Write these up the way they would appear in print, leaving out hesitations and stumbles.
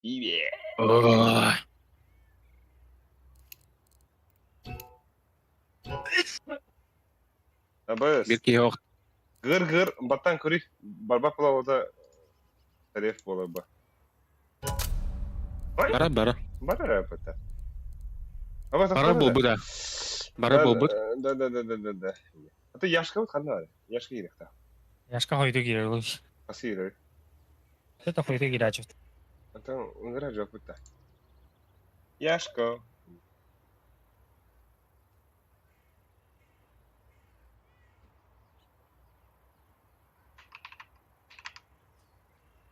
Ибе. Ой. Абыс. Бир киһи ох Гыр-гыр баттан көрүй. Барбак буолабыта тариф буолар ба. Бара бара. Бара бата. Аба Бара буолбут а. Бара буолбут. Да да да да да да. А то Яшка вот ханна. Яшка киирехта. Яшка хойду киирэр ол. Хас киирэр. Это хойду киирээччит. Антон ыҥыра дьоппут да. Яшка.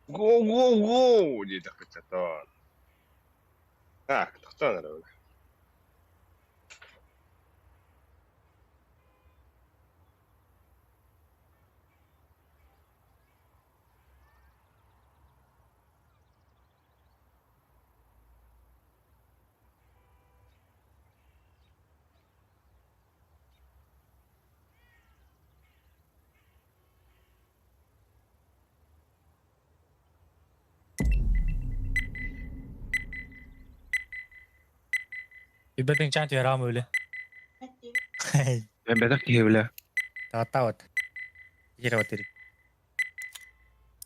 Го го го диэтэхпит Так, тохтоон эрэ Үбэтин чаан түһэрээм өлө. Бэтэх киһи бile. Тааттаабат. Киирэ батыр.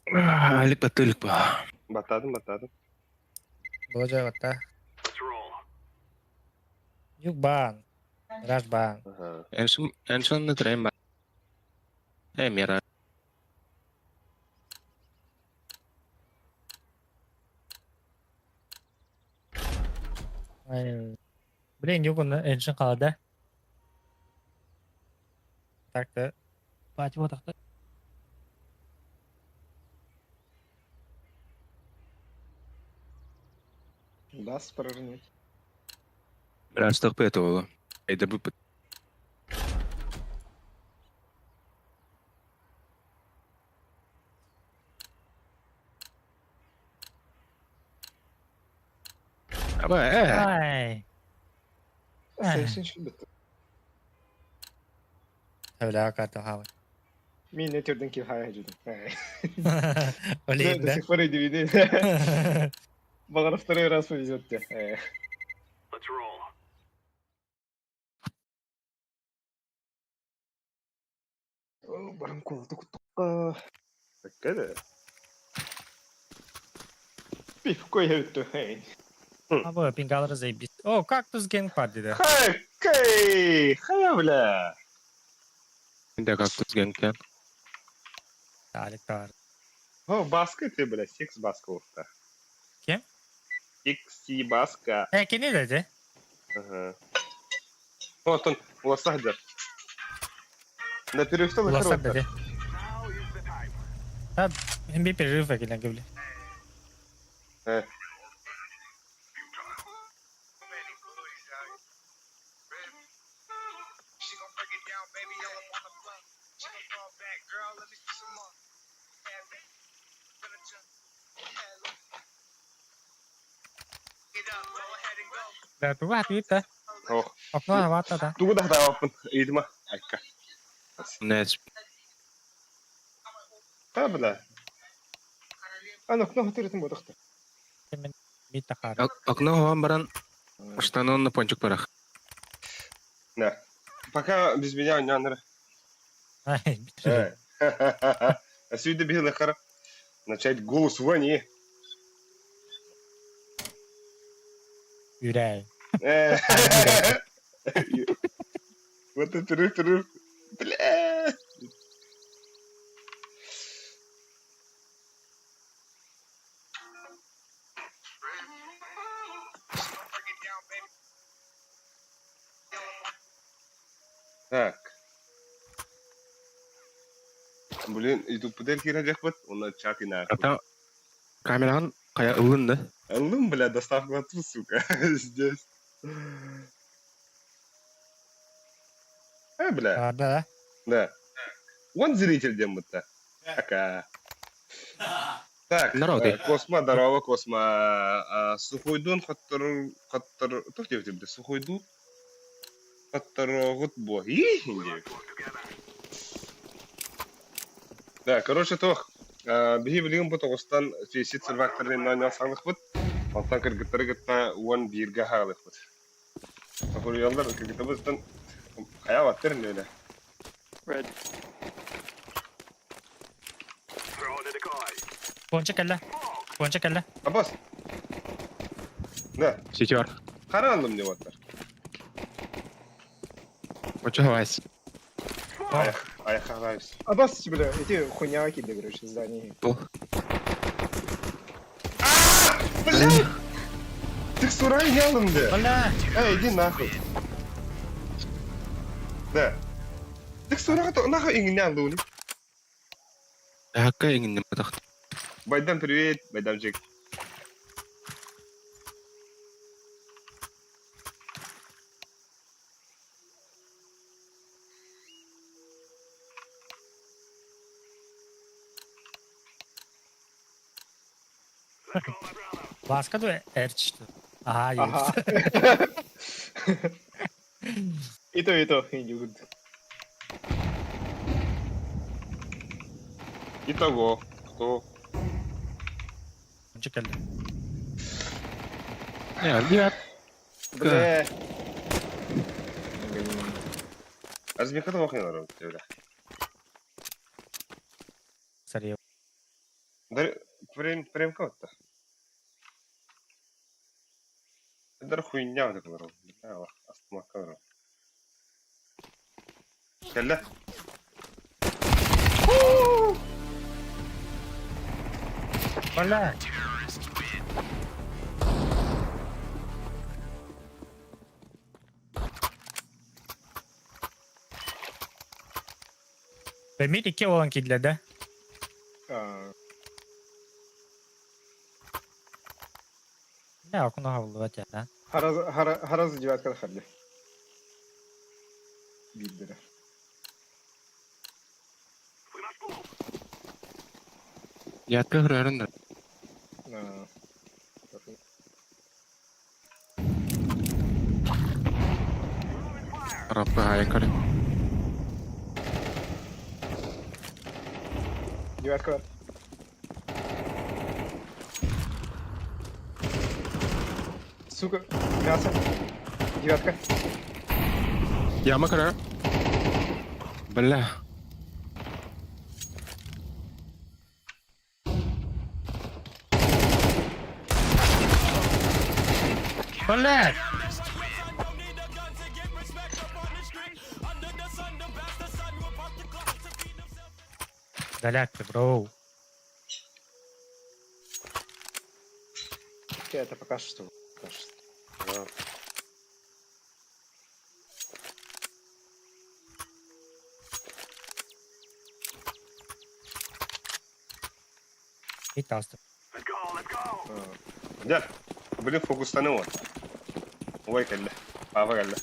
Алик баттылык ба. Баттаатым, баттаатым. Болжа батта. Юк баан. Раш баан. Эншин эншин трен ба. Э мера. Блин, юк онно эншин қалада. Так-то. Пати вот так. Даст прожить. Растық бет оğlu. Эйде bu Аба, э. Ай. Сен шүлбүт. Öyle карта хавы. Мин не түрден кил хая жудум. Олейін До да. сих пор и Бағара второй раз повезет тебе. Барым колду куттукка. Такая. Пив кой өттү. Абы пингалары заебись. О, кактус гэнг парти да. Хай, кэй, хай, бля. Инде кактус гэнкен. Алик бар. О, баска ты, бля, секс баска уфта. Кем? Секси баска. Э, кини dedi. Ага. Вот он, уласахдер. На перерыв Уласак dedi. Ha, hem bir перерыв кэлэн кэбили. Э. Да, туга хатыйта. Ох, Окно вата да. тугу да хатааппын, ыйдыма. Айка. Нэс. Та, бля. Аны окно хатырытын бодохто. Мен мит тахар. Окно хуан баран штанон на пончик барах. На. Пока без меня не анра. Ай, битре. А сюда бегал хара. Начать голос вони. Үрәй. Э. Вот это перерыв, перерыв. Бля. Так. Блин, и тут подарки радяхват, он на чат и на. Ата камеран кая ылын да. Алым, бля, доставка ту, сука, здесь. Э, бля, Да, да. да. Вон зритель дембыта. Пока. Так, Здорово ты. Косма, здорово, Косма. А, Сухойдун, хаттар, хаттар, тух тебе, бля, Сухойдун, хаттар, вот бо. И, Да, короче, тох. Биһи билигин бу тоҕустан фейсит сервакторын нойноо саҥлыхпыт. Онтон кыргыттары кытта уон бииргэ хаалыахпыт. Соһуйаллар кыргыттарбытыттан хайа баттар иннинэ. Red. Понча кэллэ. Понча кэллэ. Абас! Да, Сетер. хара аллым деп аттар. Очо хавайс. Аяқ, аяққа қарайбыз. Абас, бля, эти хуйня киды, короче, здание. Блядь! Ты сурай не алымды. Бля! Эй, иди нахуй. Да. Ты сурай нахуй иңне алды уни. Хакка иңинне матах. Байдам привет, Байдамчик. Ласка дуэ эрч. Ага, Ага. И то, и то, и не good. Итого, кто? Понча кэллэ. Не, я Бля. Азмика да бля. Сарьев. Дар прем прем кого-то. Дар хуйня вот это бля, астма кадр. Кэллэ. Бля! Бэмит икки olan кидле, да? А, Бля, окно хавлывать, да? Хараза, хара, хараза девятка харди. Биддера. Ятка хөрөрөн. А, Раппа хайкар. Девятка. Сука, мясо. Девятка. Яма кара. Бля. Бля! Даляк ты, бро. Это пока что. Пока что. Да. И таста. А, Дядь, блин, фокустаны вот. Ой, кэллэ. Папа кэллэ.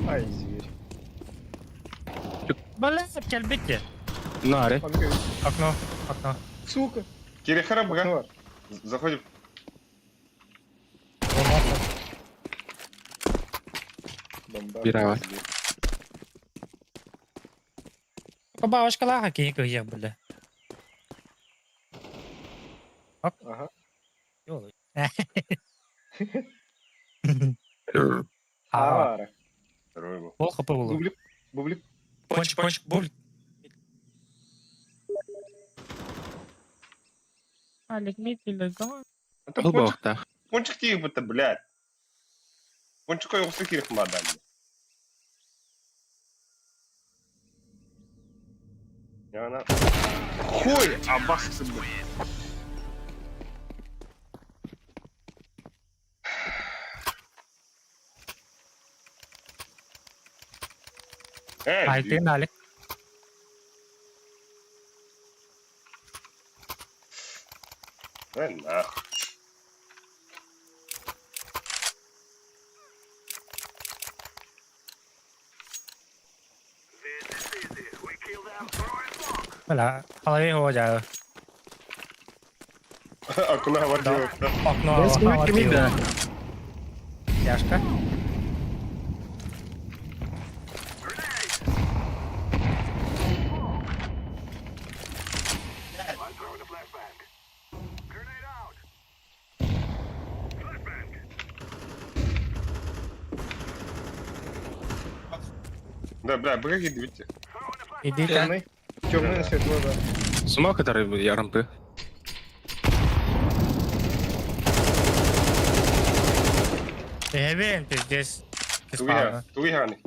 Ай, зверь. Бля, кэлбите. Наре. Он говорит, Окно, окно. Сука. Кирихара бга. Ну, Заходим. бомба. Бирава. Бабушка лаха киһи кыйыах бля. Ага. Ёлы. Ара. Второй был. Ол хп булу. Бублик. Бублик. Понч, понч, буль. Алик, митиле, Это Ол пончик, боохта. пончик тиик будто, блядь. Пончик ойоҕусу кирих мадам. Я Хуй, абахсы, блядь. Эй, Альтын, Алик. Эй, нахуй. Бля, голове его дядя. Окно Да. обордило. Окно, Да. Тяжко. Да, бля, быга киирдибит. Иди да. Темный. Темный на светло, да. Смог который я рампы. Эбен, пиздец. Тугиха, тугиханы.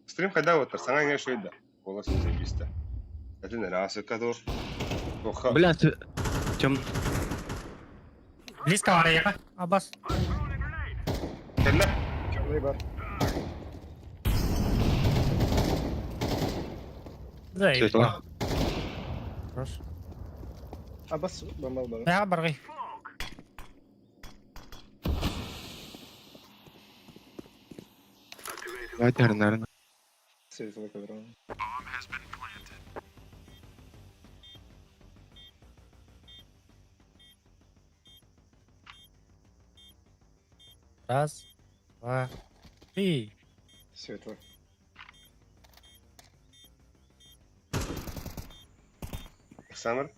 Стрим хайда отыр, саңа ңе шойда. Голос не заебись-то. Один раз, кадор. Оха. Бля, ты... Тем... Близко варяга. Абас. Кэллэ. Темный бар. Да, Светло. Хорош. Абас бомбал бар. Да, баргы. Давайте, наверное. Светло квадрат. Раз, два, три. Светло. Александр.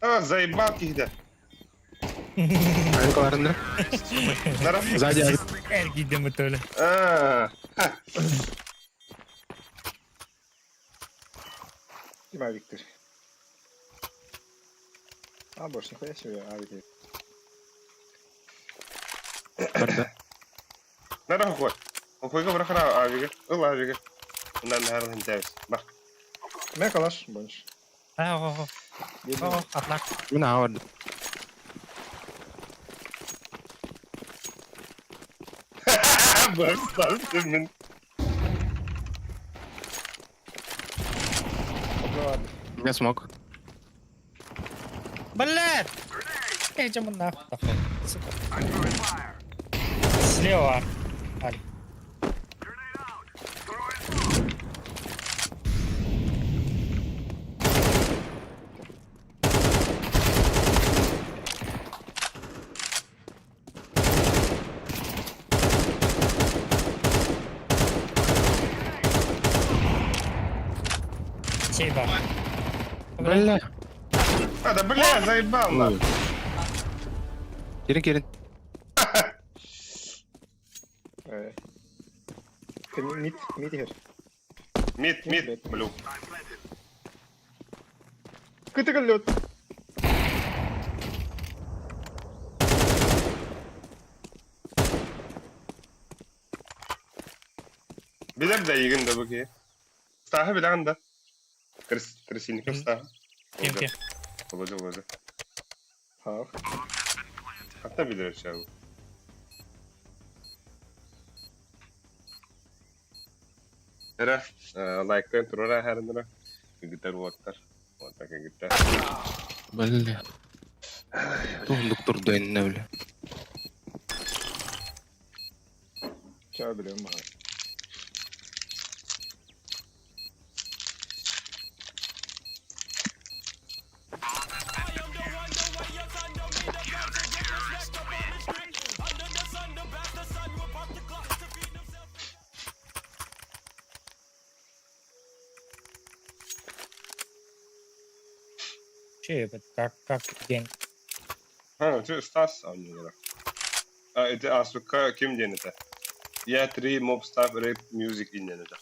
А, заебал кихде. Айкаларында. Нара. Сзади. Эргидем өтөлі. А, Дима Виктор. А, больше нихуя себе, а, Виктор. Барда. Нара хохой. Хохойга барахара авиге. Ыл авиге. Унан харын хинтәбис. Бар. У меня калаш больше. А, о, о, о, атлак. Мына аварды. Барстан мин. Ну ладно. Я смог. Блядь! Эй, чем он нахуй пошел? Сука. Слева. Аль. Сейба. Бля. А, да бля, заебал на. Кирин, Кирин. Ты мид, мид here. Мид, мид, блю. Критикал лед. Билер да егин да буки. Стаха билан да. Крыс, крысиников стаха. Кем кем? Володя, Володя. Хах. Хатта билер чау. Эра, лайктан турара харындыра. Гитар уаттар. Вот так гитар. Бля. Тундук турду бля. Чао, блин, мага. Че, это как день? Ha, ты Стас аннылара. А, это Асука ким диэн это? Я три mob staff rap music иннен это.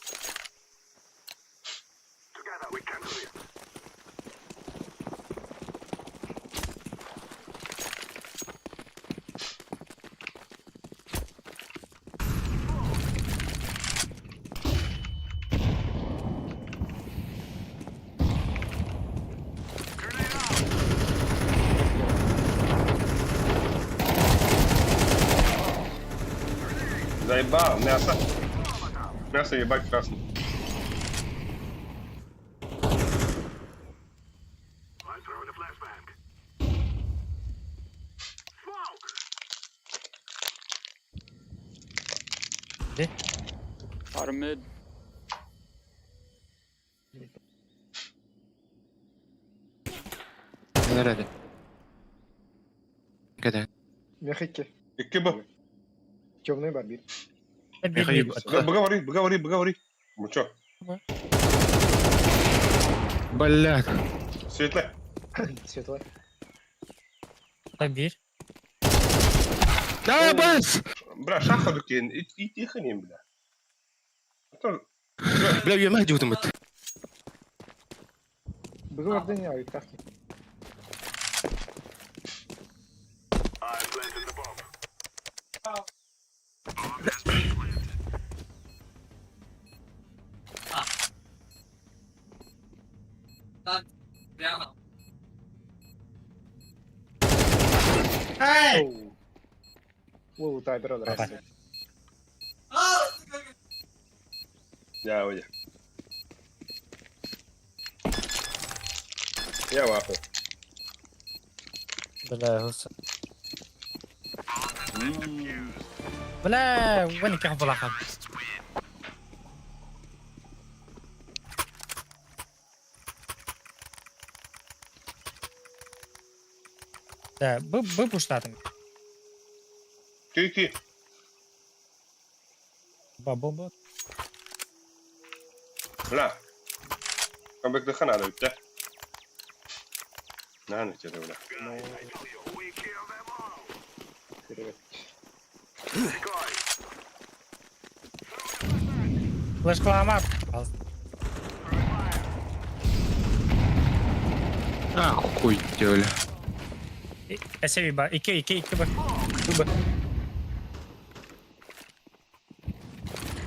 Заебал, мясо. Мясо ебать красный. Bottom mid. Nerede? Когда? Мягкий. Икки бу. Темный барбир. Михаил, Поговори, поговори, поговори. Ну чё? Бля. Светлый. Светло. Табир. Да, бас! Бля, шаха дүкен, итиханем, бля. Бля, үйемә жудым бит. Бүгін орден я так. Оу, тайдер здрасте. Я, ой. Я в ахуе. Бля, гуса. Бля, вон как булахан. Да, бы бы пуштатым. Ки-ки. Ба бомба. Бля. Камбэк надо ведь, да? На, ну тебе, бля. Привет. Флешкалама. А, хуй делали. Эсеби ба, ики, ики, ики ба.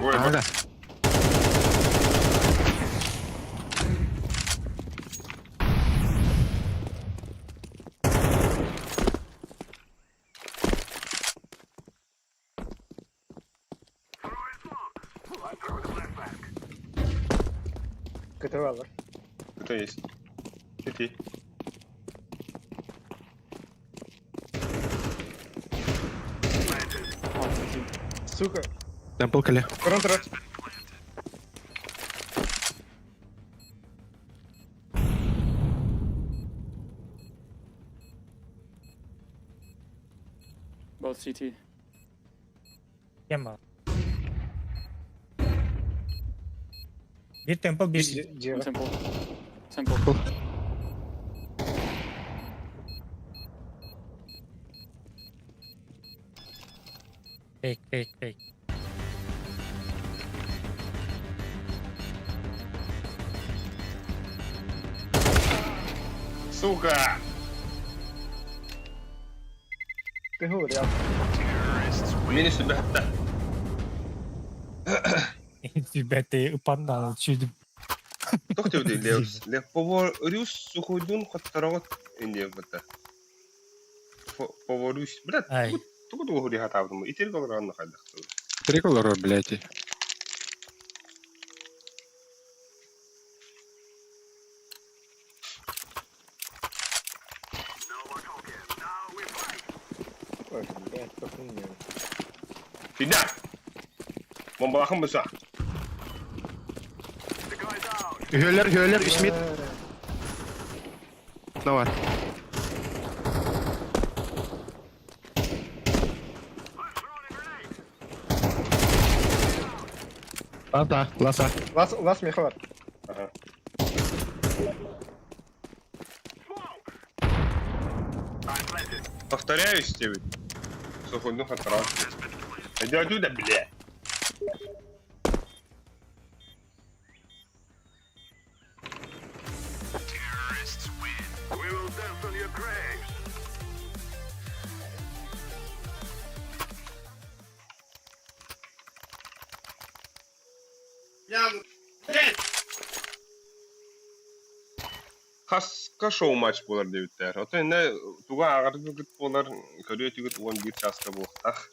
Ой, А, бля. да. КТВ. Это есть. Ки-ки. Сука. Темпл кале. Контра. Both CT. Кем Bir temple bir Где? One temple. Temple. Fake fake fake. Сука! Ты говорил. Мини себя. Да. Тебя ты упанал чуть. Тохтев дей Лев. Лев Поворюс сухойдун хоттарогот инде бата. Поворюс. Бля, Ай. тугу тугу хури хатабдым. Итер колоран хайдах. Три колора, блядь. Ой, блядь, как хуйня. Фида! Бомбалахым быса. Гөлер, гөлер, Смит. Давай. Ласа, ласа. Лас, лас мехват. Ага. Повторяюсь тебе. Сухойдун хоттарогот. Иди отсюда, бля. Хаска шоу матч болар дебиттер. Ото инне туга агар болар көрүө түгүт 11 часка буохтах.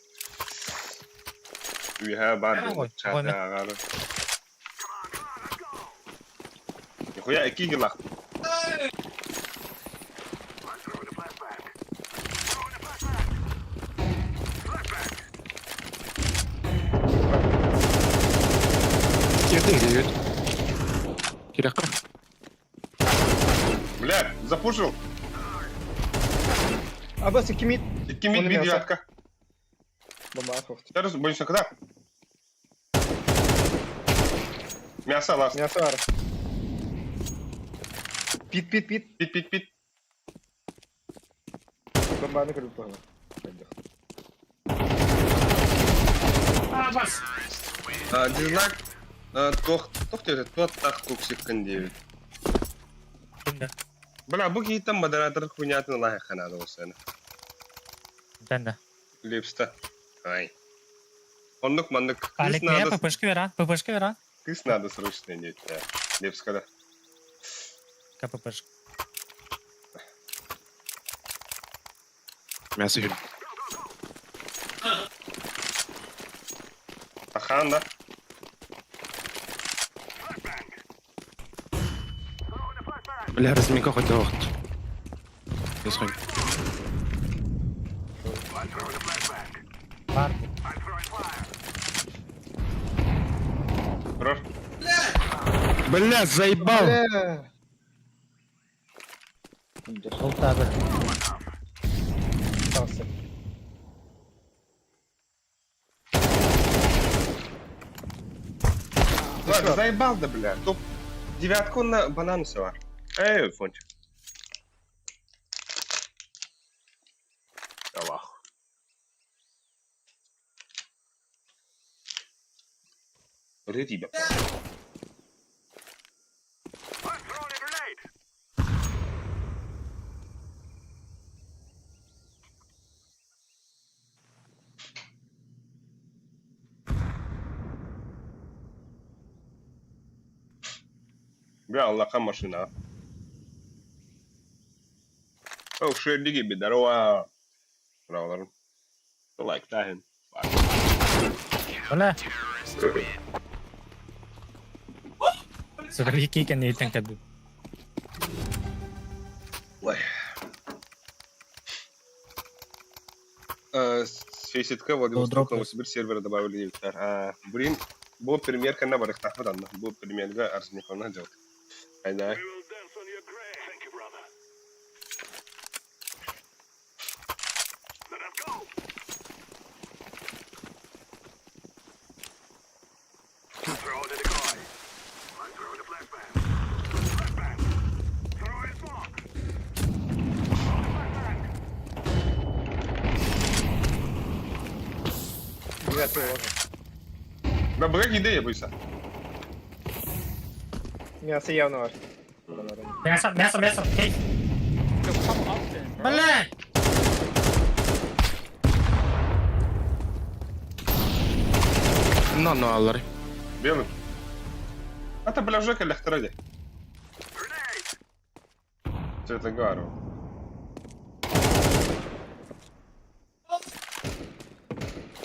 Үйэ бар Ой, чата агар. Нихуя эки гылах. Кирдин дебит. Кирякка. Бля, запушил. Абас, кимит. Икки мид Он би мясо. девятка. Бомба ахухт. Сейчас боюсь, когда? Мясо ласт. Мясо ар. Пит, пит, пит. Пит, пит, пит. Бомба на крюк погнал. Абас! Дизлайк туох туох диэбитэ туох-таах куксиккын диэбит. Бля, бу киһиттэн модератор хуйнятын ылаһыахха наада буолсаана. Тэннэ. Лепста. Ай. Оннук маннык кыыс Алик, меня надо, ППшка вера, ППшка вера. кыыс надо срочно диэбиттэ. Лепскада. КППшка. Мясо үһү. Ахаан да. Бля, разминка хоть оҕот. Бесхой. Бар. Турар. Бля, заебал! Бля. Бултаабыт. Остался. Ладно, заебал да, бля. Топ девятку на банан села. Эй, фончик. Аллах. Вот тебя. Бля, Аллаха машина. О, шердиги бедарова. Браво, Лайктаһын. Бля. Сука, кэнниттэн кэлбит. Ой. Фейситка Владивосток, дропнуть. Новосибирск сервера добавили 9. А, блин, бу премьерка на барыхтаах данна. Бу премьерга Арсениковна делает. Айда. Девятый ложит. Да, была идея, бойся. Мясо явно ваш. Мясо, мясо, мясо. Кей. Yo, come up then, bro. Бля! Но, но, аллар. Белый. Это, бля, Жека лехтаради. Цветогару.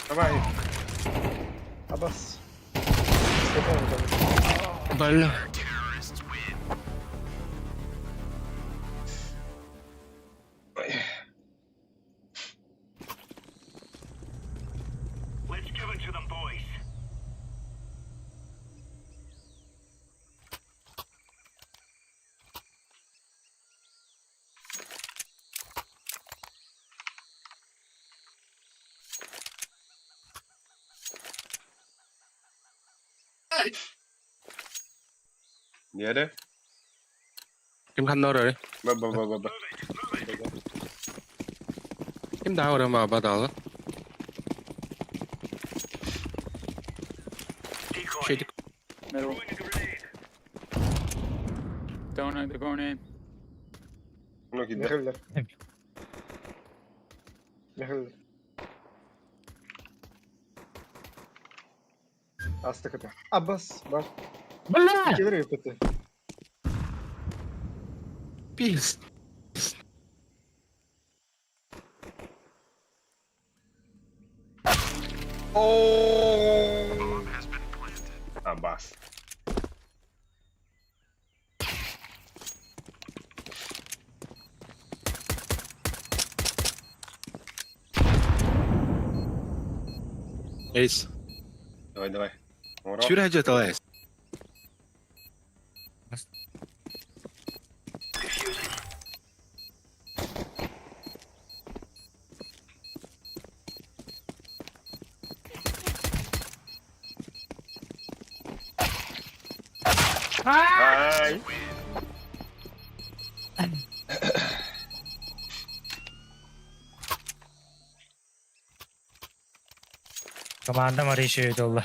Давай. Абас. Сколько он там? Бля. Ой. Нere? Ким ханна орой? Ба ба ба ба ба. Ким да орой ма бадалы? Шейдик. Middle. Donut, they're going in. Ну киде. Михайлер. Михайлер. Астык это. Абас, бар. Бля! Кедр ПТ. Пиз. О! Абас. Эйс. Давай, давай. Ура. Сүрэ хажатал эйс. Ай. Команда Мариши ыытылла.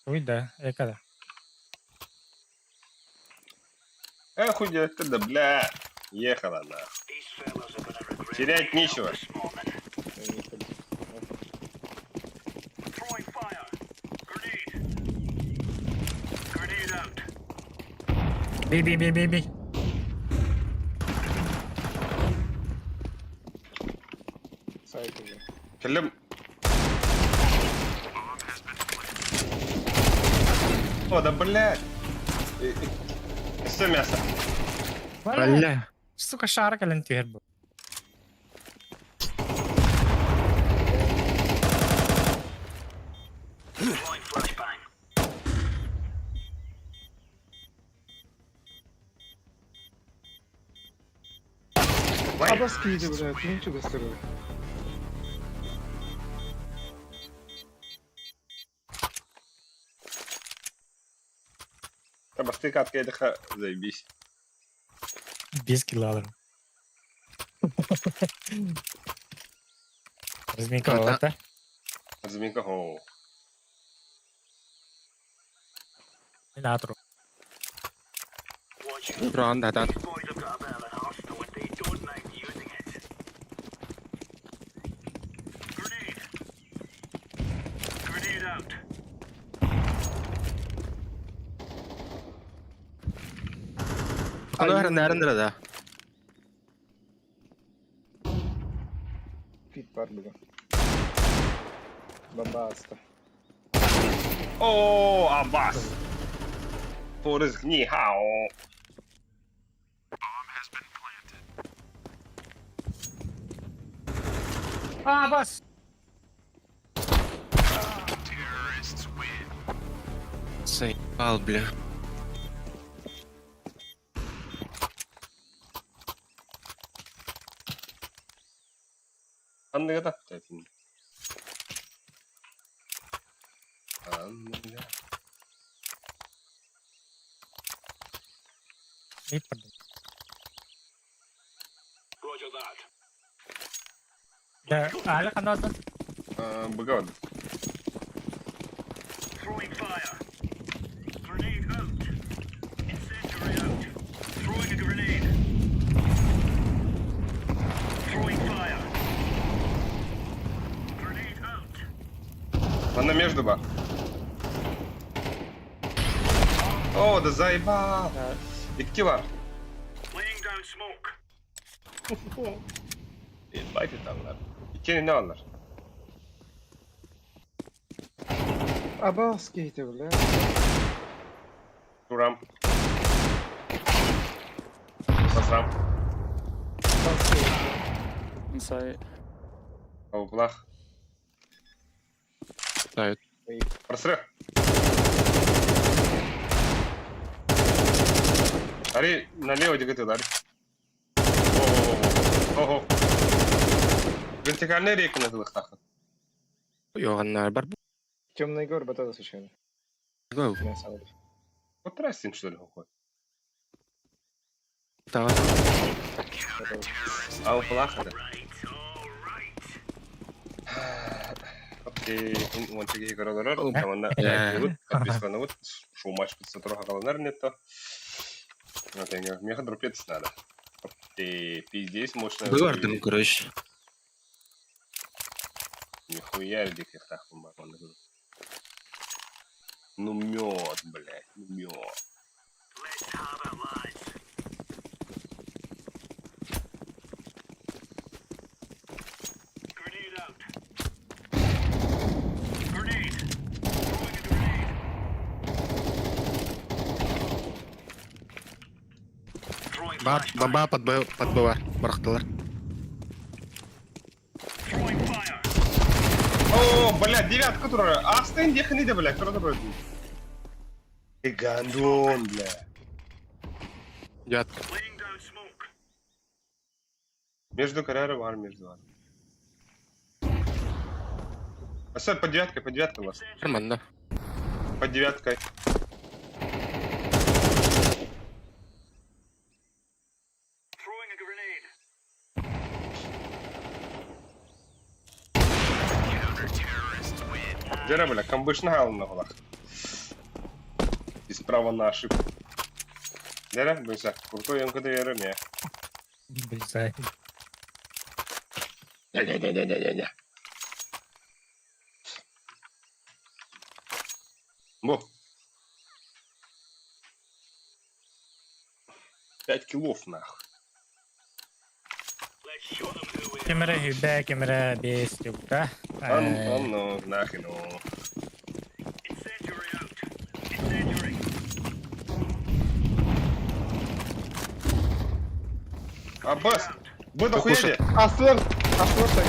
Уй да, эка да. Э, хуй делать да, бля. Ехала нахуй. Терять нечего. Би би би би би. Сайт уже. Кэллим. О, да блядь. Все мясо. Бля. Сука, шар кэлэн түһэр бу. Абас кииди, блядь, ну чего сырой. Бастык откайдыха, заебись. Без килла Разминка это. Разминка, о. Натру. Ран да да. Аны нәрендер да. Пит бар бүгін. Бомбаста. О, Аббас. Форез, ни хао. А, бас! Заебал, бля. Анныга да. Анныга. Да, аля ханада. Богород. Она между ба. О, да заебал. Икки бар. Ебать там, Икки не алар. Абас кииди, бля. Турам. Басрам. Абас кииди. Inside. Ауплах. Ставит. Просры. Ари, налево где ты, Ари. Ого. Вертикальная река на тылых Йоганнар бар. Темный гор, батата случайно. Го. Мясо вот. Вот трастин, что ли, какой? Давай. Ауплах это. Окей, он чеги көрөлөр, команда подписканы вот, шоу матч подсотру хагаланар нетто. Вот, я говорю, меха дропец надо. Окей, пиздец, мощно. Быгардым, короче. Нихуя диких так Ну мед, блядь, ну мед. Бар, баба под Б, под Б, барахталар. О, блядь, девятка, которая. А, стань, ехай, не блядь, которая добрый. Ты гандон, бля. Девятка. Между карьерой бар, между бар. А стой, под девяткой вас. Нормально. Под девяткой. Дьэрэ бля, камбышна хаалынна холах. Из права на ошибку. Дьэрэ, быса, крутой МКД веры мне. Близай. Не-не-не-не-не-не. Бу. 5 килов нахуй. Ким эрэ хүбэ, ким эрэ биэс түгка. Онно, нахрен. Аббас, бу да хуяли. Аслар, аслар так.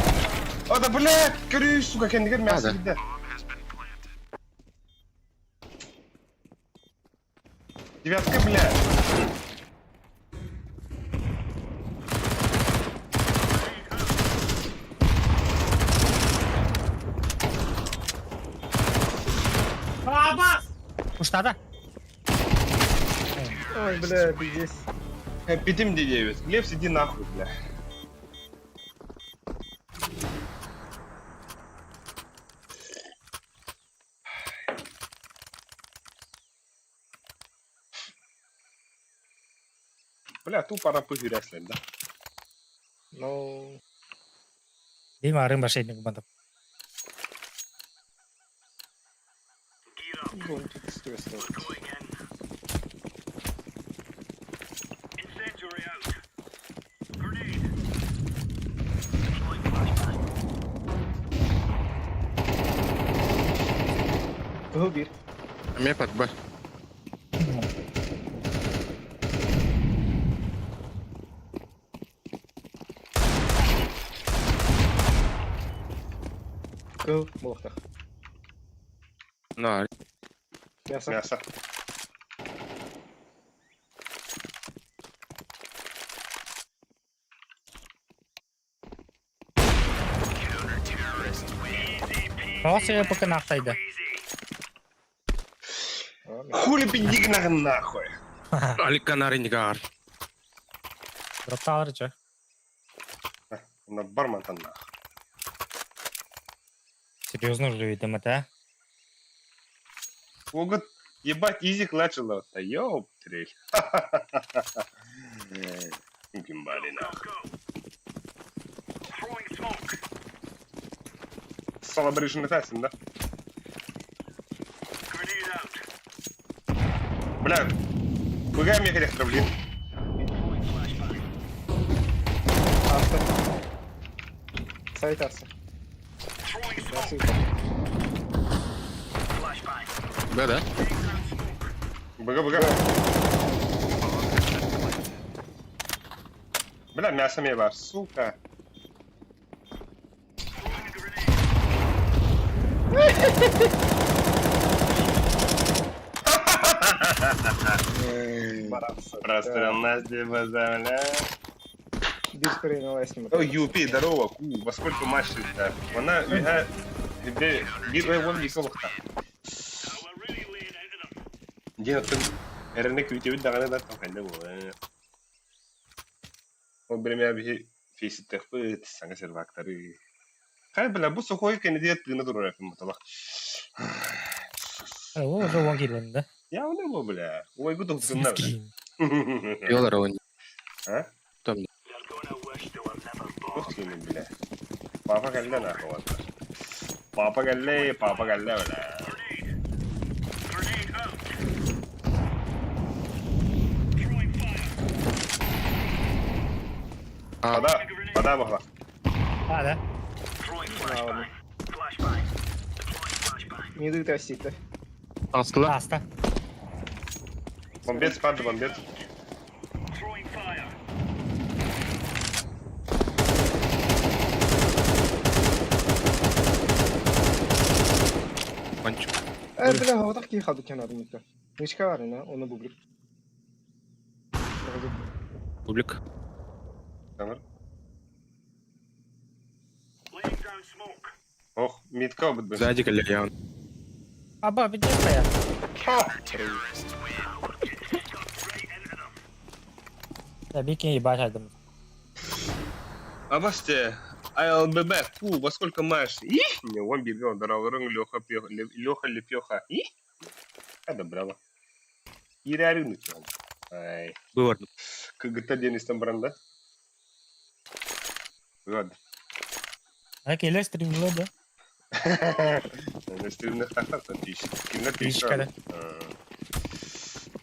А да блядь, көрү, сука, кэннигэр мясо А, да. киирдэ. Девятка, блядь. Уштада? Ой, бля, пиздец. Пятим девять. Глеб, сиди нахуй, бля. Бля, тупо рапы грязные, да? Ну, Дима арым башетник бандап. бун тут стресс. Кыһыл биир. Эмиэ под Б. Кыһыл буолуохтаах. На, Мясо. Мясо. Тоҕо сигэ пока нахтайда. А, мясо. Хули пиздик нахуй. Аликанаринигар. Дропталар чё? На бармантан нахуй. Серьезно уже видимо, да? Могут ебать изи клачила. Да ёб трель. Гимбали нахуй. Celebration Assassin, да? Бля, куда мне электро, блин? Аста. Сайт аста. Мясо. Б, да? Бга, бга. Бля, мясо мне бар, сука. Бараться. Просто нас бля. Биир скорее с ним. О, Юпи, здорово, ку, во сколько матчей-то? Она, я, где, где, вон, николохта. Дин, ты, эрне күтүбүт даҕаны да хайда буолла. Ол биремэ биһи фейситтэхпыт саҥа сервактары. Хай бля, бу сухой кандидат тыына турар эфим баталах. О, уже вон кирлен, да? Я оны бля. Ой, гутун тынна бля. Йолар он. А? Там. Ух ты, бля. Папа кэллэ нахуй ладно. Папа кэллэ, папа кэллэ, бля. А, Вода, вода могла. А, да? Ладно. Не дают расти-то. Асла. Аста. Бомбец, падла, бомбец. Панчик. Бля, вот так хаду кенар микро. Мишка var ne? Onu bublik. Публик. Камер. Ох, митка обыт бы. Сзади калерьян. Аба, где стоят? Я бикин ебать айдым. Абасте, АЛББ, фу, во сколько маешь? Их, не, он бегал, дорогой, Леха, Леха, Лепеха. Их, одобрала. Ирярыны чон. Ай. Бывар. КГТ денистен баран да? Вот. А келе стримлы да. Стримнех тахтар тиш. Киндер тиш. Тишкада.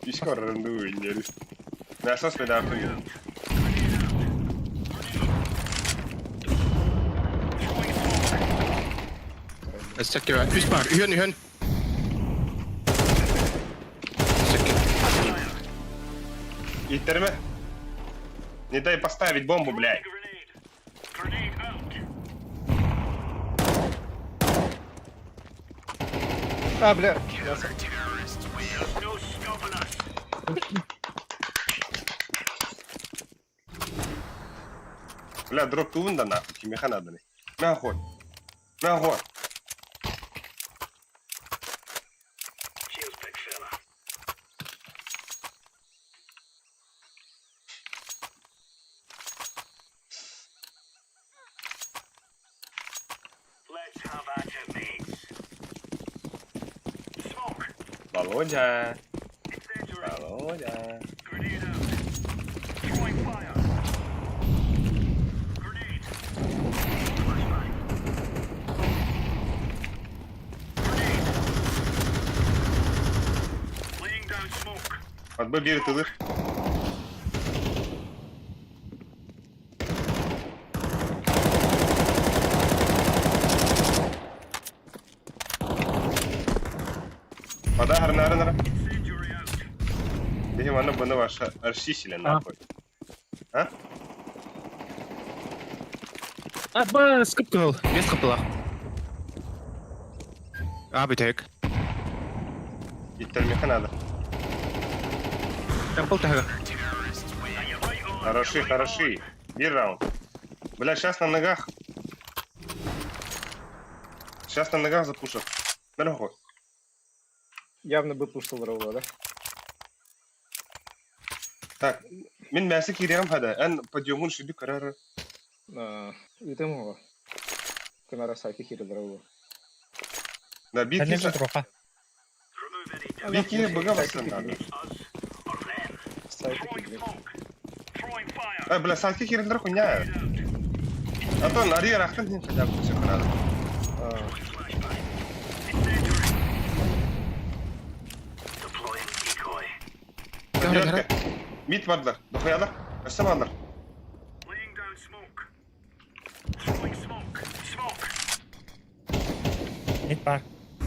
Тишка баранды уйнери. Насос педарту. Өссө киһи. Үс бар. Үһөн үһөн. Өссө киһи. Иттерме. Не дай поставить бомбу, блядь. А, бля. Бля, дроп тувын да нахуй, кимеха надо. Нахуй. Нахуй. Володя. Володя. Отбой бери ты лых. Вода, гарна, гарна. Беги, вона б ваша аршисили нахуй. А? А, ба, скып кыл. Бес кыпыла. А, бүтәк. Иттермеха надо. Темпл тәһәгә. Хороши, хороши. Бир раунд. Бля, сейчас на ногах. Сейчас на ногах запушат. Дорогой. Явно бы пушил Раула, да? Так, мин мәсе кирем хада. Эн подъемун шиби карара. А, Итем его. Канара Саки хири Раула. Да, бит Конечно, троха. бит кире бага васан надо. Саки хири. А, бля, садки кирендер хуйня. А то нари рахтан хин хотя бы все надо. А, Тәһәгә. Мит бардылар. Дохуялар. Өстә бардылар. Мид бар.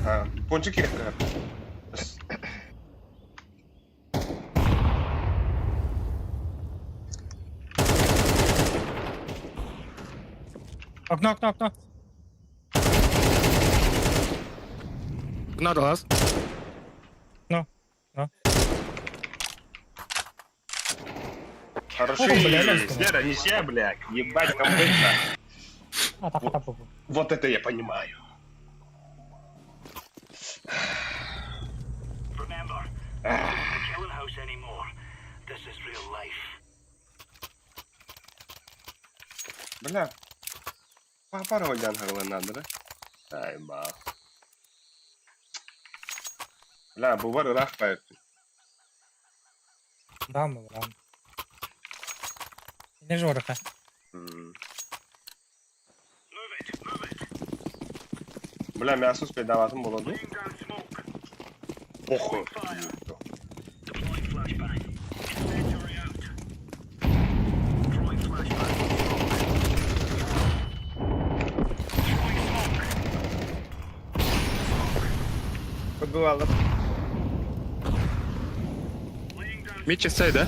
А, пончик кирек кырар. Окно, окно, окно. Надо лаз. Ну, ну. Хороши. О, бля, бля. Лера, нельзя, блядь. Ебать, там быстро. А, так, так, так. Вот это я понимаю. Remember, this isn't the killing house anymore. This is real life. Бля. Папа Ролян надо, да? Ай, ба. Бля, бувар рах пайп. Браво, браво. Не жорха. Бля, мясо спедаватым болады. Похуй. Подбивала. Мид часай, да?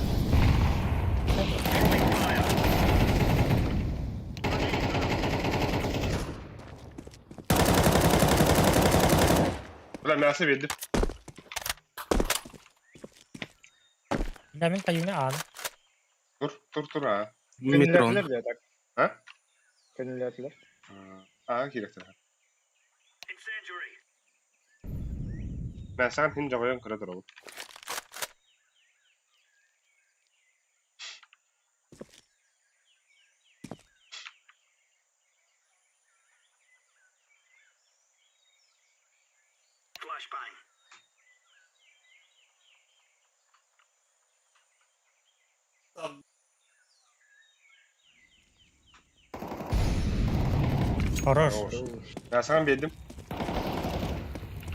Бля, мясо берді. Да, мен каюна ан. Тур, тур, тур, а. Метрон. Кенилятилер да так. А? Кенилятилер. А, керек. Мен саған хин жағайын кіре тұралы. Хорош. Я сам бедым.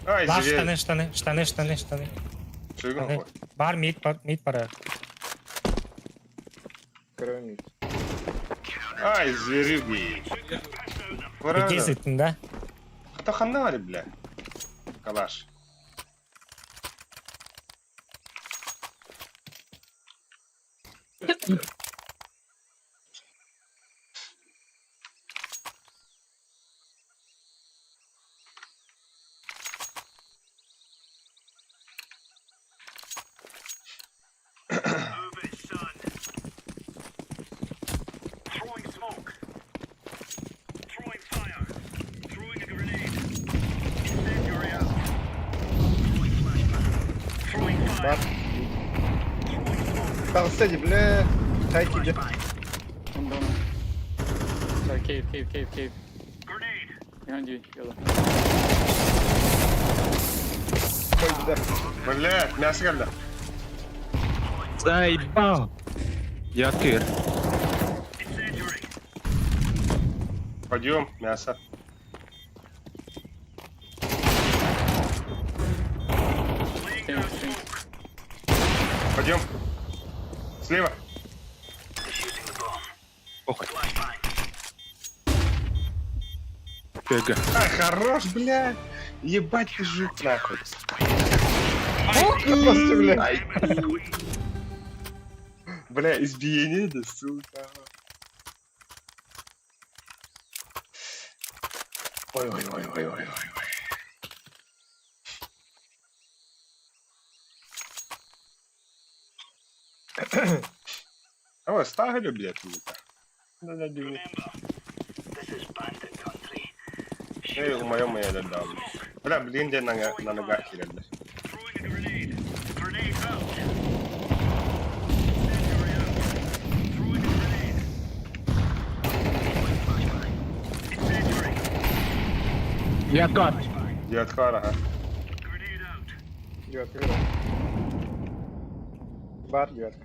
Ай, Лаш зверь. штаны, штаны, штаны, штаны, штаны. Чуйгун Бар мид, бар, мид пора. Кроме. Ай, зверюги. Иди сыттын, да? Хата ханна бля. Калаш. Move it, son. Throwing smoke. Throwing fire. Throwing a grenade. Incendiary out. Throwing flashbang. Throwing fire. Бар. Throwing smoke. Там, кстати, бля. Хайки где? One donut. Sorry, cave, cave, cave, cave. Grenade. Behind you, yellow. Ой, да. Бля, мясо когда? Заебал! Я кыр. Incendiary. Пойдем, мясо. Laying Stairs, down stairs. smoke. Пойдем. Слева. Defusing the bomb. Похуй. Flashbang. ГГ. А, хорош, бля. Ебать ты жук, нахуй. Просто, бля. Бля, избиение, да, сука. Ой-ой-ой-ой-ой-ой. Ой, стагелю, блядь, не так. Да, да, да. Remember, this is bandit country. Эй, умоем я дам. Бля, блин, где на, на ногах кидали. Throwing a grenade. Grenade out. Incendiary out. Throwing a grenade. Throwing flashbang. Incendiary. Я кар. Девятка, ага. Grenade out. Девятка, да. Бар, девятка.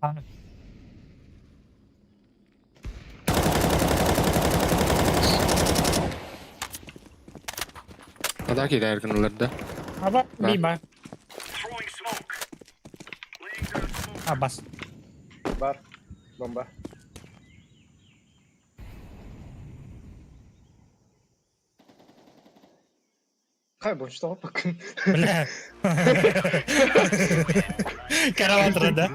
А, Атаки кирэр аба, ми бар. Throwing smoke. Laying down smoke. А, бас. Бар. Бомба. Хай, больше того пока. Бля. Караван да?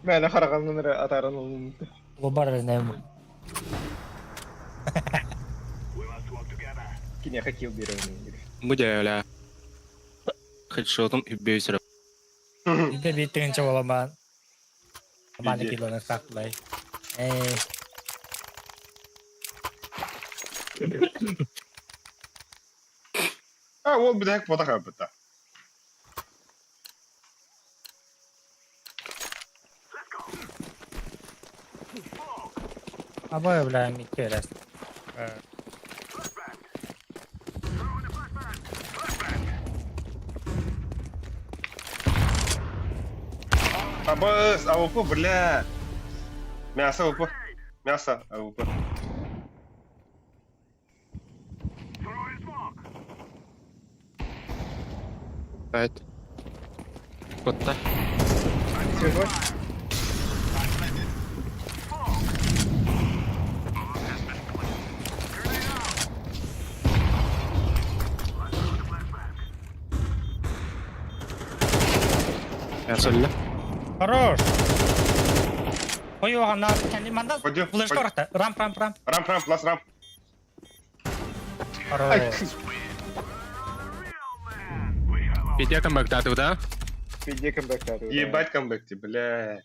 Мен хараганын атарын Лобар знаем. We must work together. Кине хакил берем. Будя, Хедшотом и бейсер. Биде биттигинче боламан. Маны Биде. килоны саклай. Эй, А, ол бля, потаха быта. аба, бля, микерес. Абыс, АВП, бля. Мясо АВП. Мясо АВП. Throwing smoke. Сайт. Котта. Свежой. Мясо өллө. Хорош. Ой, оған кәне манда Пойдем, флешка пойдем. орақта. Рамп, рамп, рамп. Рамп, рамп, лас рамп. Хорош. Real man. We have our Пидя камбэк да? Пиде камбэк да. Ебать камбэк ты, бля.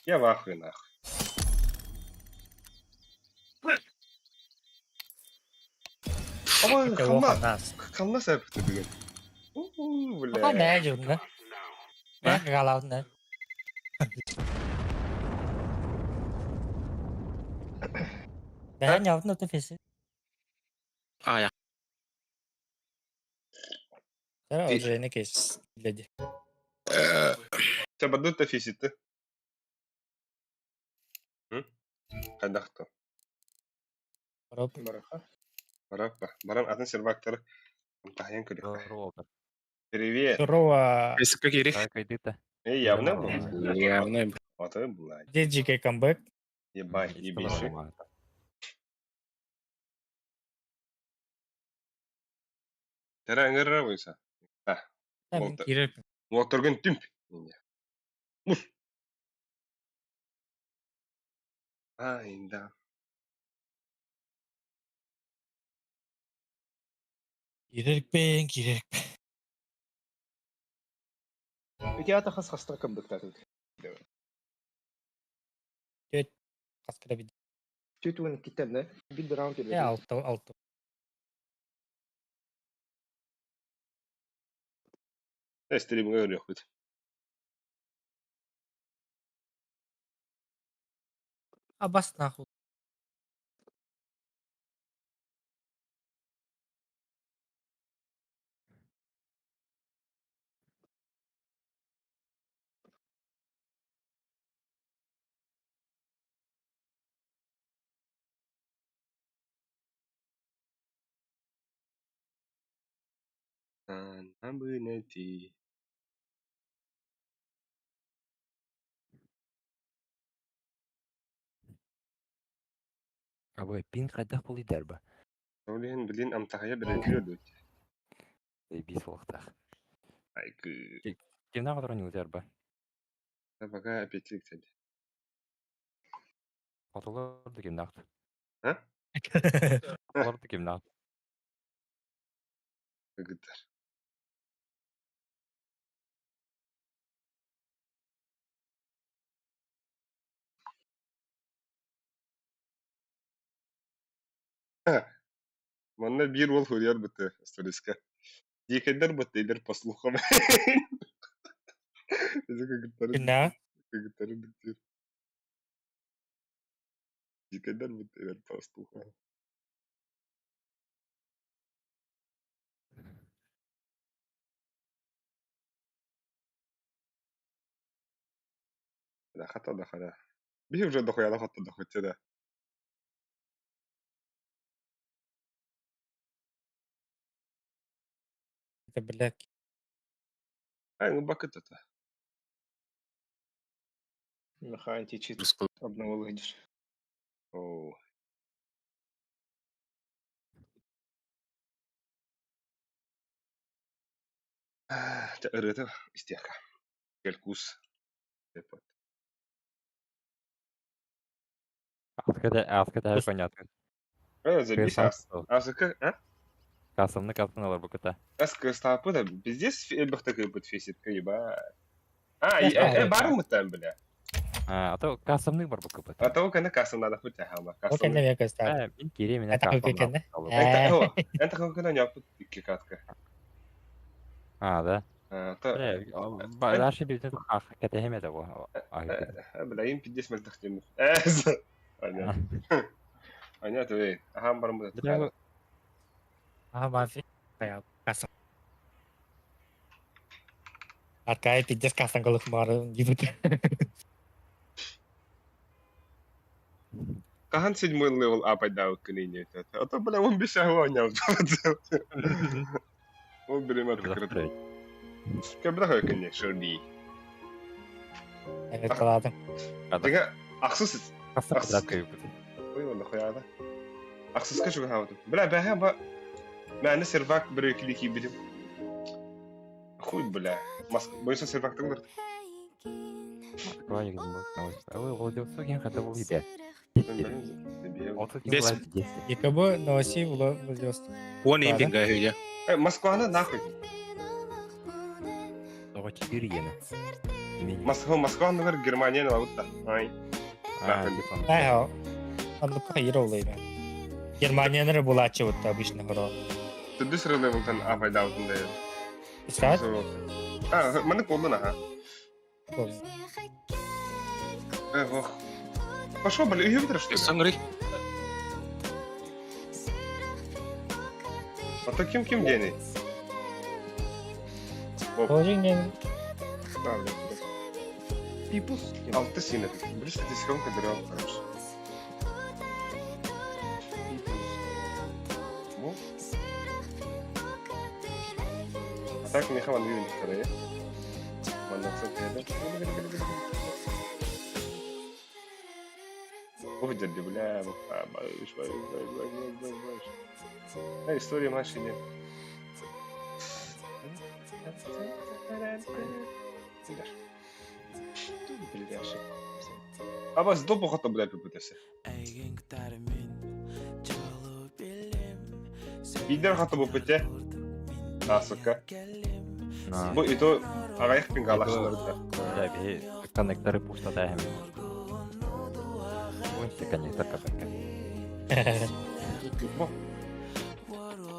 Я в ахуе, нахуй. Ама, Оған хамна, нас. хамна сәпті бүгін. У, бля. Оған нә жүрді? now. Нә қалауды? Нә не алдын өте фесі? А, я. Уже кейс леди. Чэ, бардыт да физитты. Хайдах то? Бараха. Бараппа. Баран атын сервактары таһыйан көрүөххэ. Привет. Здорово. Эсикка кири. Эй, явно был? Явно. Аты была. Где GK камбэк? Ебать, ебейший. Тара ыңырра бойса. Уолторгун түмп. Мус. Ай, да. Кирерпен, кирерпен. Ити ата хас хастар камбэктаатыт. Хаскара бид. Түт уон иккиттэн бил раунд Э, алты, алты. Стримҥэ көрүөхпүт. Абас нахуй. Абынати. Абы пин хайдах буолуй дэрбэ. Ол иһин билин амтаһайа бэрэтиэ дуо? Бис буолуохтаах. Айгы. Кимнээх олорон ньуу дэрбэ? Пока аппетит кстати. Хотулар да кимнээх? А? Хотулар да кимнээх? Кыгыттар. Манна биир уол суруйар бытты сториска. Дикайдар быттыйдар по слухам. Это кыгыттары Күннэ? кыгыттары диктир. Дикайдар быттыйдар по слухам. Да хата да хата. Биһи уже дохуяла хатта дохуйча да. Это, блядь. Ай, ну бакыт это. Миха античит обновил видишь. Оо. Чэ, ырыата истиэххэ. Кэлкус. Аската понятно. Э, забись, асыка, а? Касымны касын алар буката. Аска стапы да, пиздец элбэх кыйбыт фесит кыйба. А, э, барым там, бля. А то касымны бар букапыт. А того кана касым надо хоть ама. Ол кэннэ мен көстө. Э, мин кире меня Это какой кэннэ? Это, это какой кана няпыт икки катка. А, да. А, то. Э, дальше битен хах кэтехеме да бу. Бля, им пиздец мэлтэхтим. Э, Понятно. Понятно, эй. Ага, барым будет. Ага, мафи. Касым. Аркай пиздец касан голых мары дибут. Хаһан седьмой левел ап айдаабыккын А то, бля, он бешаҕы оонньообут. Ол бириэмэ открыт. Кэбирэх өкүнне шырби. Evet калаатым. Дьиҥэ ахсыс ахсыс Ой, онно хуйаада. Ахсыска чугаһаабытым. Бля, бэһэ ба мээнэ сервак бөрөкүлүү киирбитим. Хуй, бля. Бойса сервактың бар. Бес. Якобы новостей Владивосток. Уон импинга хүле. Э, Москваны нахуй. Москва, Москва, например, Германия алабытта. Ай. Ай, оннукка хайыр олайда. Германияны булаачы вот обычно хоро. Түдүс релевелтен апайдаабытын да. Искать? А, маны колдун аха. Э, ох. Пошел, бля, үйге бітір, что ли? Саңры. А то ким ким дени? Положи мне. Да, блядь, блядь. Пипус. Алты син это. Били статистиканы көдөрө короче. Бу. А так меха ван видим вторые. Маннакса кеде. Увидели, бля, баиш, баиш, баиш, баиш, баиш, баиш. А история машине. Бляшек. Аба сдо похото, блядь, попытайся. Бидер хото попытя. А, сука. Бу и то аҕайах пингалашылар да. Да, биһи коннекторы пустата эһэм. Бу коннектор капекка. Бу.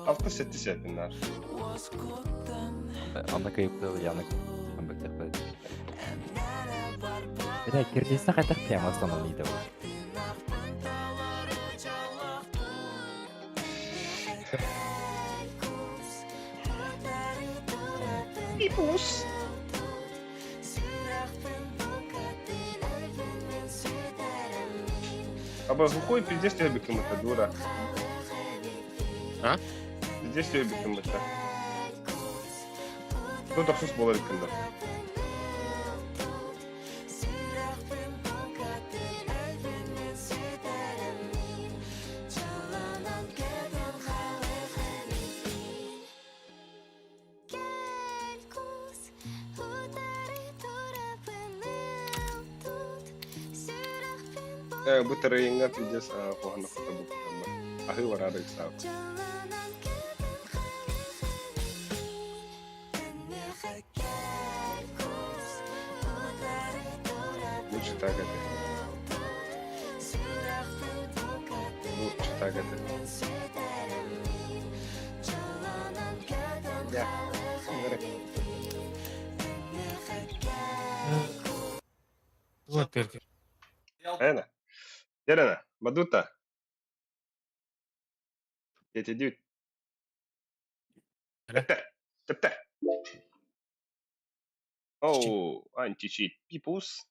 Алты сетти сетиннар. Анда кыйыптыл яны амбыктах. Бля, кирдесне кайтак прямо остановить его. Пипус. Аба глухой пиздец тебя бекмата, дура. А? Пиздец тебя бекмата. Кто тохсус болар иккенде. Бу тарайыңа пиздец куһана фото бу Ахы варары сау. Лучше так это. Лучше так это. Да. Вот ты. Эна. Елена, Бадута. Дети дют. Тепте. Тепте. Оу, anti-cheat peoples.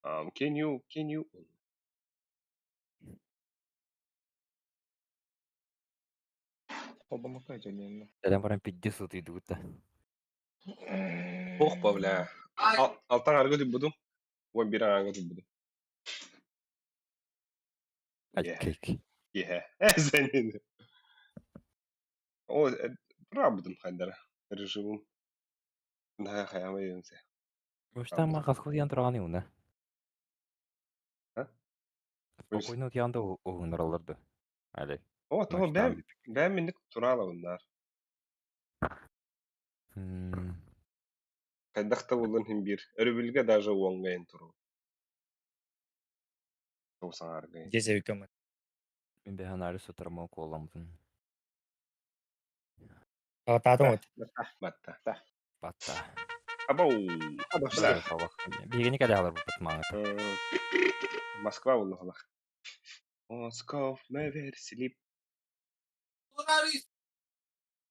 Can you? Холбомокка дьэлиэннэ. Кэлэн баран пиздец утуйдубут да. Ох, бля. Алтан аргы буду. Вон бир аргы буду. Айкек. Yeah. Эзенин. О, правдым хайдара. Режим. На хаяма юнсе. Муштама хасху ян тураганы уна. А? Спокойно утянды угунараларды. Али. О, того бэм бэм минник турала уннар. Хайдахта булын хим бир. Өрүбүлге даже уоңгайын туру. Тоусаңаргай. Десе үкөмө. Мен бэханары сутарма колламдын. Татым вот. Батта. Батта. Абау. Бля. Бигини каде алар бу маңа. Москва уллахалах. Москва, never sleep.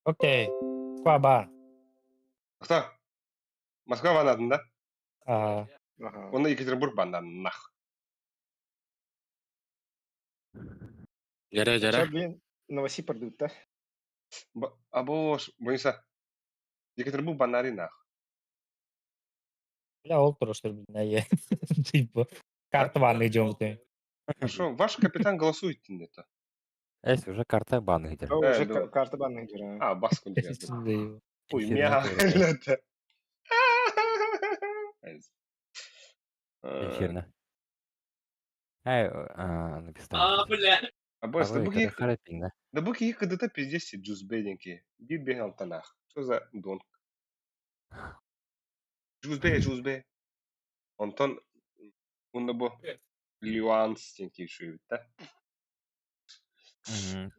Окей. Москва ба. Кто? Москва банадын да? А, Ага. Оны Екатеринбург бандан нах. Жаря, Сейчас, жаря. блин, Новосиб продают, да? Абош, бойынса. Екатеринбург банари нах. бля, ол тур что ли, Типа, карта ванны идем. Хорошо, ваш капитан голосует это. Эс уже карта баны где. О, уже да. карта банных дера. А, баскун Ой, Эфирный мя. туры. Это. Эфирно. Ай, а, написал. Абос, да буки Харапин, да? да буки их когда-то пиздец джузбеденькие. Ди бегал танах. Что за дон? Джузбе, джузбе. Онтон унна бу Люанс шуют, да?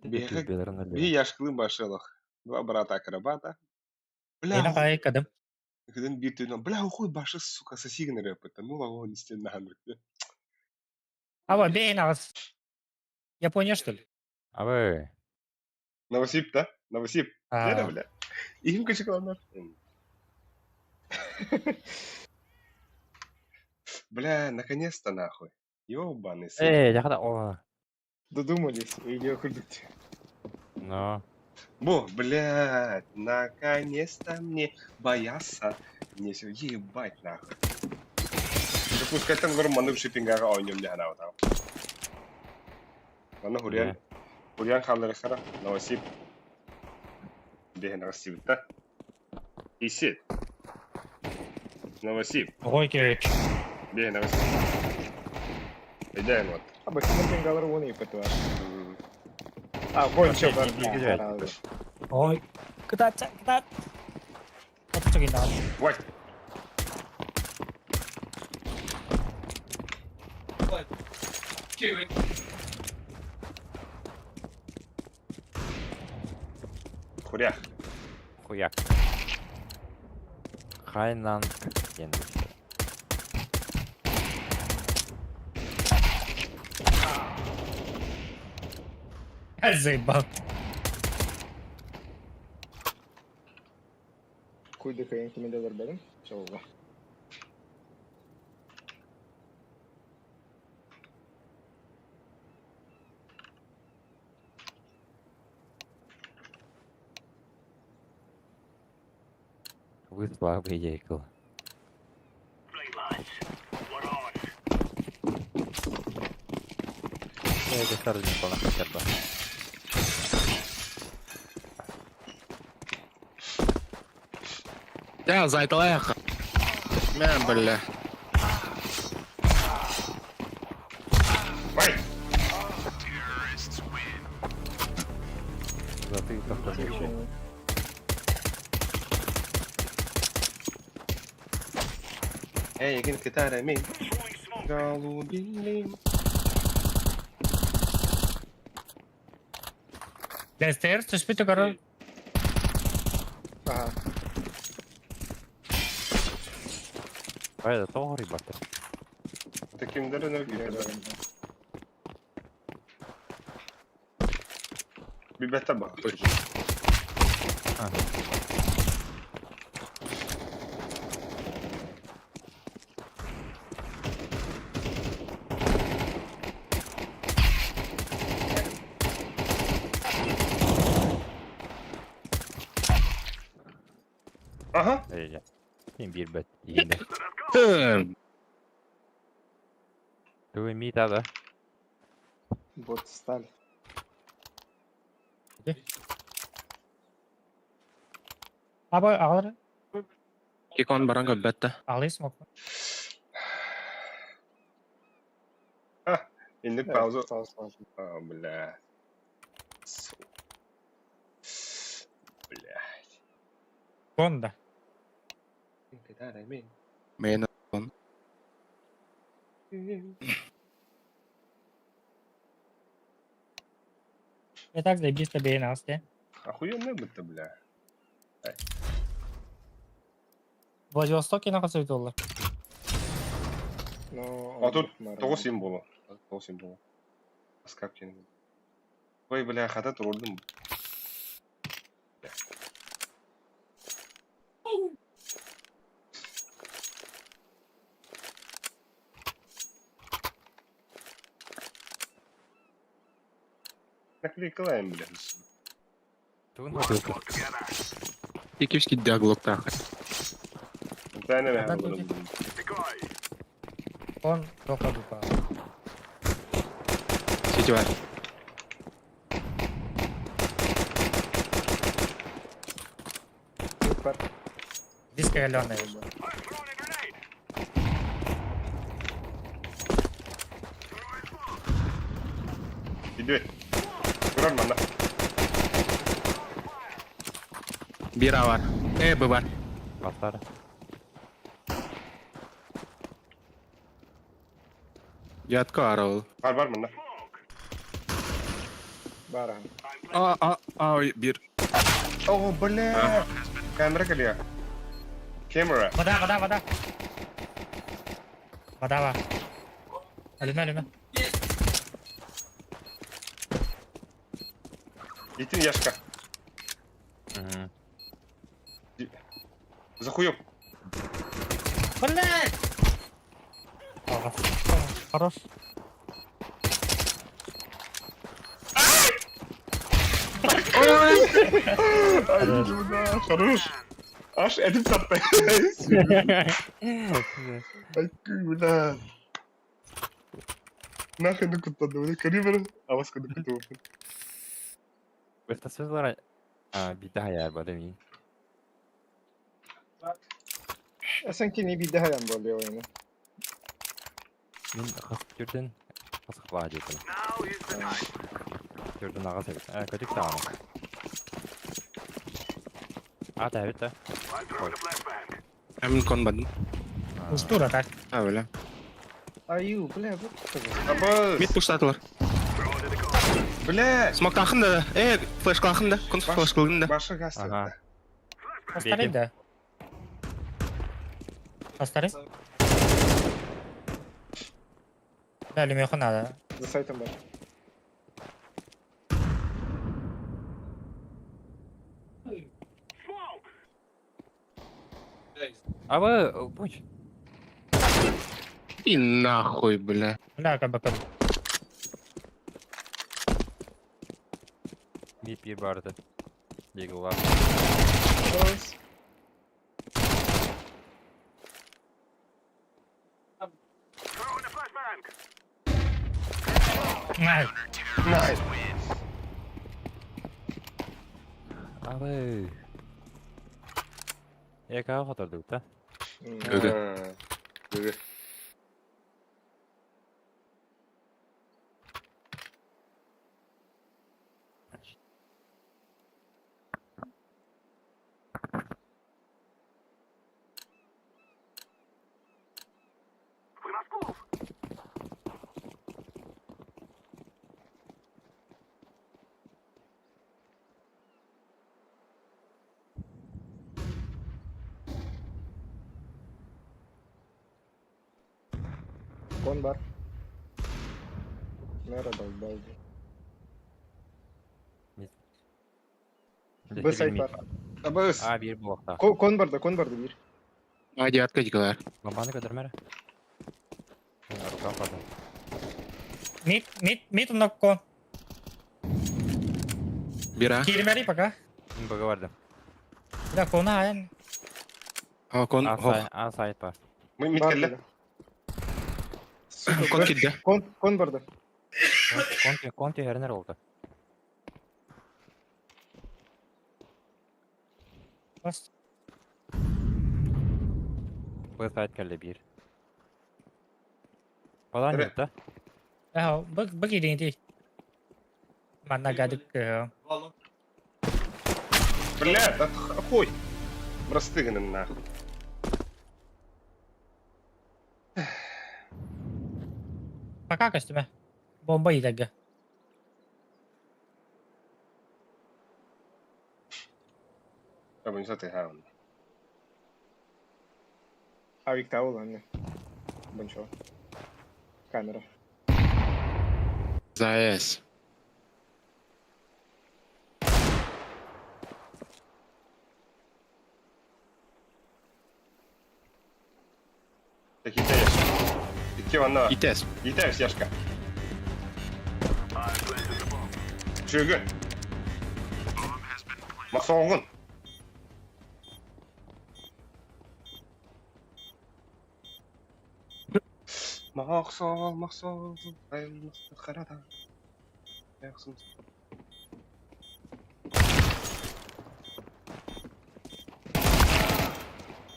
Беха- Би яшкылын башылах. Два брата акробата. Бля, Эна кай кадым. Когда бир түйнө, бля, ухуй башы, сука, сосигн рэп это. Ну, лаго, не стена, Аба, бейн ас. Япония, что ли? Абы. Новосиб, да? Новосиб. А, Где, бля? Иһим кычыкыланар. Бля, наконец-то нахуй. Ёбаный сын. Эй, я о. Додумались, видео курдук. Но. Бу, блядь, наконец-то мне бояться не все. Ебать нахуй. Допускайтан көрөн маннык шиппингаҕа оонньуом дии санаабатаҕым. Манна Хуриан, Хуриан хаалларыахтара, Новосиб диэн аҕыстыыбыт да. Исит. Новосиб. Ой, кевич. Диэн аҕыстыыбыт. Өйдөөн вот. А бачча пингалар уон ыйыппыт бар. А, гонча бар. Ой, кытаат, кытаат. Отчогин даҕаны. Ой. Хурях. Хуяк. Хайнанг диэн. Заебал. Куйда кайын кимин да көрбөтүм. Чолго. Вы слабые яйкол. Right, lads. We're on. Я это сразу не понял хотя бы. Я зайталаях. Мэ, бля. Ой! Затылков тоже. Эйигин кытары мин голубилим. Лестер, түспүтэ көрөр. Ага. А это тоҕо рыбата. Таким энергия. Билбэттэр ба. Ага. Эй, Ким биэрбэт иһинэ. Хм. Тугу миит да? Вот сталь. Аба аҕалар Кикон баран көрбөт да. аҕалыы смок. Инник пауза. А, бля. Бля. Бонда. Кытары мин. Мэн. Я так заебись тебе и нас, те. Охуенно будто, бля. Владивостоке нахасып доллар. Ну, А тут Тоҕус символу. Тоҕус символу. Скап диэн. Ой, бля, хата турдум. Наклейкалаем, бля. Тугун хатылка. Иккис диаглоктаах. Тайна Хата тут. Он тоха дупа. Сити бар. Супер. Диско галеная. I'm throwing a grenade. Иди. Турар манна. Биир бар. Э, б бар. Бастар. Ятка арал. Бар бар манна. Баран. А, а, а, биир. О, бля. Камера кэлиэ. Камера. Вода, вода, вода. Вода, ва. Алина, Алина. Итин яшка. Мгм. Захуёб. Блядь! Хорош. Ай, бля, хорош. Аж этим таптай. Ай, бля. Нахуй ну куттанным. Карибер, а вас куда куту. Быстасызлар биде хайар бар эмин. Sen kini bir daha yan bolýar oýny. Мин хас түрден хас хапа диэтим. Түрден аҕа сэбит. Э, көтүк даҕаны. А, тэбит да. Мин кон бардым. Устура так. А, бля. Аю, бля, bu Абыз. Мид пуштатылар. Бля. Смоктахын да. Э, флешкалахын да. Кон флешкалгын да. Башы гасты. Ага. Постарай, да. Постарай. Да, люмеху надо. За сайтом бар. Абы, пунч. И нахуй, бля. Бля, как бы как. Мид бир барды. Лигл бар. Най. Найс. Абы. Эка хотордук да. Өгө. Өгө. Кон бар. Мера долбалды. Б сайт бар. Абыз. А, бир блокта. Кон барды, кон барды бир. А, девятка дикалар. Бомбаны көтөрмөрө. Рука падан. Мид, мид, мид на кон. Бира. Киримери пока. Бага барды. Бля, кона аян. А, кон, А хох. сайт, а сайт бар. Мид Бар келле. Кон кидде. Кон, кон барды. Конти, конти хернер oldu. Бас. Б сайт келди бир. Балан Эре. yok да. Э, бык бык иди. Манна гадык. Бля, да хуй. Простыгнын нахуй. Пока костюме. Бомба идаga. Абы не саты хаун. Авик таул анне. Бончо. Камера. ЗАЭС. Так итаешь. Икки ванна. ИТС. Итаешь, Яшка. Чүгү. Махсоңгун. Махсол, махсол, айлмасты карада. Яхсын.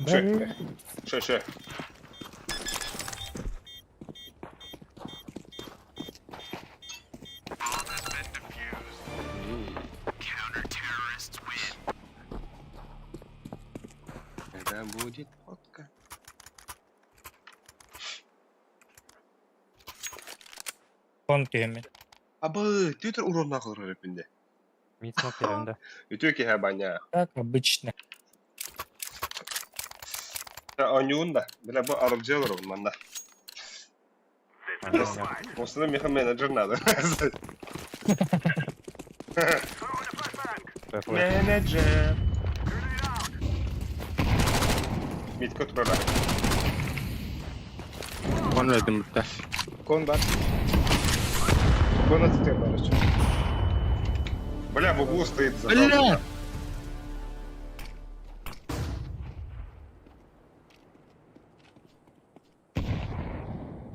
Шö. Шö, шö. Когда будет водка? Кон түйеме. Абы, түтер урон нахыл репинде. Мид смок керенде. Үтө ки баня. Как обычно. Анюн да. Бля, бу арабжелер манда. Осыны меха менеджер надо. Менеджер. Митка турара. Кон өлдүм бүттэ. Кон бар. Кон атытыа бар очо. Бля, в углу стоит. Бля!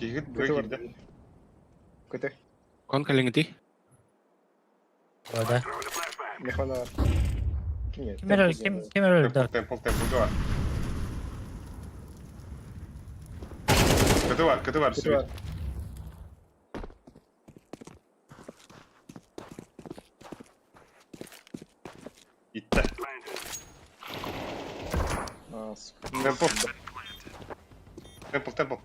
Киһит Көтө киирдэ. бар. Көтө. Кон кэлиҥити. Да. Механа бар. Ким Ким эрэ ким ким эрэ өлдө. Темпл, темпл, темпл бар. Көтө бар, көтө бар. Көтө бар. Иттэ. А, сука. Темпл. Темпл, темпл.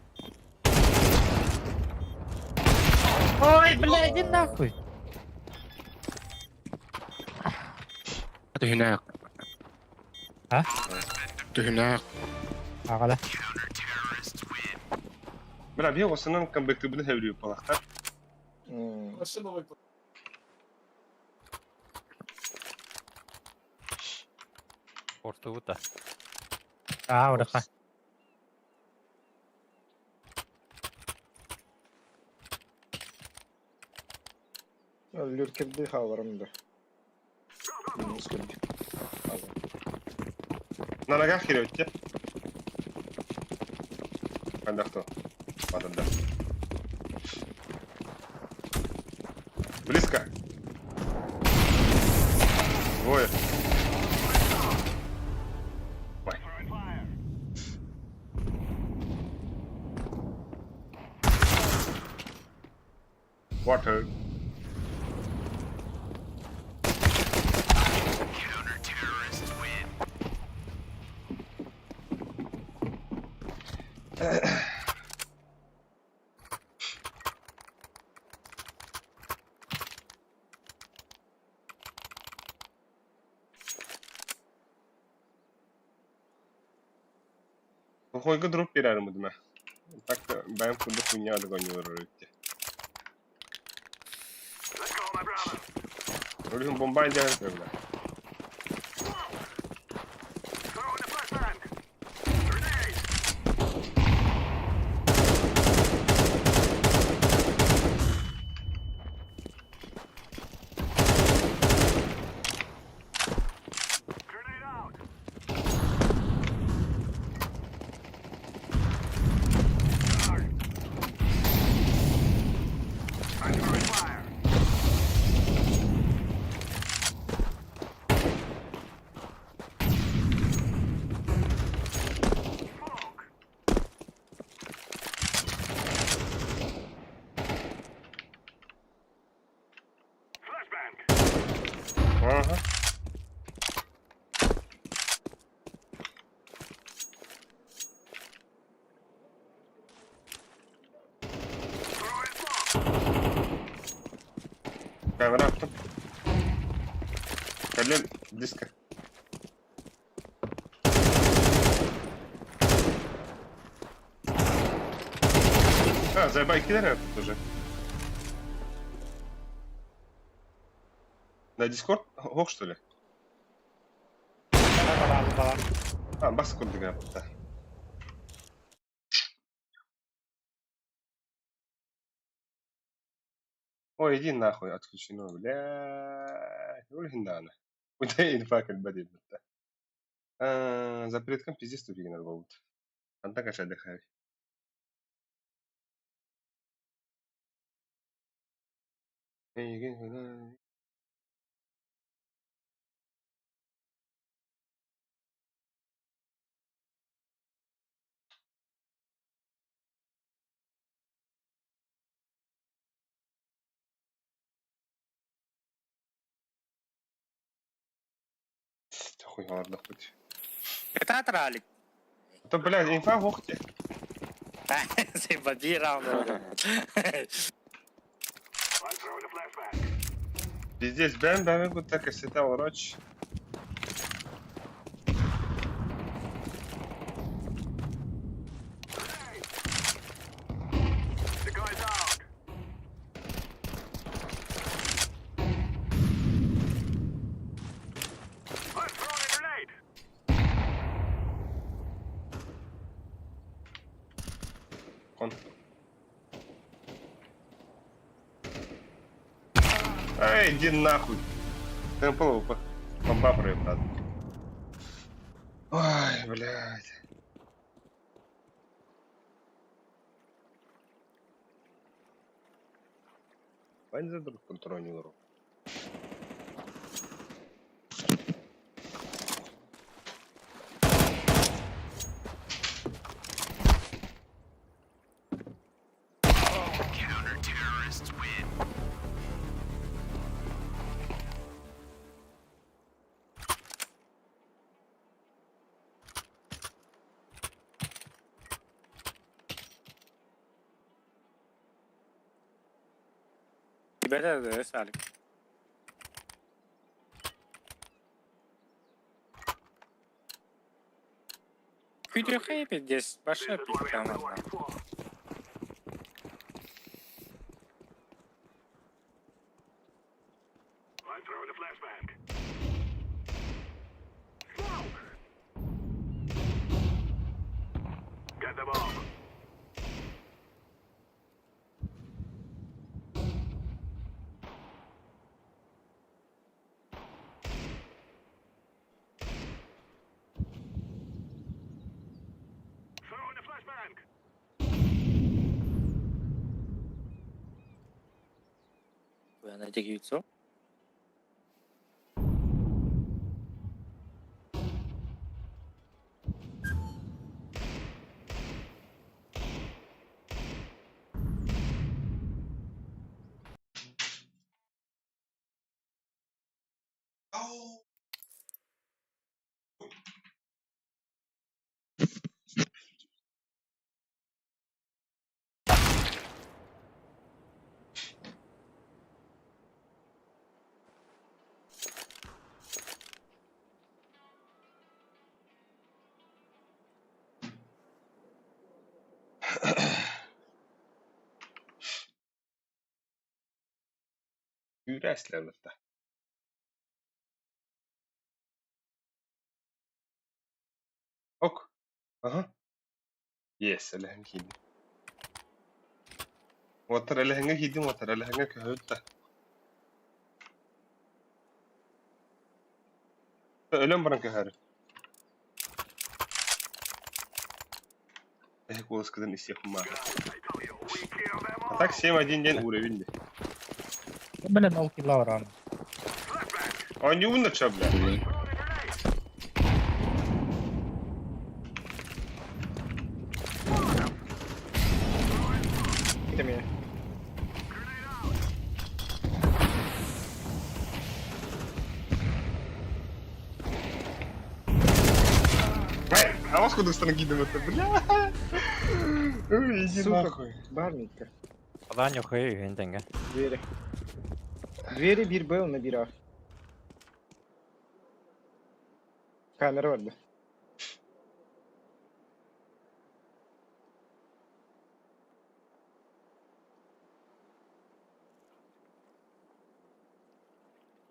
Ой, бля, иди нахуй. Түһүнээх. А? Түһүнээх. Аҕала. Бля, бия осынан комбектыбын хэвлүү палахтар. Ортубут да. Аа, ураха. Лүркерди хааларым да. Минус кэлди. На ногах кириөттэ. Андахто. Ладно, да. Близко. Двое. Ой. Water. Хойга дроп берәрім үдіме. Так бәйім курдук хуйня догонюлар өтте. Өлүм бомба дьаһан бля. Ага. Камера аттым. Кэлэн близко. А, заебай кидали тут уже. На Дискорд? Ох, что ли? А, бас курдук да. Ой, иди нахуй, отключено, бля. Өлүн Куда инфа кэлбэт да. Запреткам пиздец тупик надо будет. Антон, конечно, отдыхай. Хуй ладно хоть. Театралик. Да, блядь, инфа в ухте. Бабі раунд. Пиздец, бэм, бэм, вот так и всегда уроч. Кон. Эй, иди нахуй. Темпл ВП. Бомба проебат. Ой, блядь. Вань за друг контролю. Бэрэ Салик. Күйдүөхэй пиздец, большая пизда нахуй. I'm throwing a flashbang. Smoke! Get the bomb. Throwing a flashbang. Найди яйцо. Күүрээслэбитэ. Ок. Аха. Yes, элэһэн киирдим. Уоттар элэһэҥҥэ киирдим, уоттар элэһэҥҥэ көһүттэ. Өлөн баран көһөрү. Эһэ куоласкытын истиэхпин баҕар. А так 7-1 диэн уровень дии. Блин, ол килла баран. Оонньуубун да чё, бля. Это меня. Эй, а вас куда киирдим это, бля. Ой, иди Сука. нахуй. Бармитка. Адан йохой үһүн тэҥҥэ. Двери. Двери бир Б, на бир А. Камера бар да.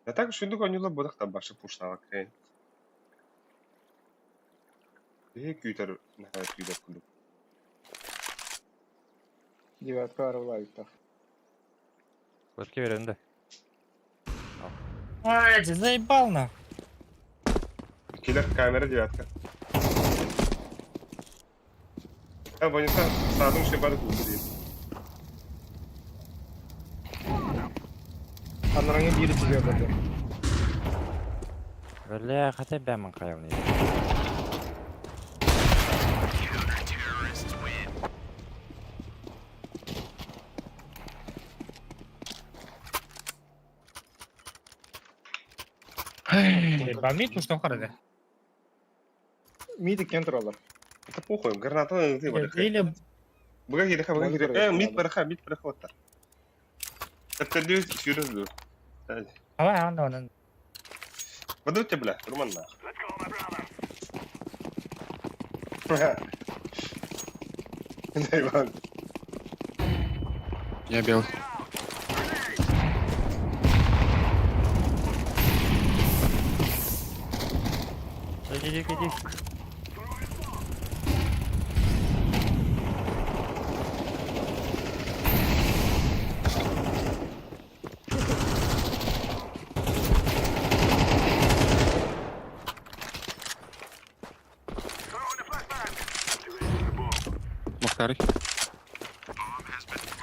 А так үчүгдүк оонньуулар буолах табашы пуштаабаккын. Биһи күүтэр наһаа күүтэр курдук. Девятка арылайыттах. Көскө берем да. Ай, ты заебал нахуй. Киллер камера девятка. А, Ваниса, саадым ще бары кулду дейт. Анараңы бири тебе барды. Бля, хотя бэмэн хайавны. Бамит уж там харада. Миди кентр алар. Это похуй, граната ты бар. Или Буга кириха, буга Можно кириха. проверить, Мид надо. бараха, мид бараха оттар. Тәптәрдүү сүүрөз ду. Давай, анда онан. Баду тебе, бля, Роман на. Let's go, my brother. Да, Иван. Я бел. Иди, иди, иди.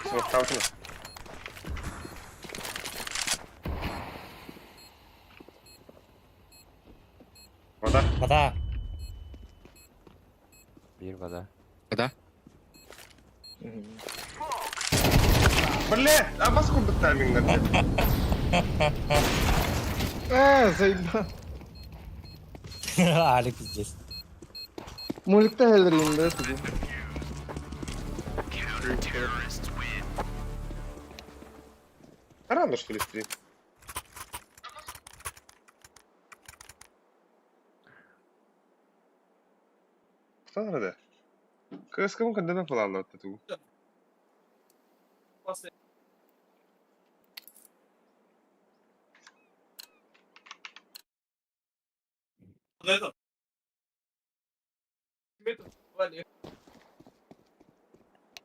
Смоктаутина. Вода. Вода. Биир вода. Вода. Бля, а вас курдук таймингнар. А, заебал. Алик здесь. Муликта хелрин, да, тугу. Рано, что ли, стрим? Кто надо? Кыскым кандана планлы ту.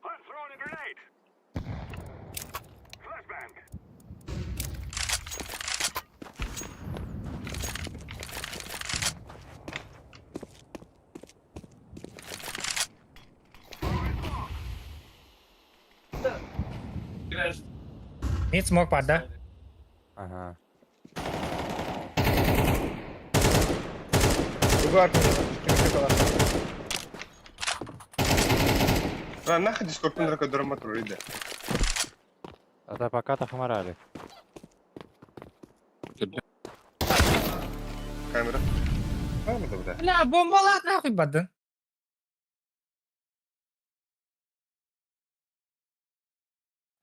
I'm throwing a grenade. Flashbang. Мид смог пад, да? Ага. Угар, А нахуй дискорд на котором иде. А пока тахмарали. Камера. Камера, бля. Бля, бомбалат нахуй бадын.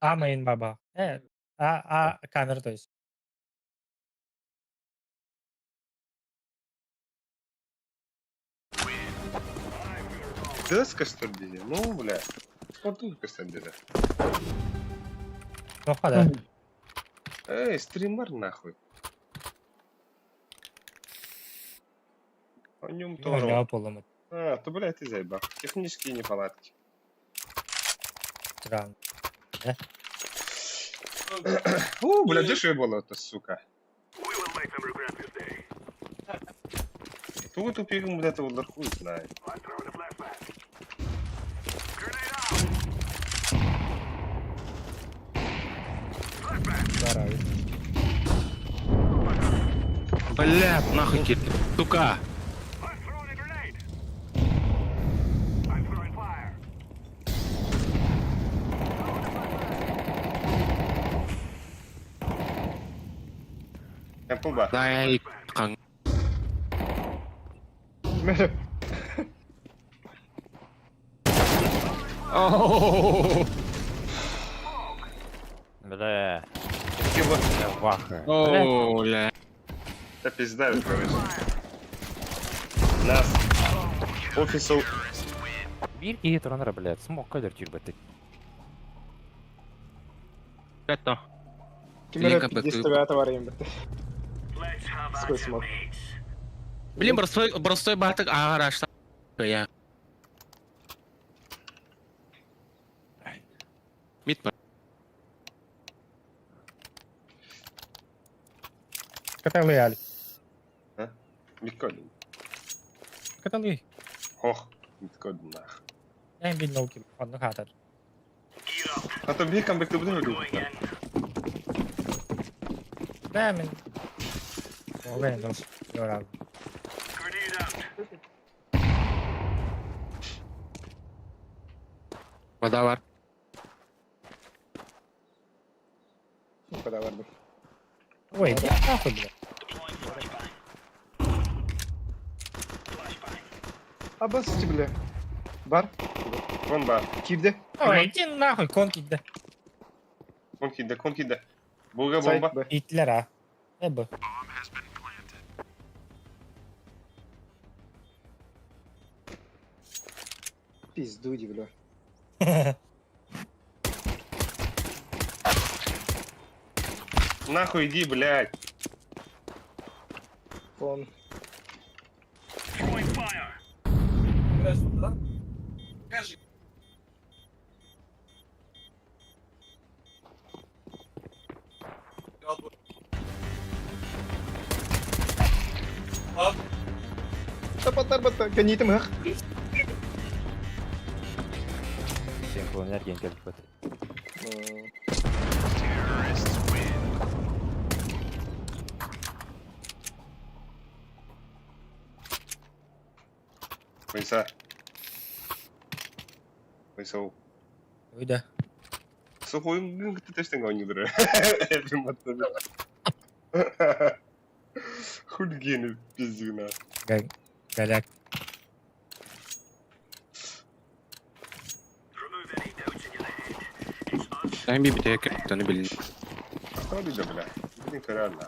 А мейн баба. А, а камера, то есть. Тыс көстөр диye. Ну, бля. Спортун көстөр диye. Тоха да. Эй, стример нахуй. О нем тоже. Оня поломат. А, то, блядь, ты заебал. Технические неполадки. Странно. О, бля, дешевле было это, сука. We will make them regret this day. Тугу тупигом, блядь, это хуй знает. I'm throwing a flashbang. Grenade out. Flashbang. Бля, нахуй кир. Сука. I'm throwing a grenade. I'm throwing fire. Темпл бар. Дай кан. Оу. Бля. Киба. Я в ахуе. Оу, бля. Да пизда, короче. Нас. Офису. Биир киһи туранара, блядь, смог кадр тюрбаты. Это. Кимера 59 варим. Let's have at Сквозь it, смог. mates. Блин, простой, простой батык ағарашта. Я. Мид бар. Каталы, Алик. Миткодин. Каталы. Ох, миткодин нах. Я им видел, ким. Одну хатар. Gear up. А то бей камбэк ты будешь Going in. Да, мен. Олен, дос. Йора. Grenade out. Вода бар. Куда барды? Ой, иди нахуй, бля. Deploying flashbang. Flashbang. Абас, бля. Бар. Вон бар. Кирде. Ой, иди нахуй, конки, да. Кон киде, кон киде. Буга Сай, бомба. Б. Итлер, а. Э, б. Пизду, бля. Нахуй иди, блядь. Вон. Throwing fire. Тапатар бата. Канитым хах. Сен клонер ген келіп бат. Хуйса. Хуйса. Уйда. Сухой кытта оонньуулара. Хулиганы пиздюна. Голяк. Sen bir bir tane bilin. Tabii de бля. Блин, реально.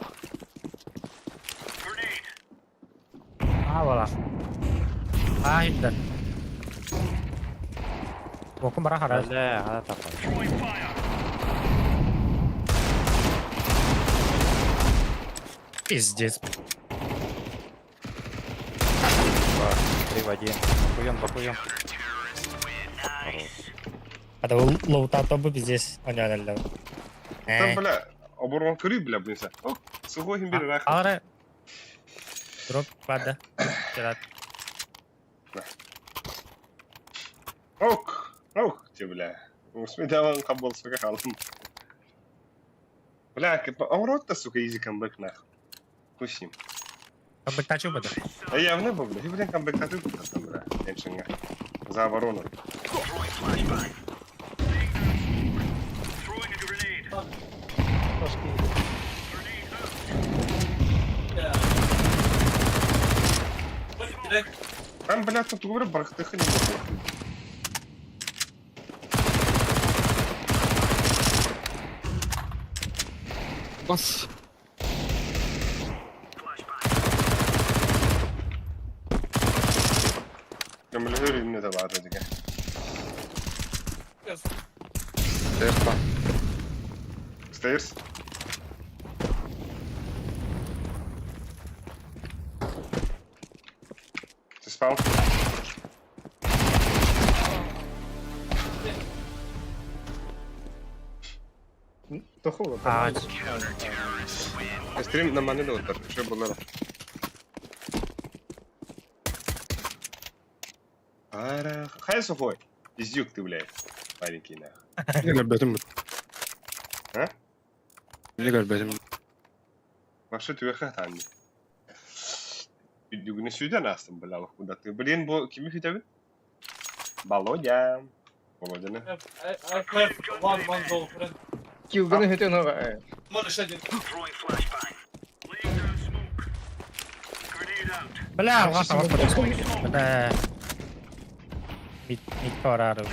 А, voilà. А, индер. Бокум бара харас. Бля, хата тапа. Пиздец. Три в один. Похуем, похуем. Это лоута тобы пиздец. Оня Там, бля, оборон көрүй, бля, блин, са. Ок, сухой хим бир рах. Ара. Дроп пада. Вчера. Ок, ок, те, бля. Усмедаван қабыл, сука, халым. Бля, оборот-то, сука, изи камбэк, нахуй. Хуй с ним. Камбэк тачу бада. А явно был, бля. Блин, камбэк тату, там, бля. Эншинга. За оборону. Там, бля, тут говорю, барахтыха не было. Бас. Көмөлөр үнне да бар деген. Терпа. Stairs. Ты спал? Тохула. А, Стрим на маны отыр. Что было? Ара, хай сухой. Издюк ты, блядь. Маленький, нах. Не көрбөтүм. А? Не көрбөтүм. Вообще ты верха там. Дүгүнэ сүйден астым, бля, куда ты. Блин, бу кими хүтәбин? Володя. Володяны. I have one one girlfriend. Килганы хөтөн ага. Бля, алға сабақ бада. Бля. Мид, мид барары.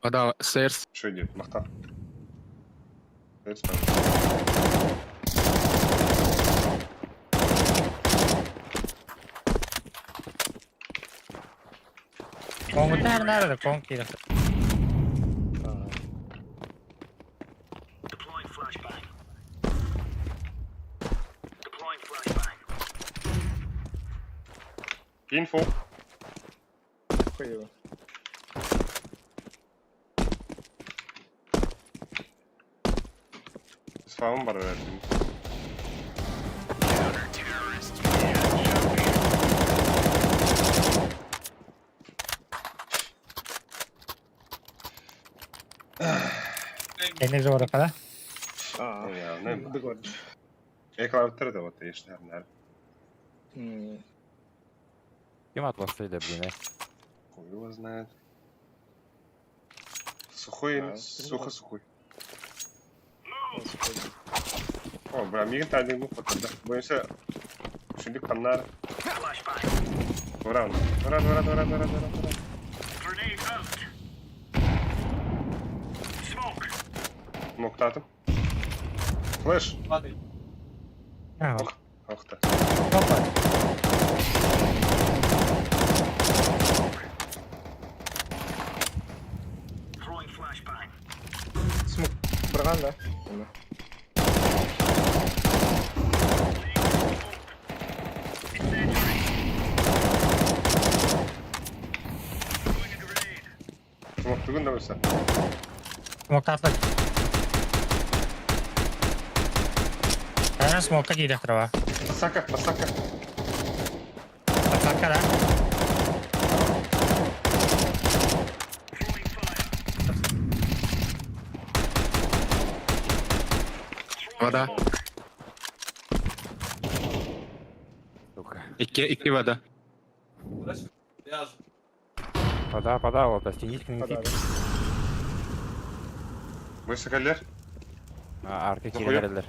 Ада stairs. Что идет? Махта. Stairs, Конгутар нарада, конг кирах. Инфо. Хуево. Спаун бар вердим. Эне жора када. А. Я, не. Догод. Эклауттер да вот ешнер. Ким атласты блин, э? Хуй его знает. Сухой, А, сухо сухой. О, бля, мигин тайдың бу потырда. Боюнса шүндүк каннар. Уран. Уран, уран, уран, уран, уран, уран. Моктатым. Флэш. А, Охта. опа. Смок браган да. Смок түгін да болса. Смок татлы. Ана смокка кирах трава. Пасака, пасака. Атак. Аркада. Вода. Сука. Икки, икки вода. Я же. Пода, пода, вот, стенить Пода, Высоколер. Арка Захуя. киирэллэр.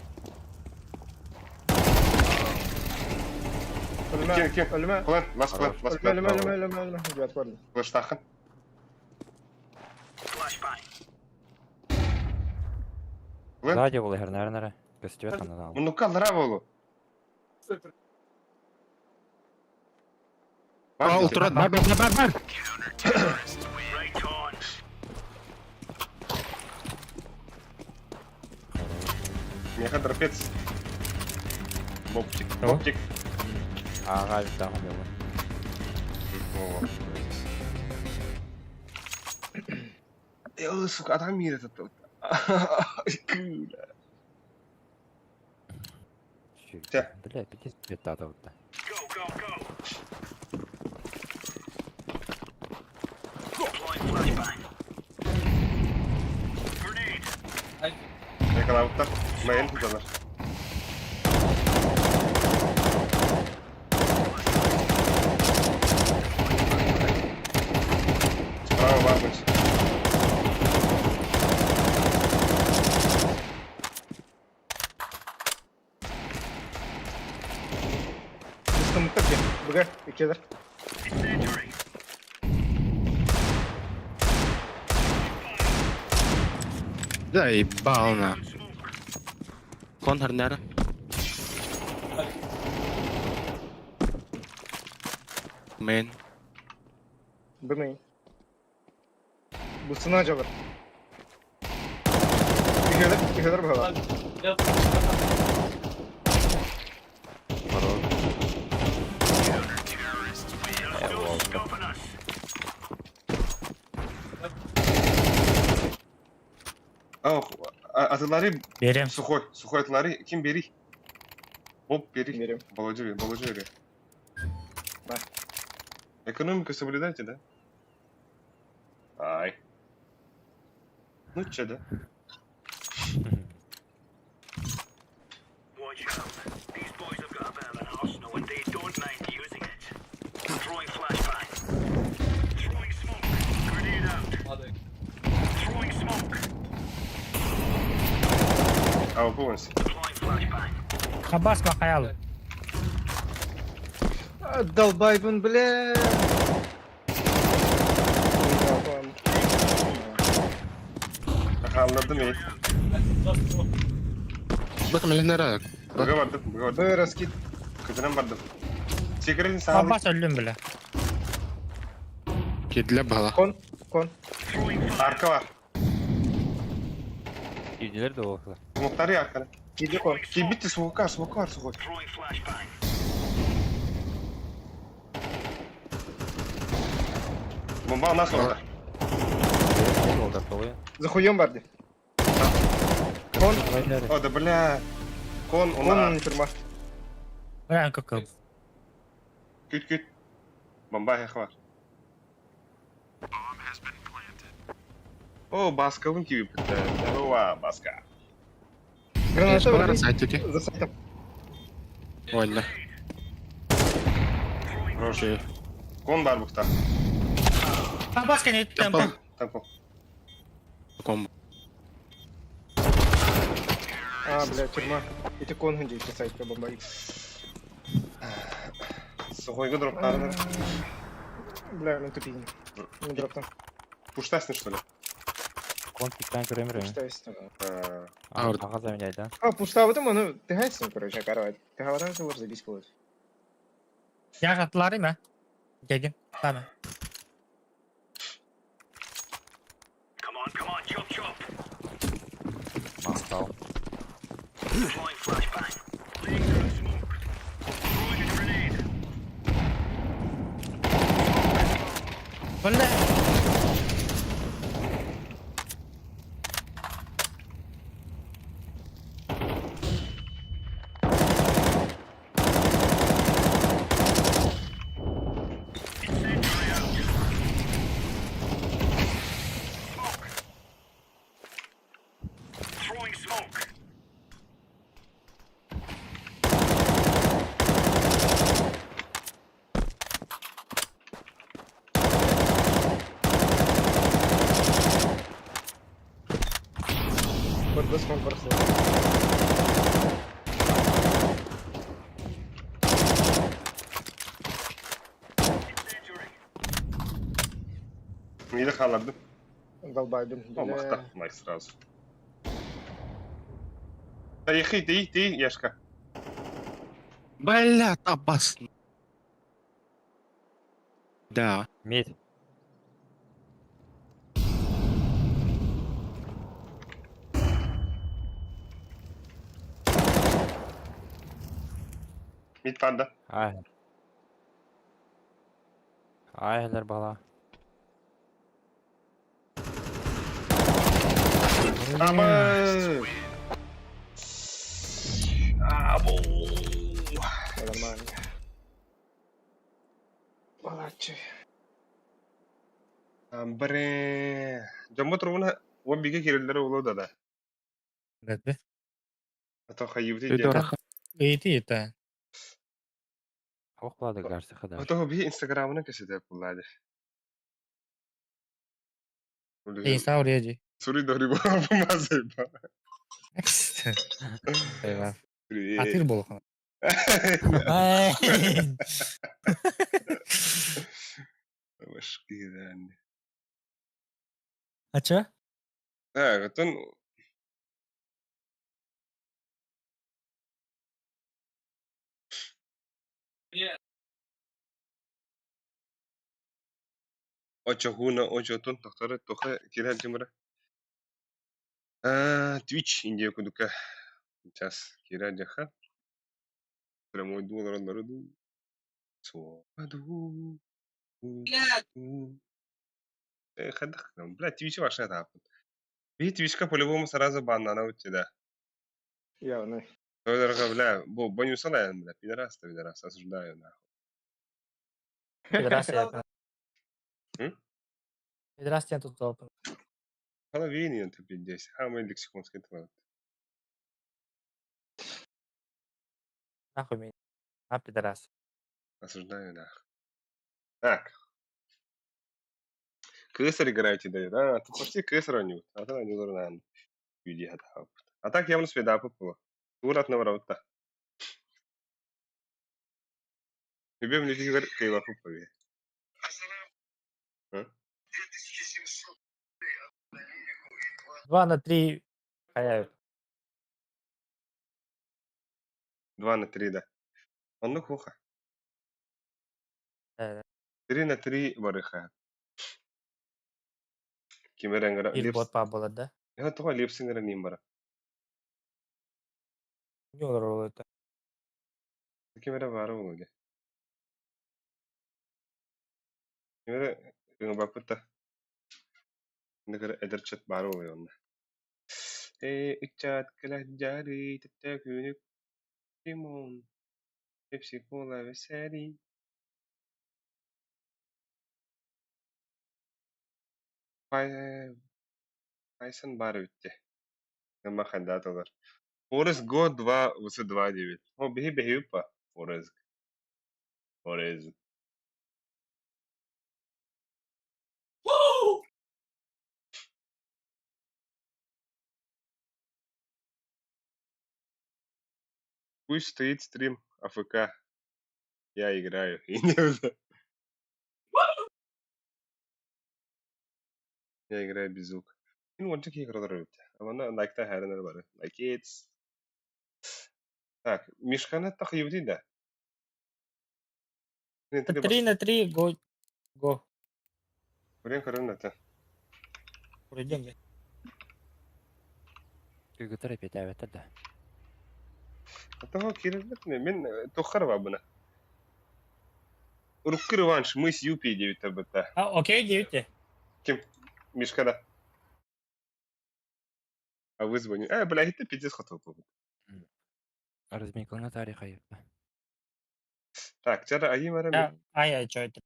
Өлүмэ, Ким, ким? өлүмэ. План, лас план, лас Өлүмэ, план. өлүмэ, өлүмэ, өлүмэ, өлүмэ. Ребят, парни. Флештахын. План. Сзади был игр, наверное, Көстүбэт ханна даҕаны. Муннукка аллара болу. А, утурат, бар, бар, бар, бар. Меха дропец. Бобчик, Кого? бобчик. Ага, даҕаны буолла. Во. Э, сука, адам мир этот. Кыля. Тя. Бля, 55 тата вот. Yakaladılar. Mayın tutarlar. Справа варварс. Мустамыттар ки. Бүгэ, иккилэр. Да, ебал на. Кон харнара. Мен. Бымый. Бусына жабыр. Ихелер, ихелер быһалар. Я Атылары Берем. сухой. Сухой атылары. Ким бери? Боб бери. Берем. Володя, бери, Володя бери. Да. Экономику соблюдайте, да? Ай. Ну че, да? Падай. А, полностью. Аббас Махаялы. Долбайбын, бля. Anladım iyi. Bakın öyle nere? Bıga vardım, bıga vardım. Б раскид. Kıcынан vardım. Секретин sağlık. Abbas öldüm bile. Kediler bala. Кон, кон. Arka var. Киирдилэр да буолла. Smoklar ya arkana. Киди кон. Ki bitti smoke var, smoke var, smoke. Bomba nasıl oldu? Oldu, толуй. За хуем барды. Кон, О, да бля. Кон, ona. кон тюрьма. Бля, как Küt küt. Bomba hek var. О, баска вон gibi bitti. Здорово, баска. Граната Бар барды. сайтеки. За сайтом. Ойла. Хороший. Кон бар бухта. Abbas не темпо. Темпо. Комбо. А, бля, тюрьма. Эти кон хынди, эти сайтка бомба. Сухойга дроптарını. Бля, ну тупиң. Не дроптан. Пуштасың что ли? Кон пиктан көрөмөр. Пуштайсың. А, Ауыр. Ага заменяй, да? А, пуштабытым, ну, ты хайсың, короче, каравать. Ты хавадан сылыр забить болады. Я атлары mı? Дедим. Tamam. Мастал. Бля. Быс конкурс. Мида хааллардым. Долбайдым. О, махта, лайк сразу. Таихи, ты, ты, Яшка. Бля, табас. Да. Медь. Мид панда. Ай. Ай, бала. Абы! Абу! Нормально. Молодцы. Бре. Дьоммут руна уон бигэ кириллери улуу да да. Бэт А то хайыбыты Ты диэн. дорога. Ыйты это. Ох, плады гарсы хадаш. А то биһи инстаграмынан кэсэтэ буллаады. Инста уреди. Сури дори бу мазайба. Айва. Атыр болхан. Башкидан. А чё? Так, оттон Очохуна очотун тохтору тоха кирэн тимура. А, Twitch Индия кудука. Сейчас кирэн жаха. Прямой доллар народу. Суаду. Хадах, бля, Twitch ваша тапын. Би Twitchка по-любому сразу баннана у тебя. Явно. Дорога, бля, бо баню салаyan, бля, пидорас, пидорас, осуждаю, нахуй. Пидорас я. М? Пидорас я тут толком. Половине ты пиздец. А мы лексикон скидывают. Нахуй меня. А пидорас. Осуждаю, нахуй. Так. Кысар играете, да? А, тут почти кысар они. А то они должны А так явно сведа попало. Турат на ворота. Любим люди говорят, кайва попали. 2 на 3 хаяют. 2 на 3, да. Онно куха. Э, 3 на 3 барыха. Кимеренгара Ил лепс. бот па болады, да? Я того лепсингера нимбара. Не olur это. Кимере бары болду. Кимере бапыта. Нэгэр эдерчет бары болду онна. Э, ичат кэлэ жари тэтэ күнүк лимон. Пепси кола весери. Пайсан бары битте. Нама хандаталар. Форест Го 2 вс 2 9. О, биһи бэһиуппа. Форест. Форест. Пусть стоит стрим АФК. Я играю. И не уже. Я играю без звука. Ну, вот такие игры. Ана лайкта хайранар бары. Like it's. Так, Мишканы тахыйбыты да. 3 на 3 го. Го. Урен көрөн это. Пройдем. Кыгытыр эпетәбәтер да. Того кирилбет мен тохар бабына. Урукку реванш мы с Юпи 9 ТБТ. А, окей, 9. Ким? Мишка да. А вызвоню. А, бля, это пиздец хотел бы. Разминкална тарих айыпта. Так, чара айым ара. Ай, ай, чё это?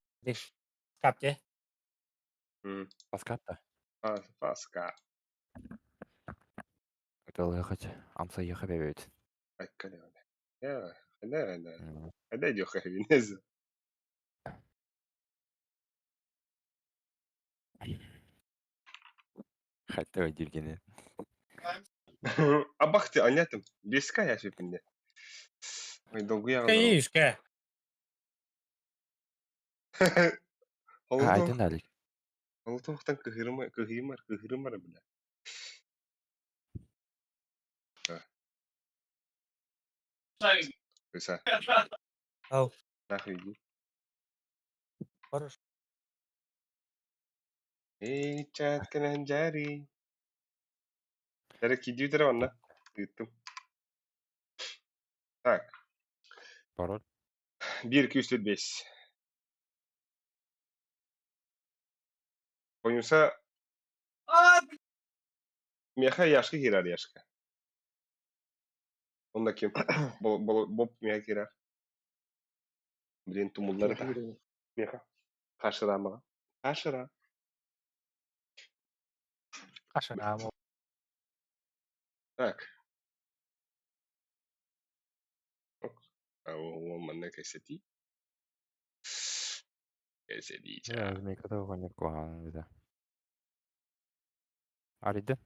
Капте. Паскатта. Паска. Ытылыхыч амса ехы бебет. Айккале. Я, да, да. Да, идёх, винез. Хатта диргене. Абахты анятым. Беска я сөпүнде. Ой, долгуя Кайышка. Айдын Алик. Олтуохтан кыһырыма кыһыймар кыһырымар бля. Кыса. Ау. Нахуй иди. Хорошо. Эй, чат кэнэн жари. Эрэ киирдибит эрэ онно. Ыыттым. Так. Пароль. Биир күүс бес. Боюнса миэхэ Яшка киирэр Яшка. Онно ким? Боб миэхэ киирэр. Блин, тумуллар это. Миэхэ. Хашырамаҕа. Хашыра. Хашыраама. Так. О, манна кэсэтии. Кэсэтии. Змейка оҕонньор куһаҕан эбитэ. Арыйдын?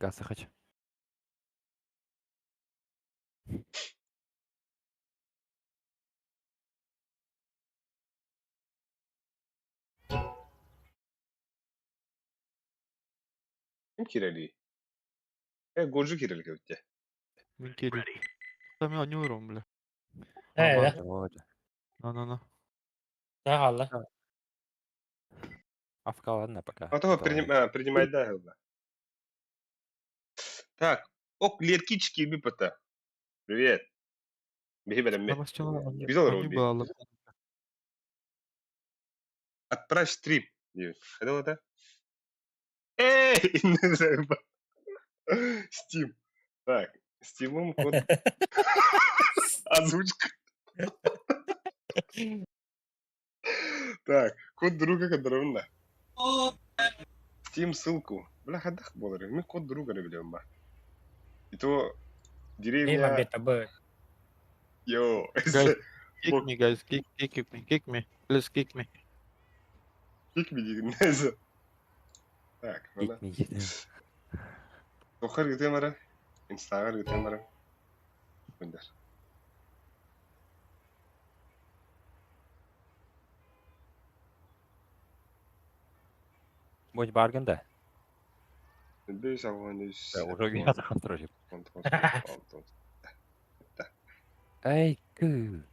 Гасыхач. Ким киирэрий? Э, Гуржу киирэр эбит дии. Мин киирим. Там я не урон, бля. Э, Вот. На-на-на. да хаалла. Авка ладно пока. А то принимай да, да. Так, ок, леркички бипата. Привет. Биһи бэлэммит. Бастион Biz они olur была. Отправь стрим. Хотел это? Эй! Steam. Так, Steam'ым код. Озвучка. Так, код друга кадровна. Steam ссылку. Бля, хадах болар. Мен код друга не билем ба. И то деревня... Йоу. Guys, kick me, guys. Kick, kick me, kick me. Please kick me. Kick me деген несі? Так, мына. Kick me деген. Тохар гытем ара. Инстагар гытем ара. Gönder. Будь баргын да. 5 6 3 Уже я контроль. Эй, кы.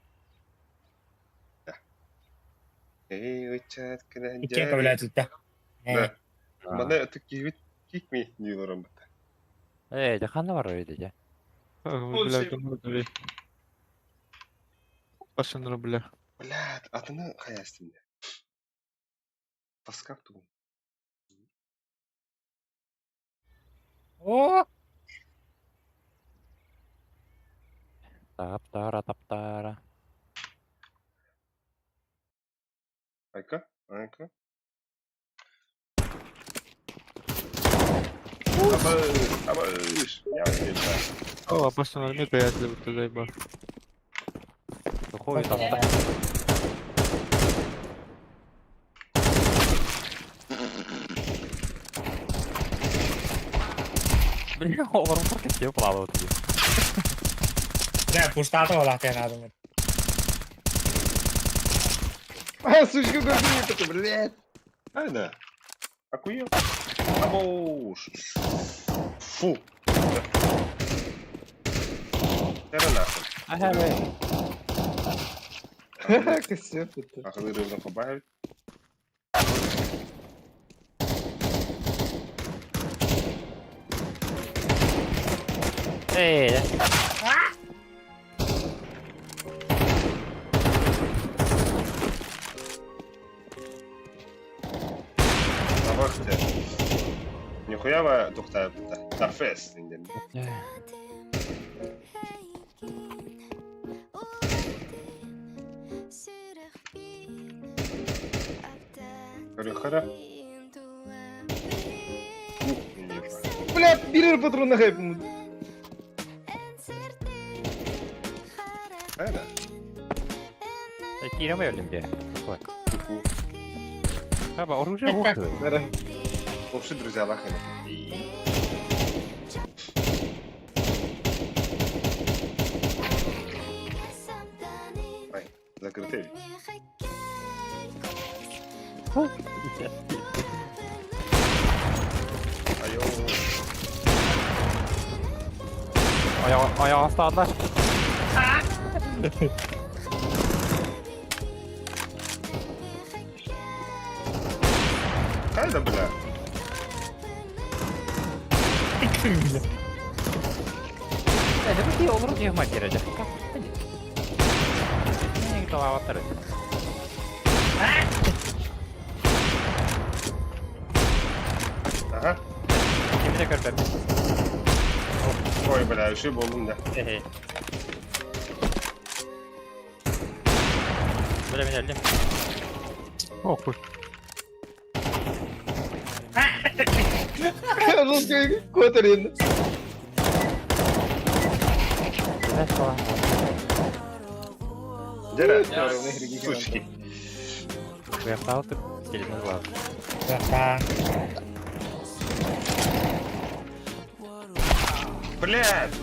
Эй, ычат кэнэн Иккиэн көбүлээтилтэ. Да. Мана ытык киһибит kick me дии олорон бата. Эй, да ханна бар өйдө дьэ. Бля, думаю, Пашин рубля. Бля, атыны хайастым дьэ. Тоскап тугун. О! Таптара, таптара. Айка, айка. Абыш, абыш. Я О, Пашин армия приятели, вот заебал. Сухой там. Бля, олорон кетти плавал тиги. Бля, пустата олахтен адымын. А, сучка, көрдүм, блядь. Айда. Охуел. Абош. Фу. Это нахуй. Ага, бля. Косяк это. Ахылы рыбна побавить. Эй, Абахте. Нихуя вы тухта Тарфес. Хара-хара. Ух, не Бля, бирер патрон хайп. Айда. Киирэ өлүм дьэ. Ку-ку. Хаба, оружие ух. Вообще, друзья, лахали. Закрытый. Айоо. Айаҕастаатылар. Хайда бля. Это бу олору диэх материя. Талаабаттар. Ага. Кими да көрбөппүн. Ой, бля, еще болдум да. Эхе. Бля, мен өлдүм. О, хуй. Русский Которин. Дера, сучки. Уяхтаабыт телефон бар. Уяхтаа. Блядь!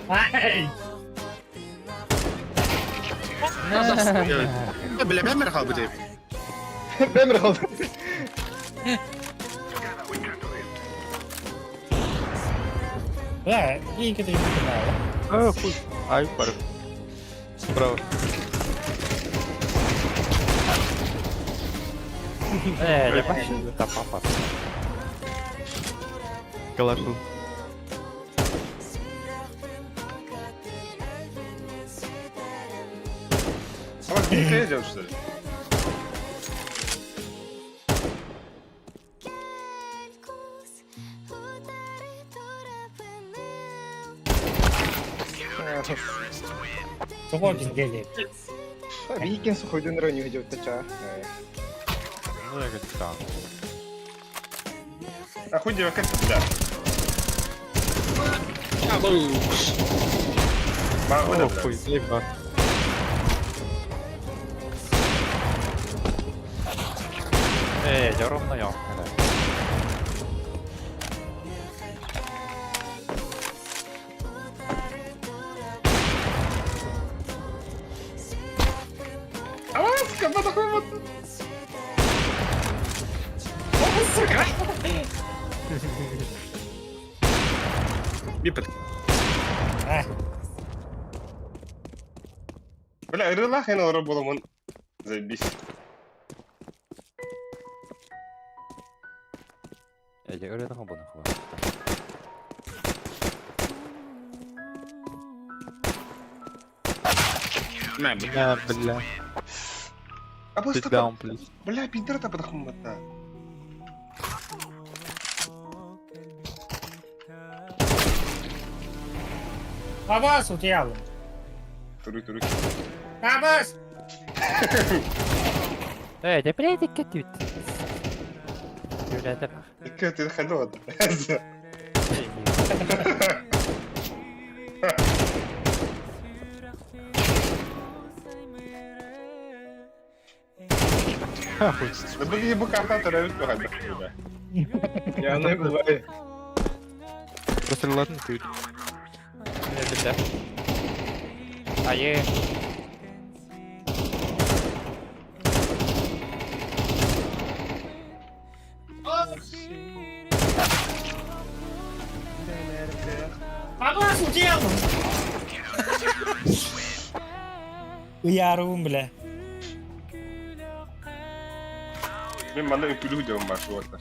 Ай! Бля, бэмэр хаалбыт эбит. Бэмэр хаалбыт. Бля, иинки ты А, хуй. Ай, пар. Справа. Э, не бачу, там папа. Калашу. А вот не идет, что ли? Тоҕо кэлиэ? Биикин сухойдун району идет ча. Ну, я говорю, там. А хуй тебе как бля. О, хуй, заебал. Э, я ровно я. А, сука, такой вот. Сука. Бипет. А. Бля, рылах я на буолумун. Заебись. Я говорю, это хобона хва. Мә, бля. Бля, бля. А Sit просто down, please. Бля, пидор та подхумата. Абас утуйалым. Туруй, туруй. Абас! Э, да блядь, катют. Юля, это... Катют ханот. Да блин, ебу карта, ревет бля. Я не бываю. Прострелатын күйт. Бля, Ае. Абас утуйалым! Уярым, бля. Мен манна үкүлүү диэн бар суоттар.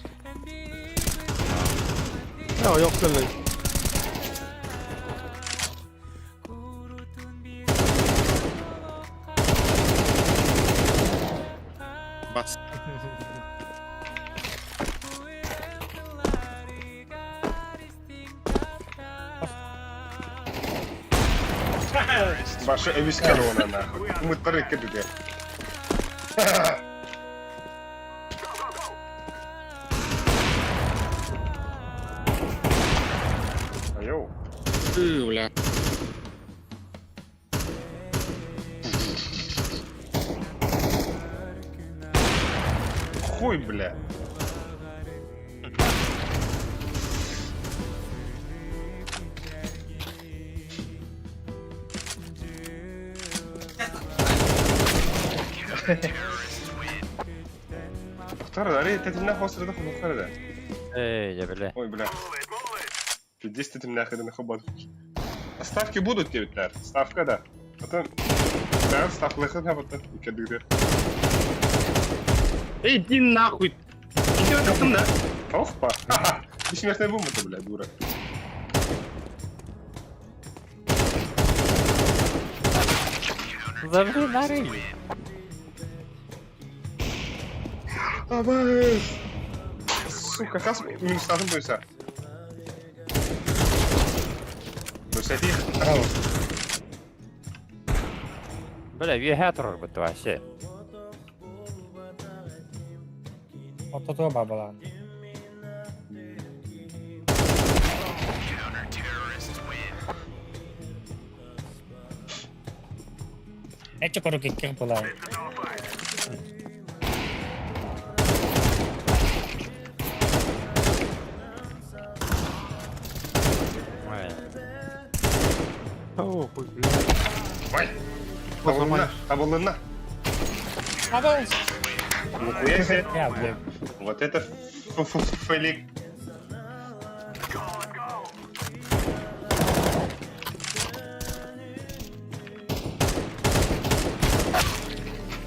Ja, yok кэллэ. Бас. Башы эбис корона нахуй. Мыттары кедүде. Айоу. Бля. Хуй, бля. Тохтор, ари тэтимнээх хоосырда хомуктар да. Эй, я бля. Ой, бля. Пиздец тэтимнээх эдэн хобот. А ставки будут диэбиттэр. Ставка да. Потом Да, ставкалыхын хабыттан иккэрдигдэр. Эй, иди нахуй! Иди в этом, да? Опа! Бессмертная бомба-то, бля, дура. Забри на рынок. Абас! Сука, хас минустатын бойса. Бойса тих. Бля, үөһээ турарбыт вообще. Ортотуга бабалаан. Эче корук иккир булаан. Ой. О, хуй, бля. Ой! Табылына, табылына. Абас! Нихуя себе. Я, бля. Вот это фу-фу-фу-фелик.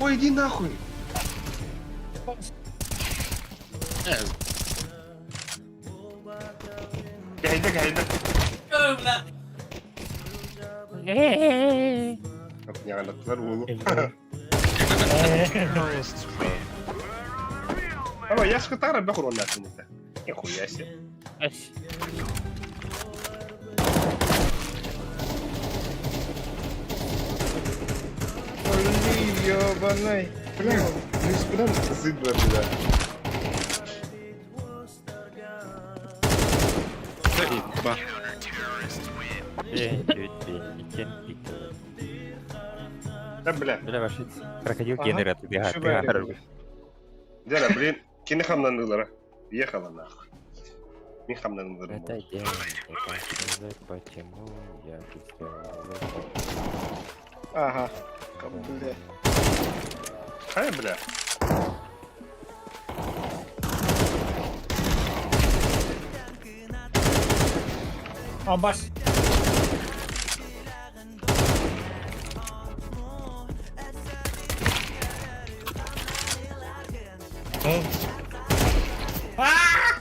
Ой, иди нахуй. Кайда, кайда. Яғанаттылар уолу. Ама яшка тара бахур онна синета. Нихуя себе. Блин, ёбаный. Бля, ну куда зыдло, бля. Ба. Да, бля. Бля, вообще крокодил Ага. Генри отбегает. Шибай, Дяля, блин, кини хамнанылара. Ехала нахуй. Мин хамнаныларым. Это день, это почему я сделал Ага. Бля. Хай, бля. Абас! Аа!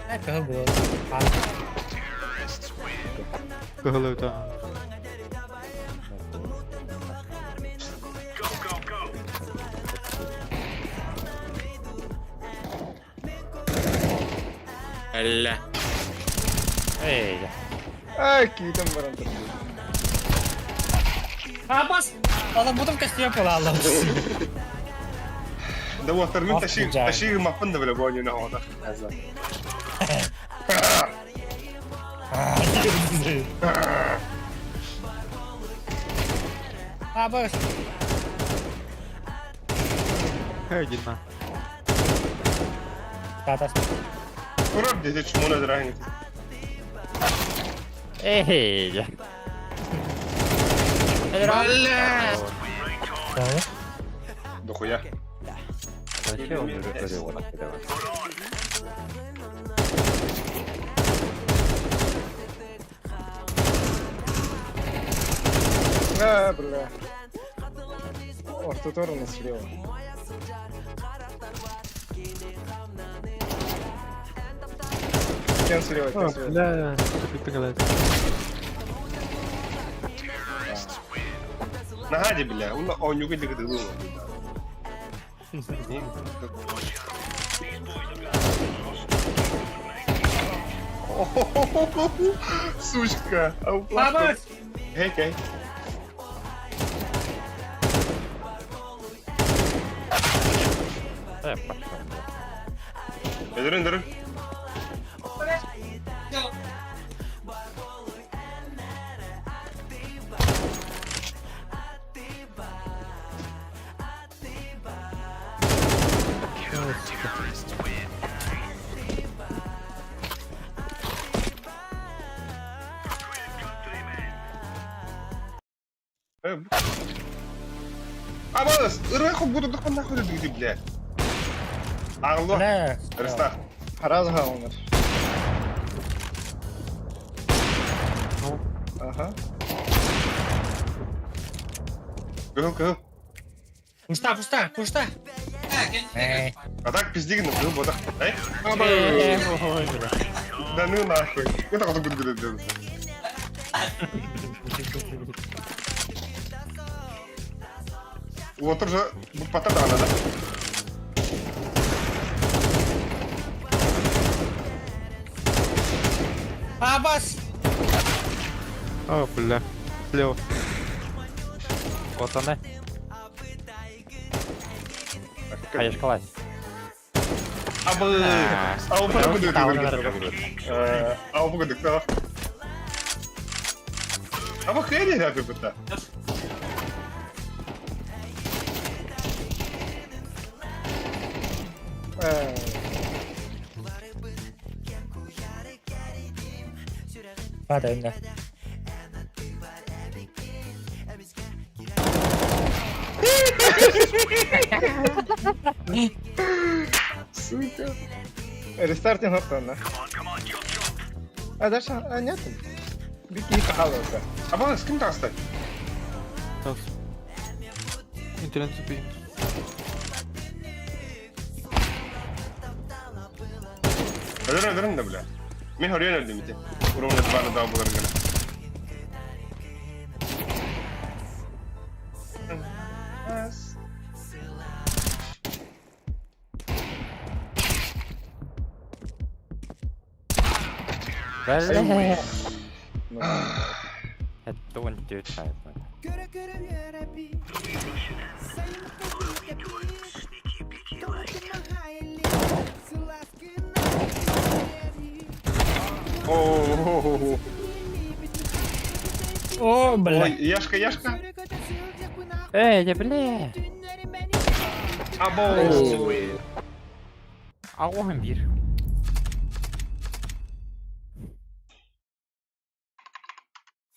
Это было. Кыһылыта. Бля. Эй, Ай, киитен баран турду. Абас! Ала бутым костюм була Да вот, мин Ох, таши, жаль. таши маппын да бля, боню на хода. Абас! Эй, иди на. Татас. Курап дете чмуна драгни. эй. Бля! Дохуя. Зачем он уже его накидывает? А, бля. Ортоторно слева. Кен слева, кен слева. Бля, ты Нагади, бля, он онюга дигдылы. Сучка. Абас! Эй, эй. Да, я пошел. Дырын, дырын. Абас, ырыа буду нахуй ты, бля. Алло, Бля. Рестарт. Араас умер. Ага. Кыһыл, кыһыл. Пушта, пушта, пушта. Эй. А так пиздигин, кыһыл бодах. Эй, Да ну нахуй. Это как буду делать. Вот уже потадана, да? Абас! О, бля. Слева. Вот она. Хаешкалась. Абы! Ауфа кудык. Ауфа кудык, да. Аба хэри да кыбыта. Падаем, да. Сука. Рестартинг хохтанна. А дальше, а нет. Бики хахаловка. Аба с кем таста? Сейчас. Интернет тупи. Öldür öldürün de бля. Мен хорьян öldüm ити. Уровня 2 на дал булар гана. Бля. Это он тетя. О, О, бля. Ой, Яшка, Яшка. Эй, я бля. Або. А он бир.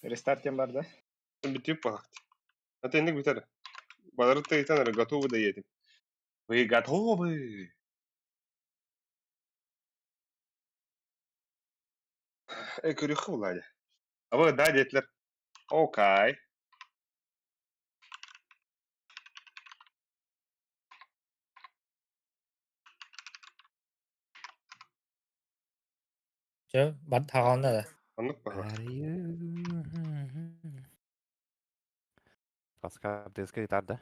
Рестартинг бар, да? Бүтүп пахт. А ты не битер. Балар ты итан готовы да едем. Вы готовы? Эй, көрүхү буладя. Абы да детлер. Окей. Че, бат тағанда да. Аннык пахт. Паска дыска гитар, да?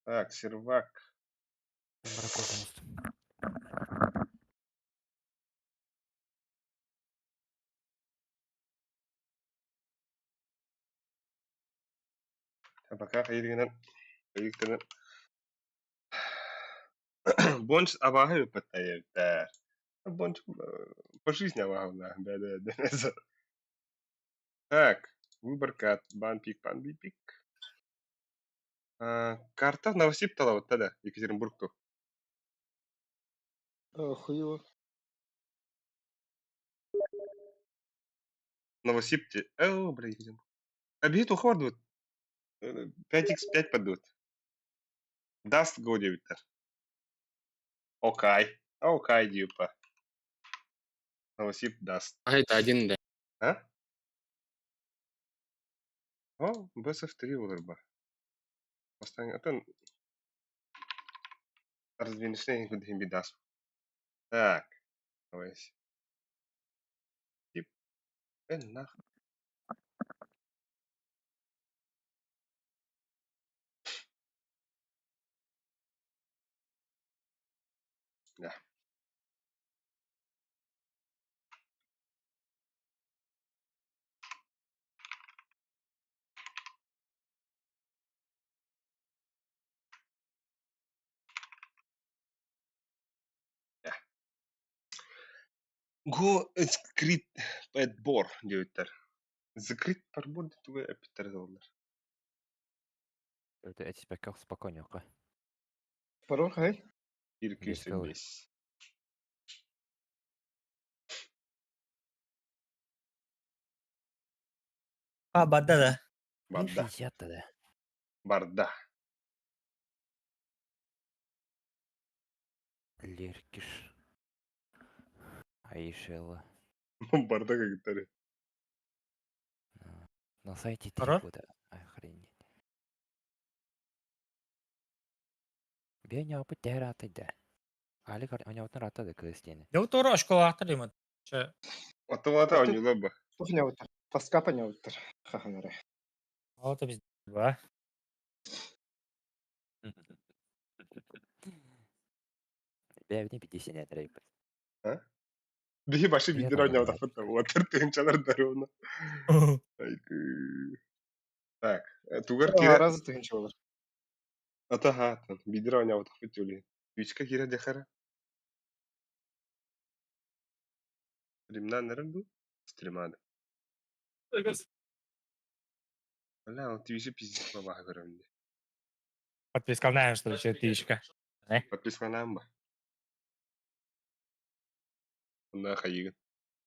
Так, сервак. Пока хайдыгынан хайдыгынан Бонч абаһы паттайбтар. Бонч по жизни абаһы да, да, да. Так, выбор карт, бан пик, бан би пик. Карта Новосиб талабытта да, Екатеринбург ту. Хуево. Новосиб те. О, бля, Екатеринбург. Абит ухвардут. 5x5 падут. Даст го дебиттер. Окей. Окей, дипа. Новосиб даст. А это один, да. А? О, BSF3 олар бар. Бастан атын раздвинешне күндү даст. Так. Давай. Тип. Э, нах. Да. Го скрит подбор диэбиттэр. Закрыт подбор туга эпиттер доллар. Это эти пока спокойненько. Пароль хай? 1 205. А, барда да. Барда. 60 тогда. Барда. Леркиш. Аишела. Барда как то. На сайте 3 Ара? года. Охренеть. Беня опыт рата да. Алик у рата да кыстене. Дэ утура школа ахтар Че. Отуата онюлаба. Тухня утар. Таскапа не утар. Хаханара. Вот это ба. Бя не 50 не трейп. Биһи башы Я бидер там ойнау тахпыт уотар тыгынчалар даруна. Так, тугар кира Разы тыгынчы болар. ата хатан бидер ойнау тахпыт юли. Твичка кира дехара. Стримна неренду? Стримады. Бля, ол твичи пиздец баба көрөмдө. Подписка знаем, что вообще тычка. Подпискалаан ба. Онна хайыгын.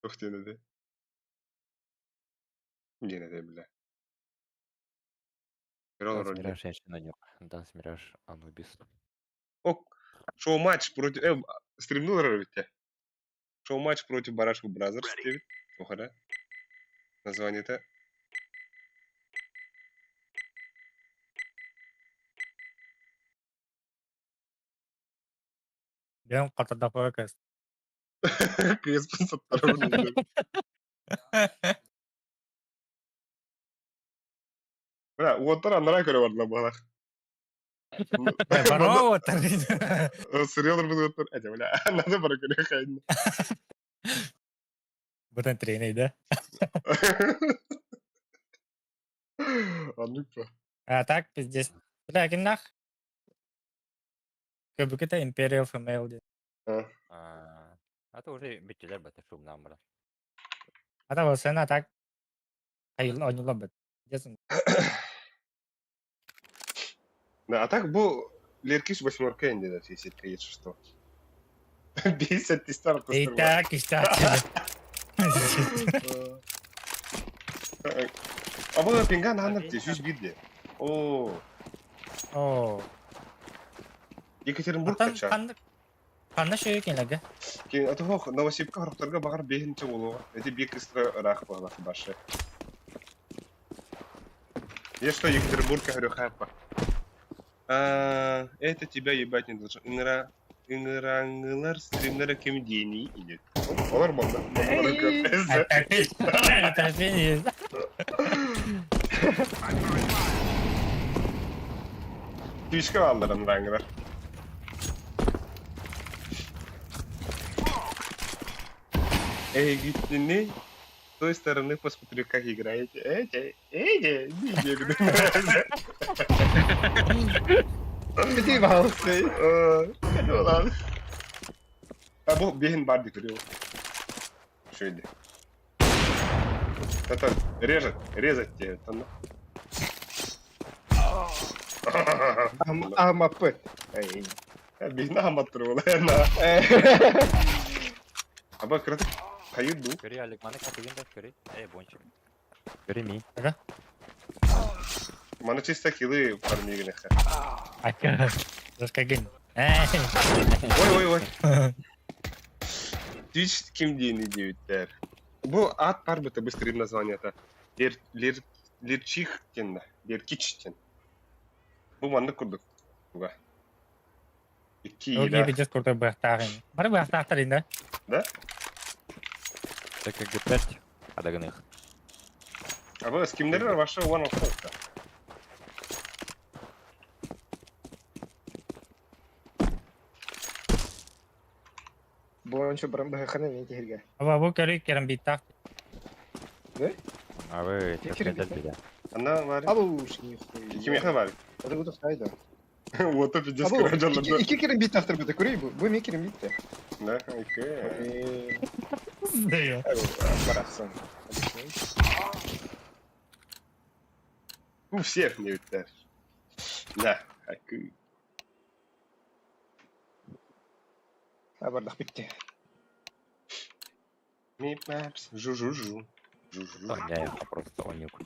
Тохтенеде. Генеде бля. Данс Мираж женщина Данс Мираж Анубис. Ок, шоу-матч против... Стримнул ведь. Шоу-матч против Барашку Бразерс. Охара. Название-то. Бен катада фокус. Креспен саттарабын. Бля, уоттар анара көрө бардыла балах. Баро вот. Сырьелар біз уоттар. Әте, бля, надо бара көрө хайын. Бутан треней, да? Аннук па. А так, пиздец. Бля, кинах. Көбүкете Imperial Female де. А это уже битчилер бата шумнан бара. А та сена так. Айыл ойнула бит. Десен. Да, а так бу Леркиш восьмерка инде да, если если что. Бесит ты старт. И так, и так. А бұл пинган аныр те, жүз бирде. О, О. Екатеринбург Atan кача. канны канны шөйө кенлеге. Кен аты хох Новосибка хорохторга багар бехинче болуға. Эти бек истра рах бағлах башы. Я что, Екатеринбург говорю, хапа. А, это тебя ебать не должно. Ингра... Инграңылар стримнері кем дений или. Олар болды. Опять. Твичка алдыр ыңраңылар. Эй, гиттини. С той стороны посмотрю, как играете. Эти, эти, не Бити балсы. А бұл бехин бар дикрил. Шөйді. Это режет, резать тебе. Это, Амапы. Эй. Бехин аматтыр ол. Аба кыраты хайыр ду. Көрі Алик, маны катыгын да көрі. Эй, бончик. Көрі ми. Маны чисто килы фармигнеха. Ака. Раскагын. Ой, ой, ой. Твич ким дейін девиттер. Бұл ат бар біті быстрый название это. Лер, лер, лерчихтен, леркичтен. Бұл манны күрдік. Буга. Икки Ол ила. gibi курта бахтагын. Бар бахтактар инде. Так как Г5 адагыных. А бұл скимнер ваша one of four. Бу ончо барам бахана мен кehirге. Аба бу көрү керем биттак. А вы Кекер чё Она var. Абу нихуя. Кимеха var. Это буду хайда. Вот пиздец Абу, көрө iki керем бит автор бит көрей бу. Бу мен керем битте. Да, окей. Барахсан. У всех не биттер. Да, окей. Абардах битте. Мип мапс. Жу-жу-жу. Жу-жу. Я просто онюк.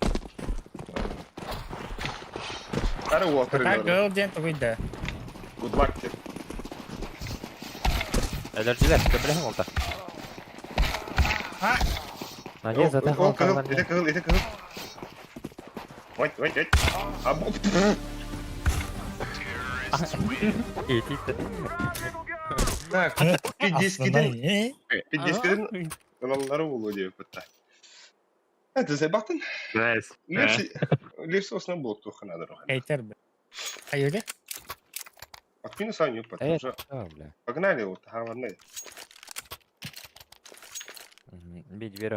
Ары уолтар Так, гыл диэн тугуй да? Good luck диэн. Өлөрдүлэр, көмөлөһүҥ ол да. А! Надеюсь, зато Ол кыһыл, ити кыһыл, ити кыһыл. Ой, ой, ой. А бу... Так, пиддескиден, пиддескиден ылаллары буолуо диэбиппит. Это забатын. Nice. Лепси, лепси основном блок туха надо. Хейтер б. Айылы? Откину Саню, потому что... Погнали вот, ладно. Бить дверь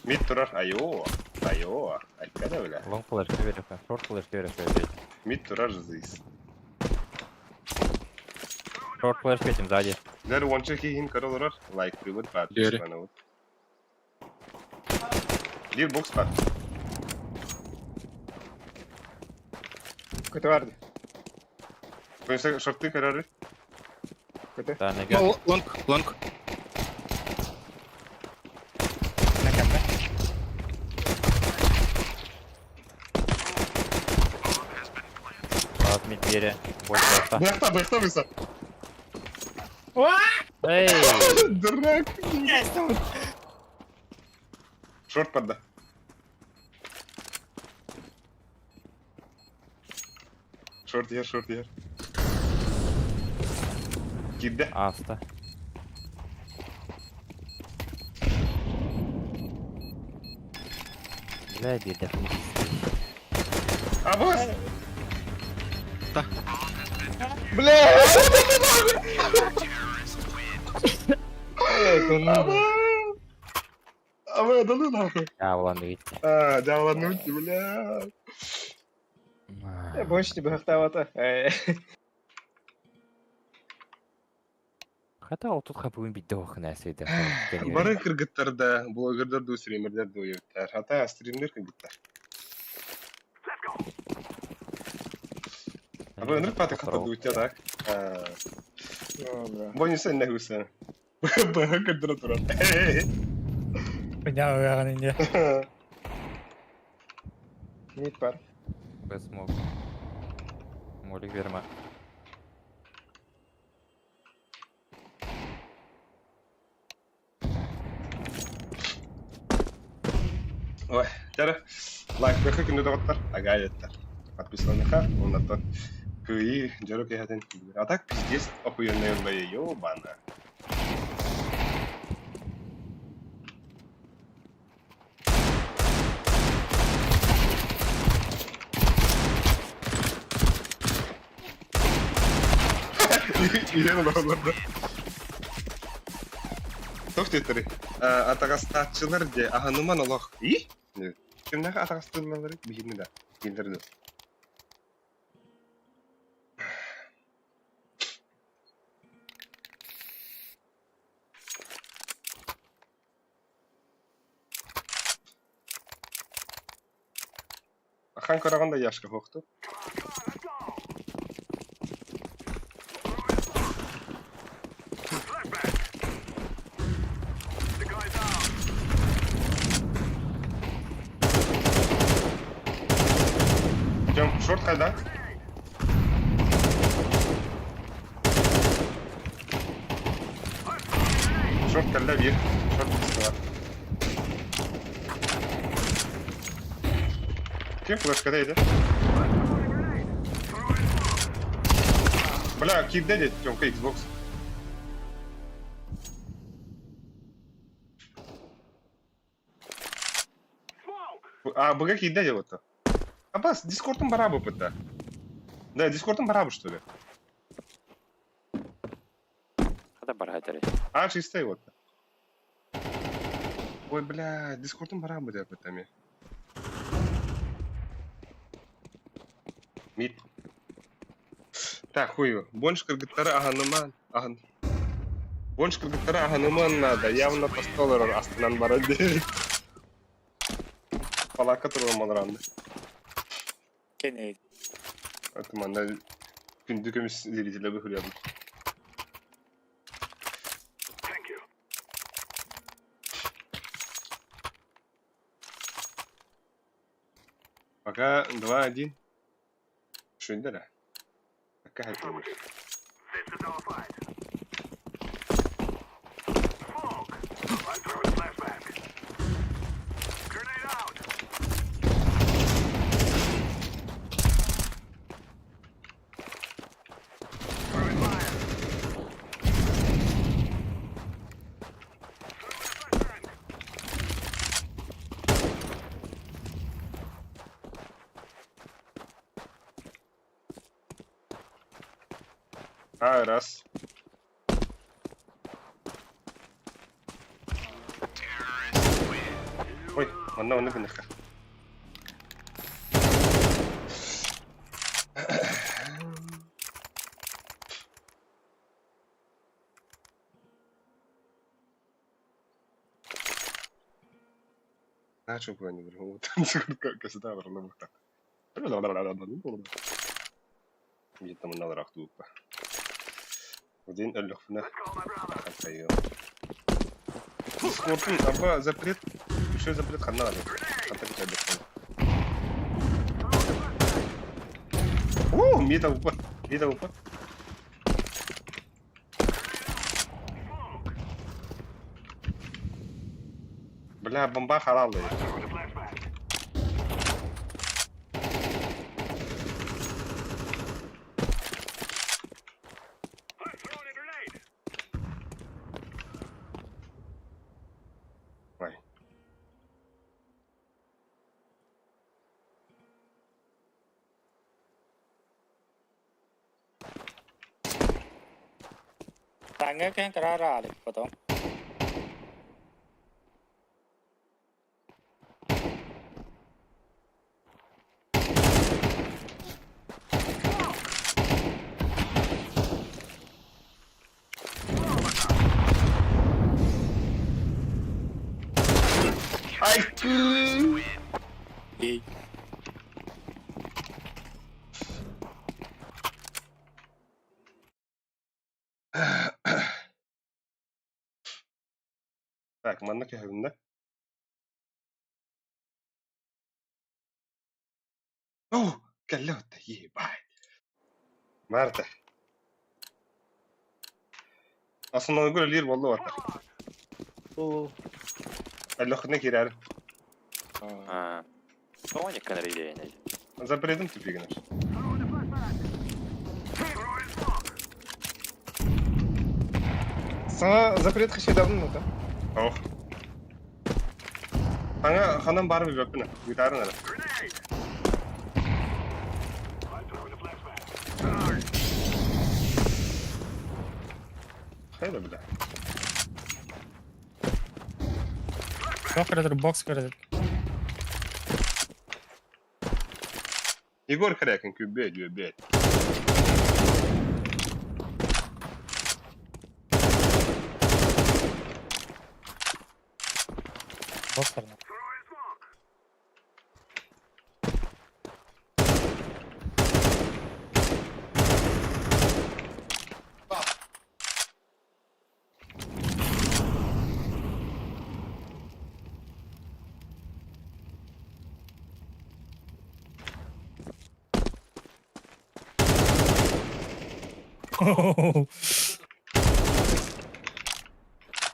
Мид турар, айо, айо, айкада бля. Лонг флеш кверху, шорт флеш кверху опять. Мид турар здесь. Шорт флеш этим сзади. Дэр уонча киһин көрө олорор, лайк привыт баар. Диэри. Дир бокс бар. Көтө барды. Көйсө шорты көрөрү. Көтө. Да, неге. Лонг, лонг. От медведя. Больше ста. Быякта, быякта быса. Эй! Дурак. Шорт барда. Шорт ер, шорт ер. Киирдэ. Аста. Бля, беда. Абас! Да. Бля! Это ну. Абы, да ну нахуй. А, ладно, видите. А, да ладно, бля. Больше тебе хахтавата. Хата ол тут хапуын бит дохна сөйді. Бары кыргыттарда, блогердар ду, стримердер ду ебіттер. Хата стример кыргыттар. Абы өнүрүк паты хата дуутя так. Бонуса не гуса. Бага кырдыра турар. Меня уяган инде. Мид бар. Смог. Молик верма. Ой, тәрі лайк бэхэ күндү доҕоттор, агаайаттар. Подписываныха, оннаттан кыйы дьоро киһэтин. А так пиздец охуенный ыллайы, ёбана. Иһэн олороллор да. Туох диэтэри? Атаҕастааччылар дии, аһыныман олох. И? Кимнээх атаҕастыыллалары биһини да, кинилэр да. Ахан көрөҕүн да Яшка суохтуу. Идем, шорт хайда. Шорт кэллэ биир. Шорт быстылар. Ким флешкада edi? Бля, киирдэ диэт, Тёмка Xbox. А, БГ киирдэ диэт вот. Абас, Дискордум барабы быта. Да, Дискордум барабы, что ли? Хата бархатери. А, чистый вот. Ой, бля, Дискордум барабы диэт бытами. Мид. Так, хую. Больше кыргыттары аһаныман. Аһан. Больше кыргыттары аһаныман надо. Явно по столу астынан барар диэбит. Палака турар Кеней. Это манна күндү көмүс зрителя быһырыабын. Пока 2-1. Шүндэ эрэ. Акка хайтыллар. А, раз. Ой, манна оннук гыныахха. Начал куда-нибудь. Вот, Бииртэн мунналараах тууппа. Один өллөхпүнэ хантайыам. Дискордун аба запрет, еще запрет ханна аны. Ханта кичэрдэхпин. Оо, мита упа, мита упа. Бля, бомба халалы. Ой. Таҥҥа кэһэн кыраара потом. Ай! Так, манна көһөбүннэ. Оо, кэллэ отта, ебать. Марта. Основной үлэлиир буолла барта. Оо. Өлөхүнэ киирэр. Аа. Тоҕо ньыккан эрийдээйинэй? Запретим тупигинер. Саҥа запрет хасидабын да? Ох. Саҥа ханан баар билбэппин гитарын эрэ. Хайда бля. Туох көрөтөр, бокс көрөтөр. Егор Корякин күбүө дьүөбүө. Бокс көрнө.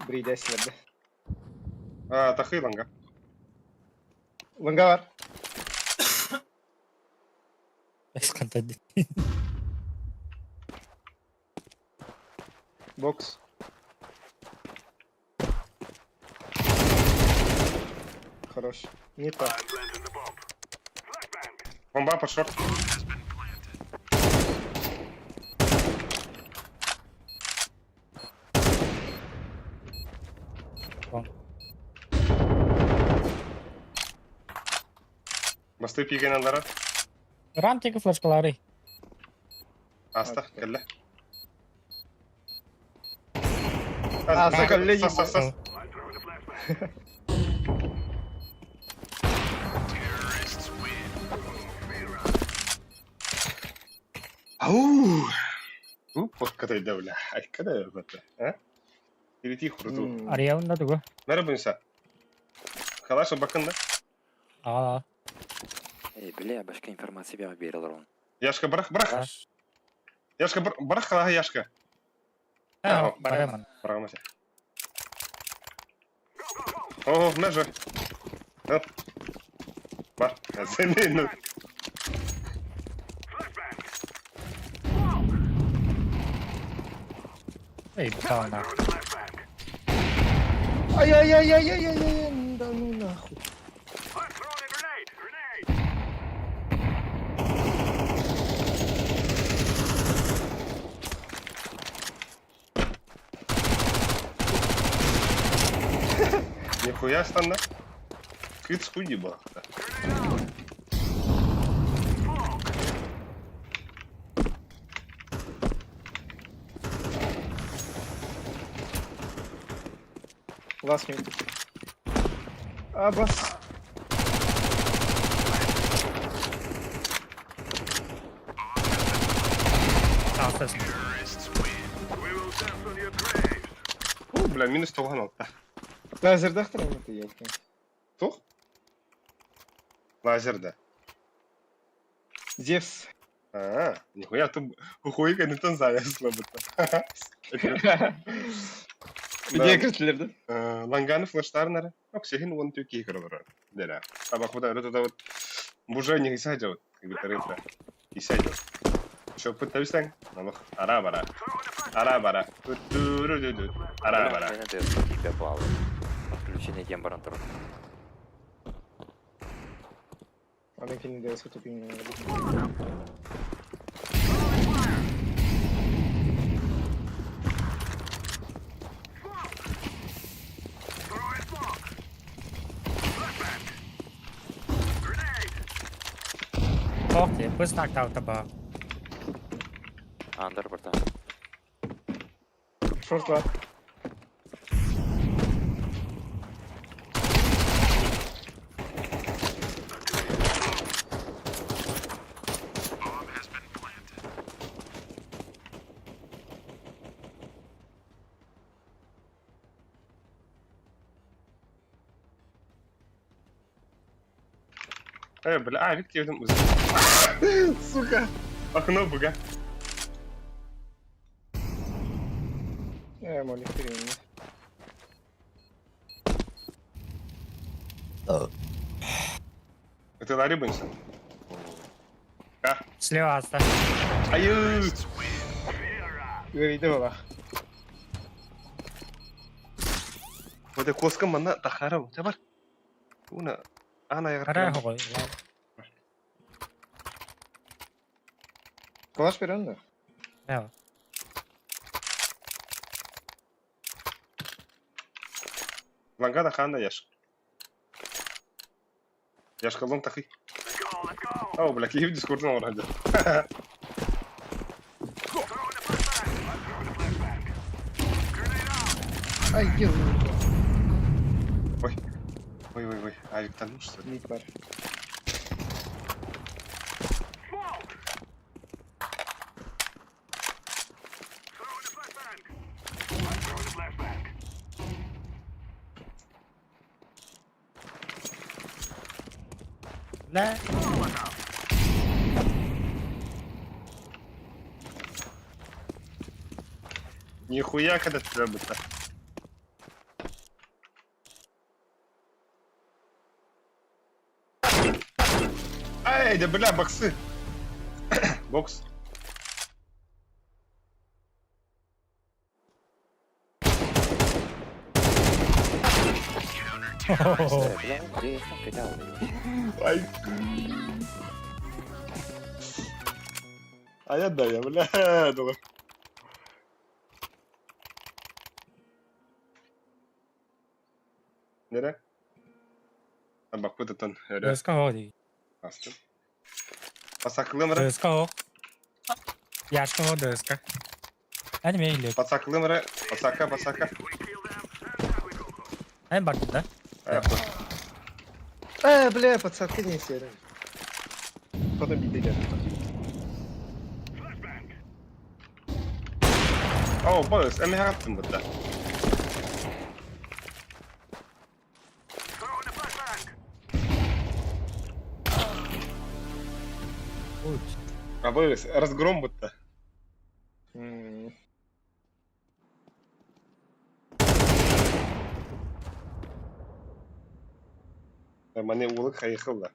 Бридэсилэрдэ. А, тахыыланга. Ланга бар. Эскантады. Бокс. Хорош. Не так. Бомба под шорт. Басты пиген аллара. Рам тики флешкалары. Аста, кэллэ. А, закалли Сас, сас, сас. Ау! Уп, вот бля. Ай, когда это, а? Перейти хурду. Арыйабын да тугу. Merhaba insan. Калаша бакында. Аа. Эй, бля, башка информация бэҕэ биэрэ олоробун. Яшка, бырах, бырах! Яшка, бырах, халаһа, Яшка! Ээ, бараман. Бырагамас. О, нажа. Оп. Бар. Сен Эй, бутаана. Ай-яй-яй-яй-яй-яй-яй, да ну нахуй. Нихуя станна. Кыц хуй ебал. Last mid. А, бас. Таастас. О, бля, минус 96. Лазердахтар это елки. Тух? Лазерда. Зевс. А, нихуя ты хуйка не танзая слабо-то. Где кіртілерді? Ланганы флештарнары. Оксиген вон тюки кырылыр. Деля. Табак буда это вот бужа не исадет, как бы ретро. Исадет. Что пытаешься? Намах ара-бара. Ара-бара. Ту-ру-ду-ду. Ара-бара. Бля, баллы. Отключение тем баран тур. Аны келінде сутупин. Ох ты, быстро так таба. Андер, братан. Шорт бар. Бля, а, Виктор, там... Сука! Окно буга. Э, молик перемене. Это Ларри Бенсон? А? Слева аста. Аю! Говорит, была. Вот я коска манна тахарам. Табар. Уна. Ана я Ара хогой. Калаш берем да? Э. Лангада ханда яш. Яшка лон тахи. О, бля, киев дискорд на ради. Ай, ел. Ой. Ой, ой, ой. Авик там, ну что ли? Мид бар. Бля. Нихуя, когда тебя бы-то. Эй, да бля, боксы. Бокс. Бля, где я сам кидал? Ай. А я да, я, бля, думаю. Нере? Бакпытытан өрө Дөска ходи. астым. Пасакылымры, Дөска хо. Яшка хо дөска. Аниме или. пасакылымры, пасака, пасака. Эн бардым да? Э, бля, подсадка не серый. Потом биде О, бос, эми хагаттым бутта. Абыс, разгром будто. Маны уолу хайыхылла.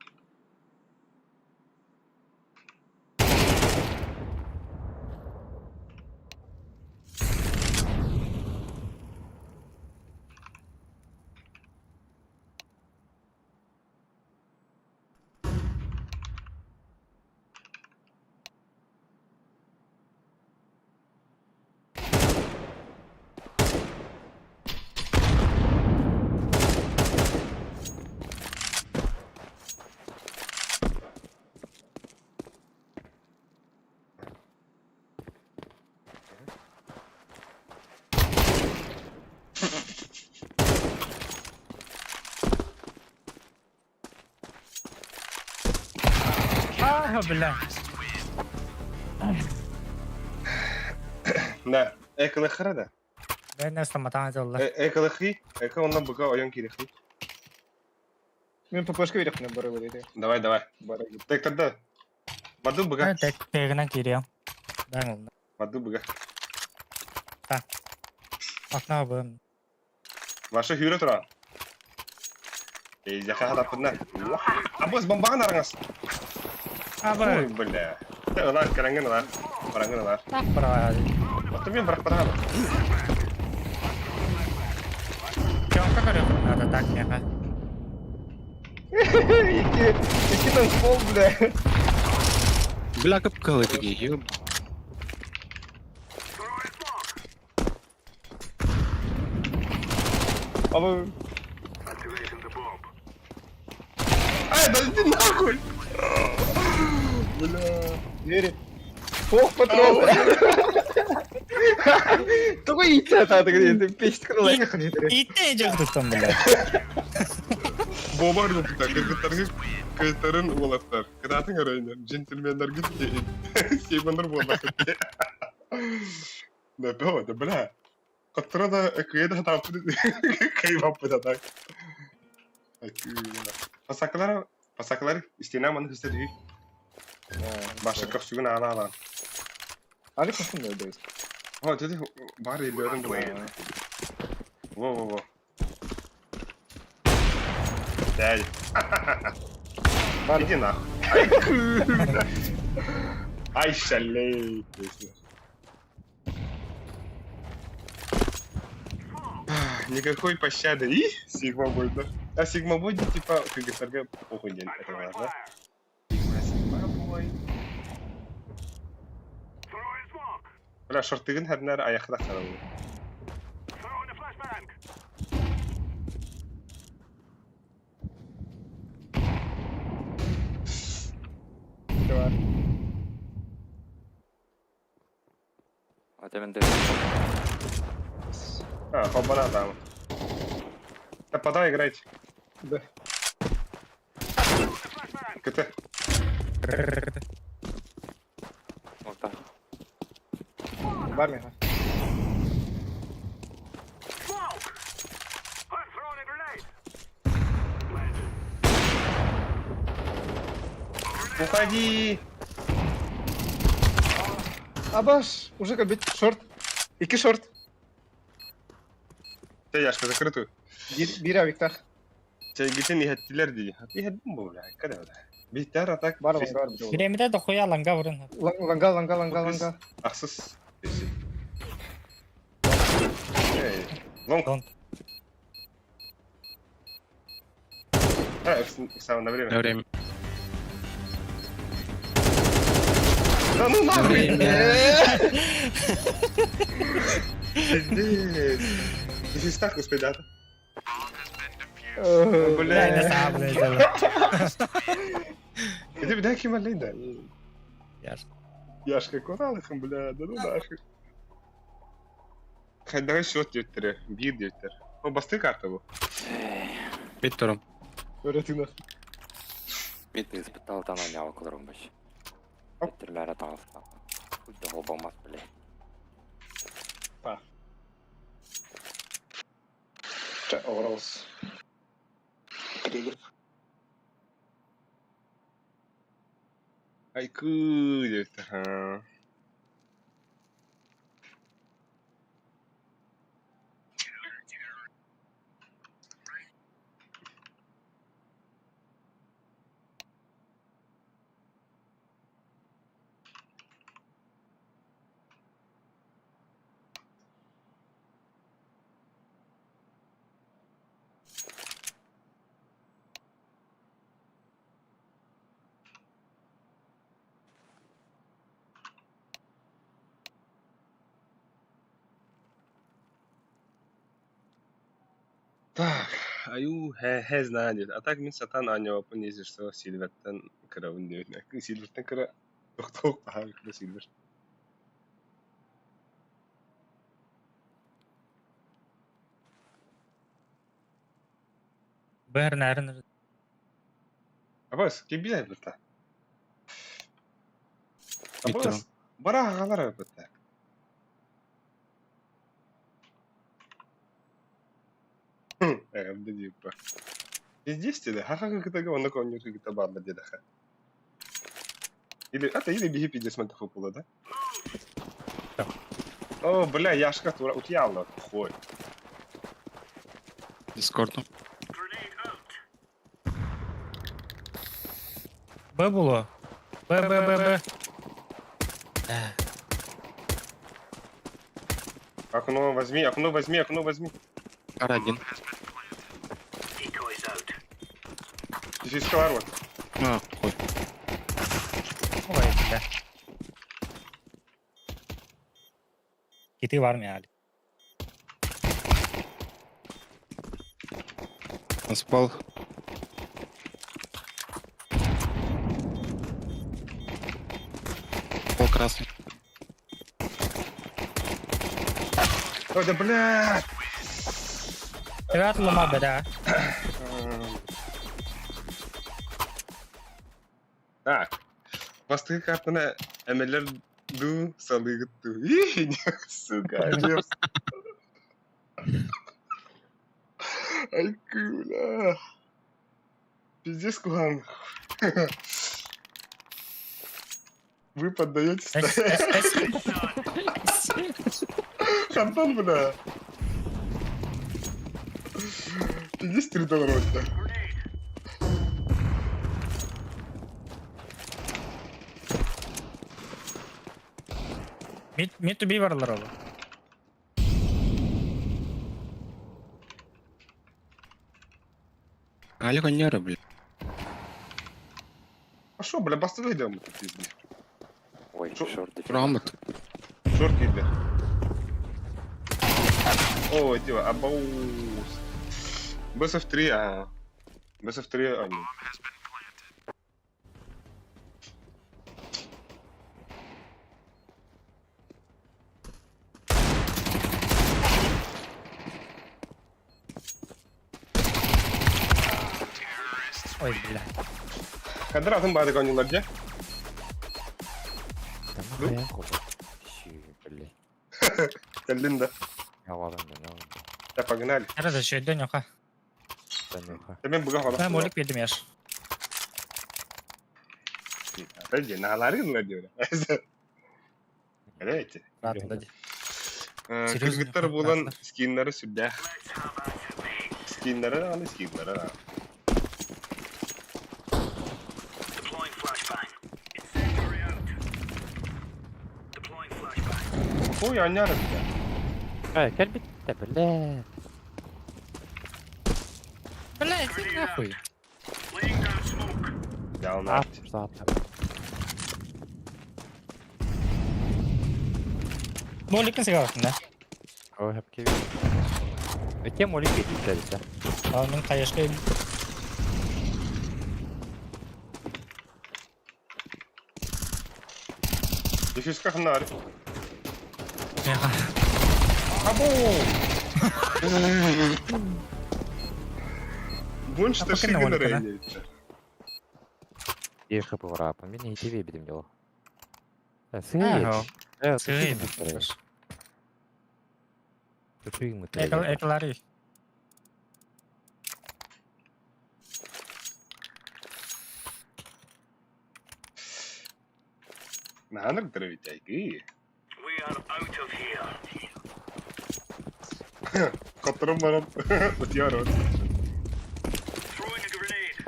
А, бля. Да, экылыхара да. Бэйнэ стоматаан дьоллар. Экылыхи, эко онно бука ойон кирихи. Мен ППшка берехпин бары бары. Давай, давай. Бары. Так тогда. Баду буга. Тегинэн киириэм. Бэйн олна. Баду буга. Атна бым. Ваша хүрө тура. Эй, яха хатаппына. Абыс бомбаҕын араңас. Ой, Аба. бля. Ылар, карангын ылар. Барангын ылар. Так бара. Оттон мен бырахпатаҕа. Чонка көрүөх надо так меха. Екі, екі там пол, бля. Бля, капкалы такие, ёб. Аба, Ай, да иди нахуй! Бля. двери. Ох, патрон. Тугу ийтсе таатык диэн печт кылай ханитер. Итте жогдуктан бля. Бобар yoktu. Кыргыттаргы кыйтарын уолаттар. Кытаатын көрөйнөр. Джентльмендер гитти. Сейбандар буолла. Да, да, да, бля. Коттара да кыйда тапты. Кыйбаппы да так. Пасакалар, пасакалар истина маны хүстэдүү. Баша көксүгүн ала ала. Али костун да өйдөйс. О, деди бар элөрүн бу. Во, во, во. Дәл. Бар. Иди нахуй. Ай, куда? Ай, шалей. Никакой пощады. И Сигма будет, да? А Сигма будет, типа, КГСРГ похуй день. Это важно. Сигма, Сигма бой. Бля, шортыгын хәрнәр аяқта қаралды. Бар. А ты менде. А, хобана там. Да подай играть. Да. КТ. Вот так. Бар меха. Уходи! Абаш, уже кабит шорт. Екі шорт. Те яшка закрытую. Бир авиктах. Те гитин ихеттилер ди. Ихеттин бу бля. Када бля. Биттер атак. Бар ланга бар. Биремите дохуя ланга бурун. Ланга, ланга, ланга, ланга. Ахсыз. Эй. Лонг. Лонг. А, сам на время. На время. Да ну нахуй! Время. Пиздец. Ты ставку успей дата. Бля, Бля. не сам, бля, Иди, бля, кем да. Яшка. Яшка, куралыхым, бля, да ну нахуй. Хайдай счет диэттер, биир диэттер. О, басты карта бу. Питтером. Өретина. Бит испытал там на него кылырым баш. Питтерләре тагылса. Хуй да болмас, бля. Оралс. Айкыы диэбиттэр. Һаа. Так, айуу, һэ знаю диэт. А так мин сатаан аанньабаппын если что Сильвертэн кырабын диэбит. Сильвертэн кыра тохтоо хаһан кыра Сильвер. Бэрнэрин Абас, ким билэр быта? Митро. Абас, бара аҕалар быта. Эҕэрдэ диэппэ. Пиздец диэдэ, хаха кытага онно коннюр кыта баалла диэдэхэ. Или, это или биһи пиздец мантах була, да? Да. О, бля, Яшка тура утяла, хуй. Дискордом. Б було. Б, Б, Б, Б. Окно возьми, окно возьми, окно возьми. Кар один. Decoys out. Физического рот. А, хуй. Ой, бля. Киты в армии, Али. Он спал. Пол красный. Ой, да бля! Ребят, лома, бля. Так. Бастакы картаны эмэлэр дуу салыгыт дуу. Ih, сука, нет. Ай, бля. Пиздец, кухан. Вы поддаетесь? С, С, С. Антон, бля. Пиздец, 3 доллара у тебя. Mid, mid to B varlar oğlum. Алик онньора, бля. А шо, бля, бастыгы идем, пиздец. Ой, Шо- шорт дефект. Грамотно. Шорт иди. О, дела, абаус. БСФ3, а. БСФ3, а, нет. Ой, бля. Кадратым бады конюлар, где? Да Ну? нахуй я хуй. Щи, блядь. Калинда. Я ладно, да, я ладно. Да, погнали. Nerede şey dön yoka. Да нюха. Да мен буга Ben molik yedim yaş. Подожди, на ларын ладёра. Знаете? Rahatladı. Серьезно, Кыргыттар булан rahatlar. скиннары сүрдээх. Скиннары аны скиннары. Deploying flashbang. Incendiary out. Deploying flashbang. Хуй аняр бля. Эй, кэлбит, да, бля. Бля, иди нахуй. Laying down smoke. Я А, на. что там? Molik'in sigarasın ne? Ой, хапки. Кем молик едет, да? Onun kayışka Дефюзка хнар. Ya. Або! Бунч А та поки не Ольга, да? шигнерейте. И хп врапа. Меня и тебе бедем дело. Ага. Сыр. Сыр. Сыр. Ekal, ekalari. Наһаа эбит We are out of here. Хотторон баран утуйар. Throwing a grenade.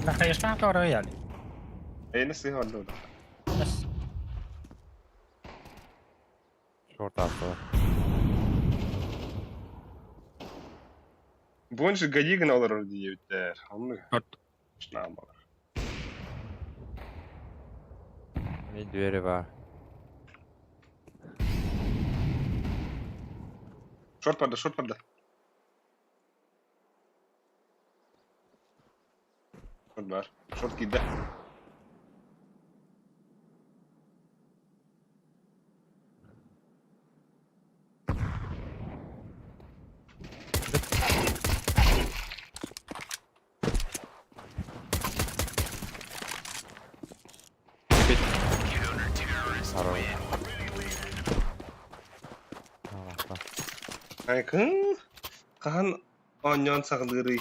Нахайышпан рояль. Эйне сыһа онно. Бас. Шорт астылар. Больше годигин олорор диэбиттэр. Онну. Шорт. Шнаам болар. Мид двери бар. Шорт барды, шорт барды. Шорт бар. Шорт киирдэ. Хорош. Айкын хаһан оонньоон саҕалыырый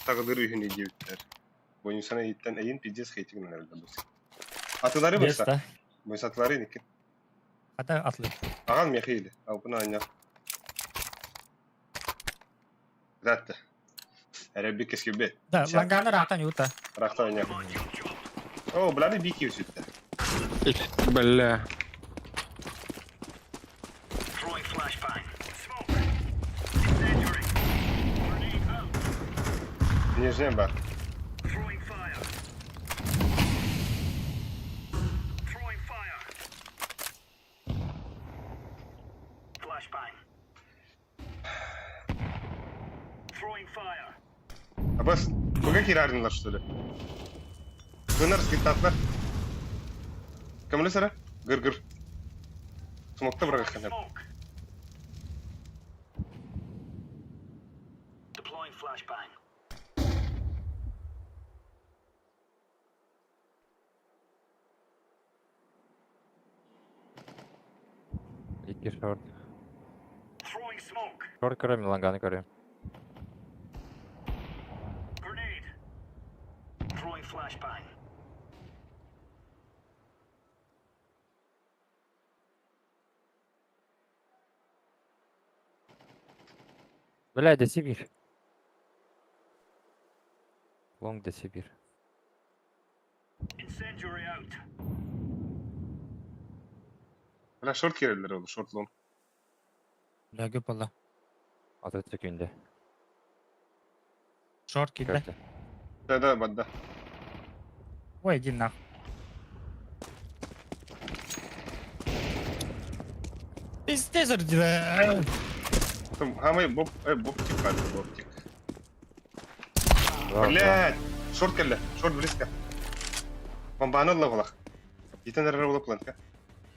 саҕалыыр үһүнүй диэбиттэр. Бойунсана ииттэн эйин пиздец хейтинг нэрэлдэ бус. Атылары Есть, бырса. да? Бойс атылары икки. Хата атлы. Аҕал миэхэ иилэ. Алпын оонньоо. Ратта. Эрэ кескибет. Да, ланганы рахтан юта. Рахта оонньоо. О, блады бики үсүттэ. Бля. Throwing flashbang. Smoke. Incendiary. Grenade out. Нижний бар. Throwing fire. Throwing fire. Flashbang. Throwing fire. Абас, куда кирарнылар, что ли? Гынар скиттатлар. Кымны сара? Гыр-гыр. Смокта бырагах Smoke. Deploying flashbang. Икки шорт. Throwing smoke. Шорт көрөм, ланганы көрөм. Grenade. Throwing flashbang. Бля, де Сибирь. Лонг де Сибирь. Incendiary out. Бля, шорт киреллер ол, шорт лон. Бля, көп болла. 30 секунда. Шорт киирдэ. Көрдө. Да, да, бадда. Ой, иди нах. Пиздец, дела. Там, хамай, боб, бобтик баар, бобтик. Два, два. Блядь, шорт кэллэ, шорт близко. Бомбаны ылла булах. Итен эрэр була плантка.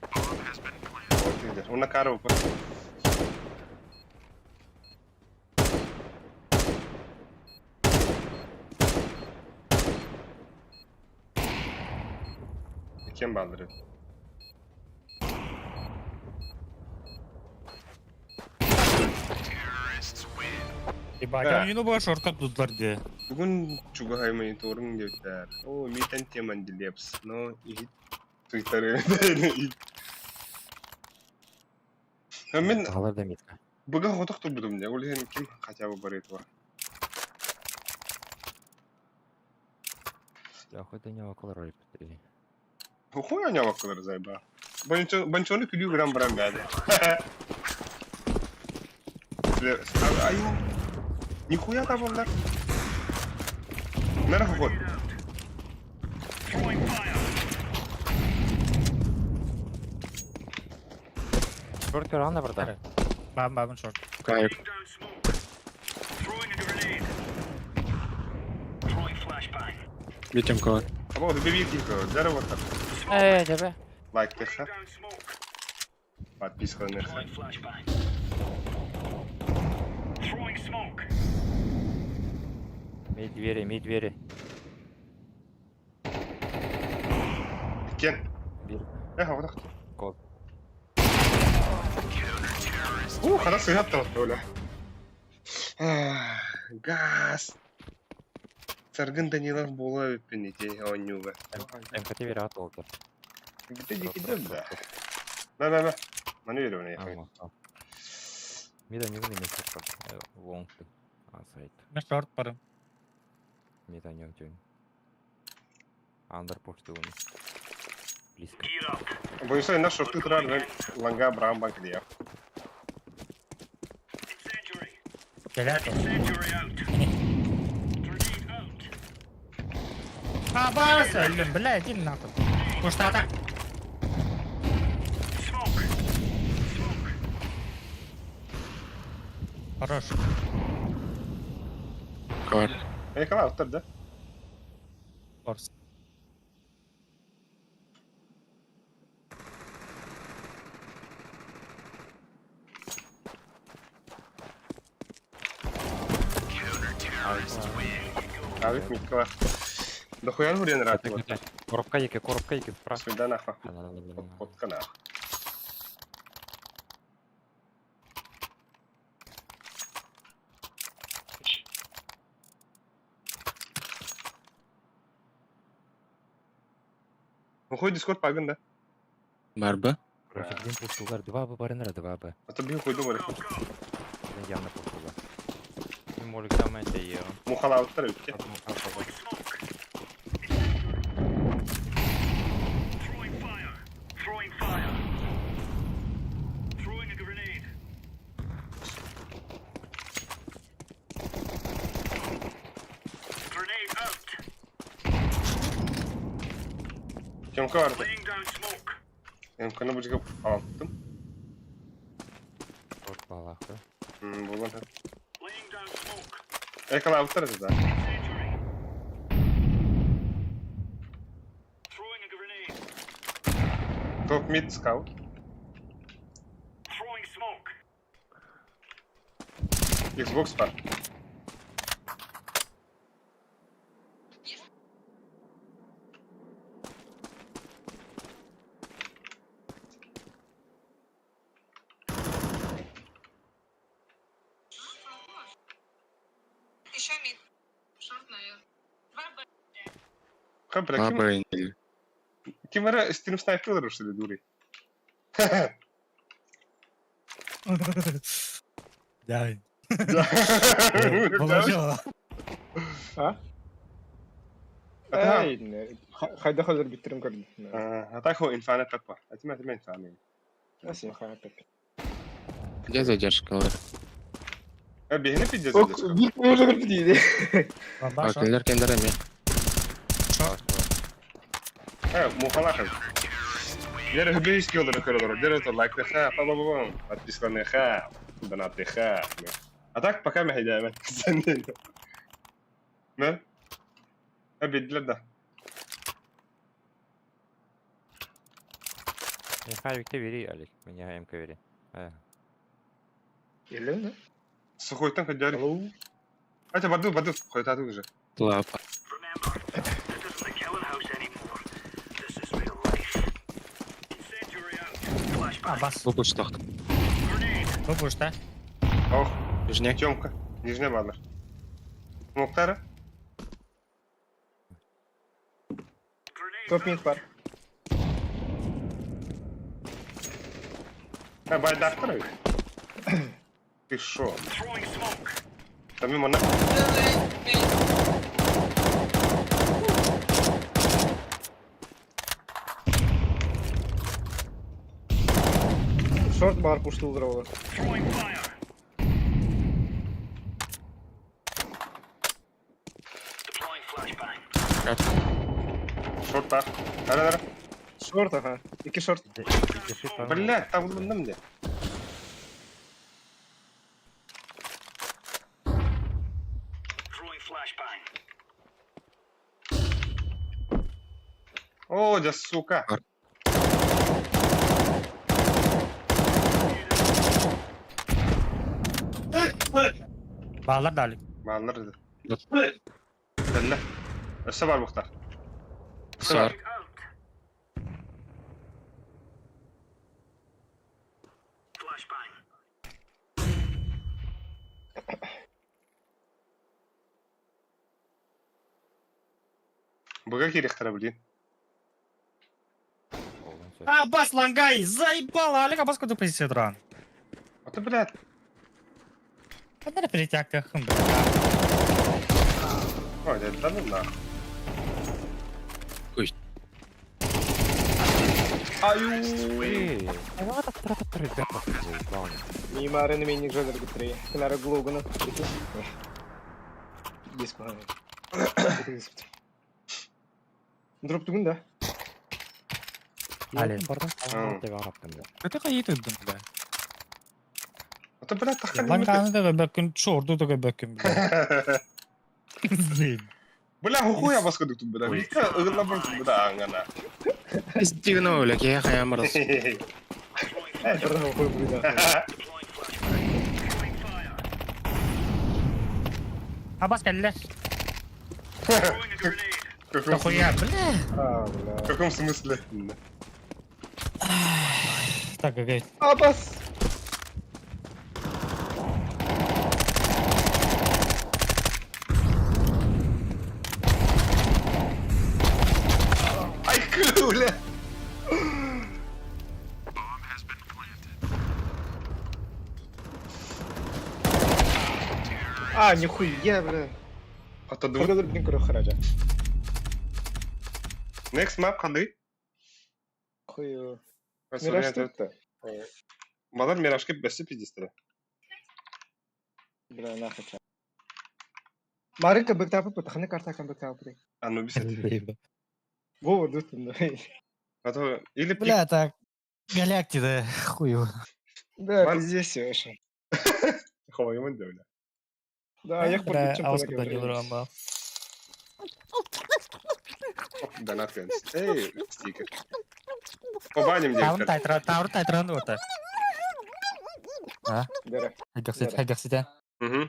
Вот, Уна кара упа. Кем балдыры? Ебать, Да. они ну бо шортка тудылар де. Бүгүн чугахай мониторинг диэбиттэр. Оо, митен теман дилепс. Но иһит туйтары. Мен Алар да митка. быга хотох турбутум дьэ. Ол иһин ким хотя бы барыт бар. Я хоть не около роль петри. Хуй аняваккалар зайба. Банчоны күлүү грамм баран бәде. Аю. Нихуя табаллар. Нара хохот. Grenade out. Throwing fire. Шорт көрө анда барда. Бам бам шорт. Кайф. Laying down smoke. Throwing a grenade. Throwing flashbang. Битим кого. Аба бибир кихо. Дара вот так. Э, тебе. Лайк Laying теха. down smoke. Подписка неха. Deploying flashbang. Throwing smoke. Мид двери, мид двери. Кен. Бир. Эх, вот так. Код. У, хорошо, я там оля. Газ. Саргын Данилов була өппін ите онюга. МКТ верат олды. Бүтэ дикидем да. Мэ мэ мэ. Маны берем я. Мида не вынес шорт. Лонг. А сайт. Мен шорт барым. Мида не один. Андер почты он. Близко. Бойся на шорты турар ланга брам банк дия. Кэлээт. Абас, өллүм, бля, иди нахуй. Куштата. Хорош. Кар. Николай, оттар да? Форс. Авик Микола. Дохуя хурен рад. Коробка еке, коробка еке, справа. Сюда нахуй. Подка нахуй. Выходит Дискорд паган, да? Барба. Короче, блин, пустугар, 2 Б барынра, 2 Б. А то бил хуй думали. Явно пустугар. Молик там это её. Мухала оттар өтте. Тёмка барды. Тёмканы бу алттым. Шорт балах, да? Булган. Экала оттар да. Топ мид скаут. Xbox бар. Еще мид. Шорт, наверное. 2 Б. Ха, бля, ким, Баба или. ким эрэ стрим снайпер что ли, дури? Да. Да. Положила. А? Ата, Эй, хайда хазыр биттерим көрдүм. ата хо инфана пеппа. Атима атима инфана. Nasıl инфана пеппа? Где задержка? Лар? А бегне пиздец. Ок, бир уже көрдү дейди. Баба, А, шорт. кендер кендер эме. Шорт. Э, мухала хэ. Дер хөбейс килдер көрөлөр. Дер это лайк ха, па па па. Подписка на ха, донаты ха. А так пока мы хайдаем. Ме? А бидлер да. Не хавик ты бери, Алик. Меня МК бери. Эле не? Сухойтан хадяри. Алло. Ата баду баду хойтату уже. Лапа. Абас. Бу буштах. Бу бушта. Ох, Нижняк. Тёмка. Нижняя бадлар. Муктара? Топ мид бар. А, байдактор? Ты шо? Там мимо на... Шорт бар пуштулдыр олар. Шорт бар. Ара, ара. Шорт аха. Эки шорт. Блядь, там мне. О, да сука. Баллар дали. Баллар dedi. Belli. Өссө бар Мухтар. Өссө Сар. бар. Буга кирехтара блин. А, бас лангай! Заебало! Олег, бас куда позиция дран? А ты, блядь, Ханна перетяг хм, бля. Ой, да, да ну нахуй. Ой. Аю! Мимарын мини жолер гутри. Кынары глугуна. Диск Дроп тугун да. Али. Это хайы тыддым, бля. А ты, блядь, тахтан Ланганы да бөккүн, шорду да бөккүн, бля. Бля, хуя вас кудук тут, бля. Вика, ыгылла бар тут, бля, аңана. Стигно, бля, киһи хайаан барас. Бырна хуй буйда. Абас кэллэ. Да хуя, бля. А, бля. В каком смысле? Так, окей. Абас. Ай, бля. А, нихуя, бля. Хата Көргөлөр бүтүн көрө хаража. Next map қандай? Хую. Мираж тут. Балар Миражка бәсі пиздестірі. Бля, нахуй. Маринка бэктапы пытханы карта кан бэктапы. Анубис. Вова тут. А то или пик. Бля, так. Галактида, хую. Да, пиздец вообще. Хавайымын деп, бля. Да, я Бля, ауска да Донат кәнс. Эй, стикер. Побаним Таурын дегендер. тайтыра, таурын тайтыран ота. А? Бера. Хайгақсит, хайгақсит. Угу.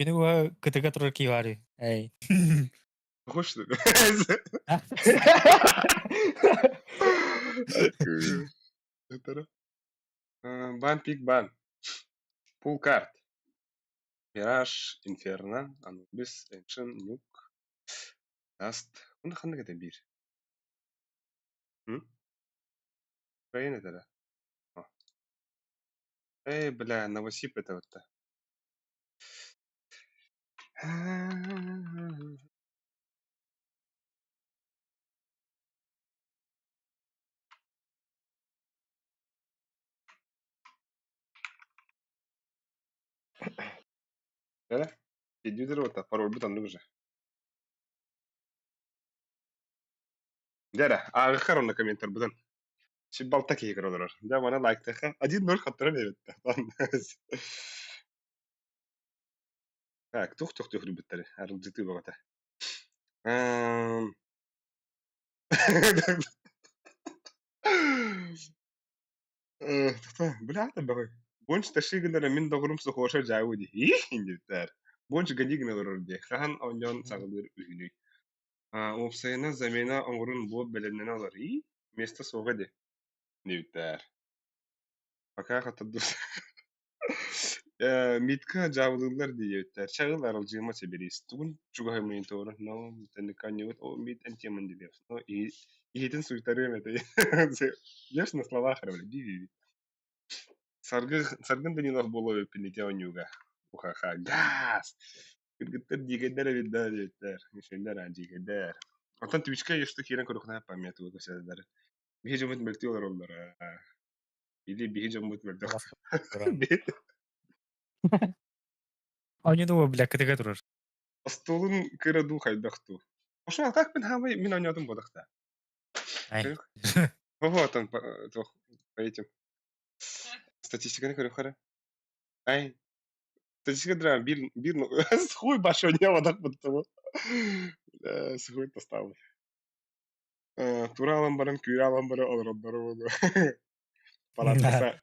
Күні уа кытыга турар кивари. Эй. Хочешь, что ли? Бан пик бан. Пул карт. Мираж, Инферно, Анубис, Эншен, Нюк, Даст. Оны қандай кете бир? Украина это да? Эй, бля, Новосип это вот-то. Да? Иди вот, пароль бутан уже. Дәрә, ағықар онна комментар бұдан. Шибалта кейгір олар. Да, мана лайктаха. 1-0 хаттыра беретті. Так, тух-тух-тух ребяттары. Арылжыты бағата. Бля, бағы. Бонч ташигынара мин доғырым сухоша жауди. Индиттер. Бонч гадигна олар Хахан оньон сағылыр үхүнүй. Опсайына замена оңырын бо беленнен олар. И место соға де. Диттер. Пока хаттадус. Митка жабылылар диеттер. Чагыл арылжыма себерис. Тугун чугай монитор. Но тенеканьот о мит антеман дилев. Но и иһитин суйтарыам этэ. Лишь на словах бля, би Саргы Саргын Данилов боло пинете онюга. Ухаха. Газ. Кыргыттар дигендер эбит диэттер. Мишендер а дигендер. Онтон Твичка ешты кирен көрөхнө памяту көсөдөр. Биһи жомут мөлтү олар олар. Или биһи жомут мөлтү. Они думаю, бля, кытыга турар. Столун кыра ду хайдахту. Ошо а так мен хамай мен ойнодум бодахта. Ай. Вот он по этим. Статистиканы көрүп кара. Ай. Статистика дра бир бир хуй башо не водах бутты. Сухой поставы. Тура алан баран күйрө алан бара олороннор болу. Палатка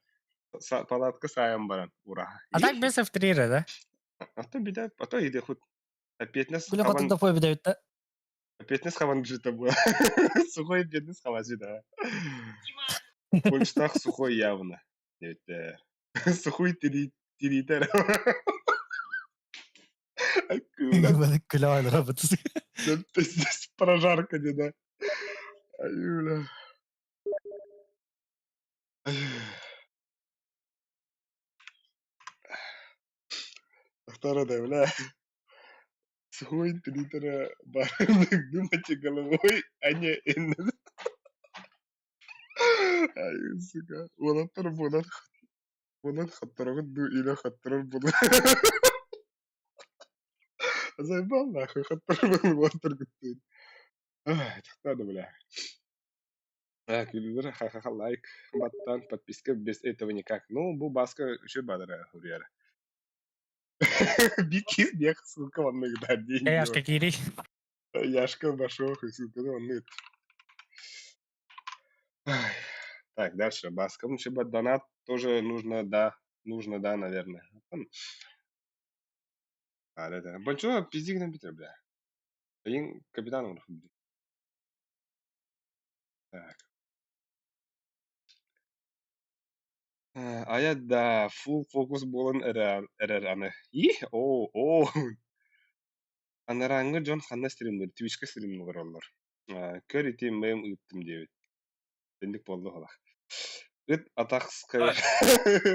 палатка сайын баран. Ура. А так без F3, да? А то беда, а то иде худ. Петнес Бля, хатын да фой беда да. Петнес хаван бжита было. Сухой петнес хавази, да. Польштах сухой явно. Сухой тиритер. Күлә Здесь прожарка не да. Ай, бля. Вторая, бля. Сухой 3 литра баранок, думайте головой, а не инн. Ай, сука. Уолаттар буолан буолан хоттороҕут дуу или хотторор буолан. Заебал нахуй, хотторор буолан Ай, тахта да, бля. Так, ха-ха-ха, лайк, баттан, подписка, без этого никак. Ну, бу Баска еще бадара хуриара. Бики, бег, сука, он их да, деньги. Яшка кири. Яшка башок, сука, ну он Так, дальше Баска. Ну, еще донат тоже нужно, да, наверное. А, да, да. Большого пиздик на битер, бля. Один капитан он блин. Так. Ая да, full фокус буолан эрэр аны. И, о, о. Анарааҥҥы дьон ханна стримныр, Твичка стримныр олороллор. Көр ити мем ыыттым диэбит. Инник буолла холах. Ыт Атахское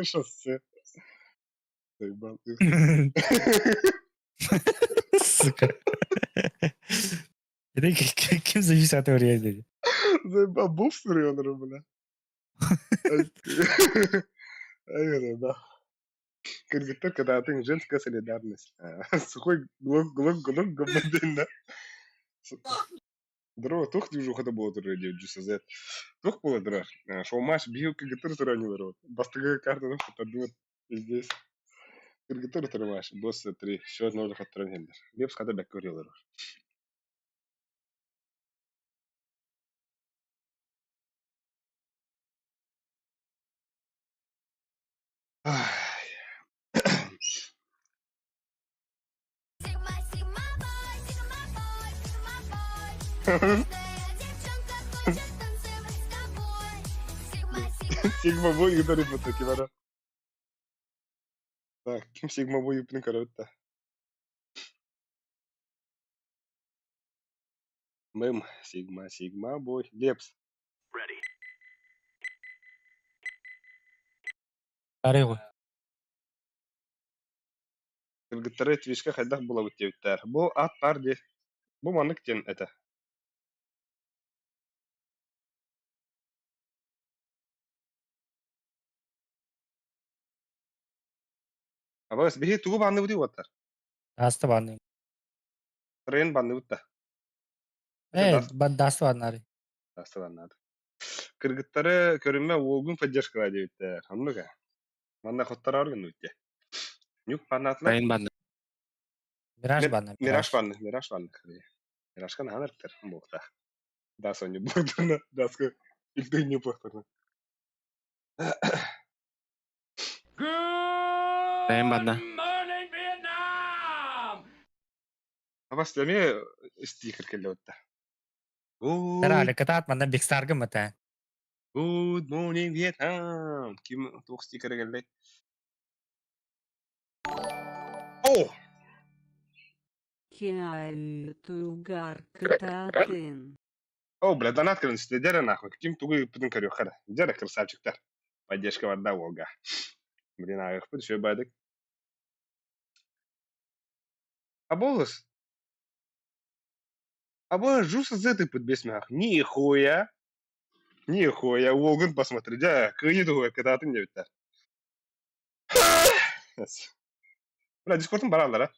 шоссе. Заебал. Сука. Это ким зависит oraya dedi. Заебал, був суруйалар, бля. Ай, да. Кыргыттар кытаатыҥ, женская солидарность. Сухой глок, глок, глок, габадин, Здорово, туох движуха буола турар диэбит Джусазет. Туох буола турар? Шоумаш биһи кыргыттар тураннылар Бастакы картаны хоттордубут. Здесь. Кыргыттар турмаш. Босс 3. Счет 0 хотторон иһэллэр. Лепс хата бэккэ өрүөлэр. Ай. Сигма бой ыытар ипотеки бара. Так, ким Сигма бой ыыппытын көрөбүт да. Мэм, Сигма, Сигма бой. Лепс. Арыгы. Кыргыттары Твичка хайдах булабыт диэбиттэр. Бу ат баар дии. Бу маннык диэн этэ. Абаас биһи тугу баанныбытый уоттар? Даста баанны. Трен баанныбыт да. Э, даста бааннары. Даста бааннады. Кыргыттары көрүмэ уолгун поддержкалаа диэбиттэр. Оннук ээ. Манна хоттороор гынныбыт дии. Нюк бааннаатылар. Райын банны. Мираж баанна. Мираж баанны, Мираж баанны. Миражка наһаа ырыттар буолуохтаах. Дас онньу буолуохтарына, даска илтыһынньу буолуохтарына. Райын банна. Абас эмиэ стикер кэллэ Тара кытаат манна Бигстарга мата. Good morning, Vietnam. Ким туох стикерэ кэллэй? О! Кытаатын. О, бля, донат кэлэн түстэ, дьэ нахуй. Ким тугу ыыппытын көрүөххэ эрэ. Дьэ эрэ, красавчиктар. Поддержка барда уолга. Блин, ааҕыахпыт үчүгэй баайдык. Аболус. Або жуса зыты бесмях. Нихуя. Нихуя. Уолгун посмотри. Дьэ, кыайыы туһугар кытаатын диэбиттэр. Бля, дискордун бараллар, а?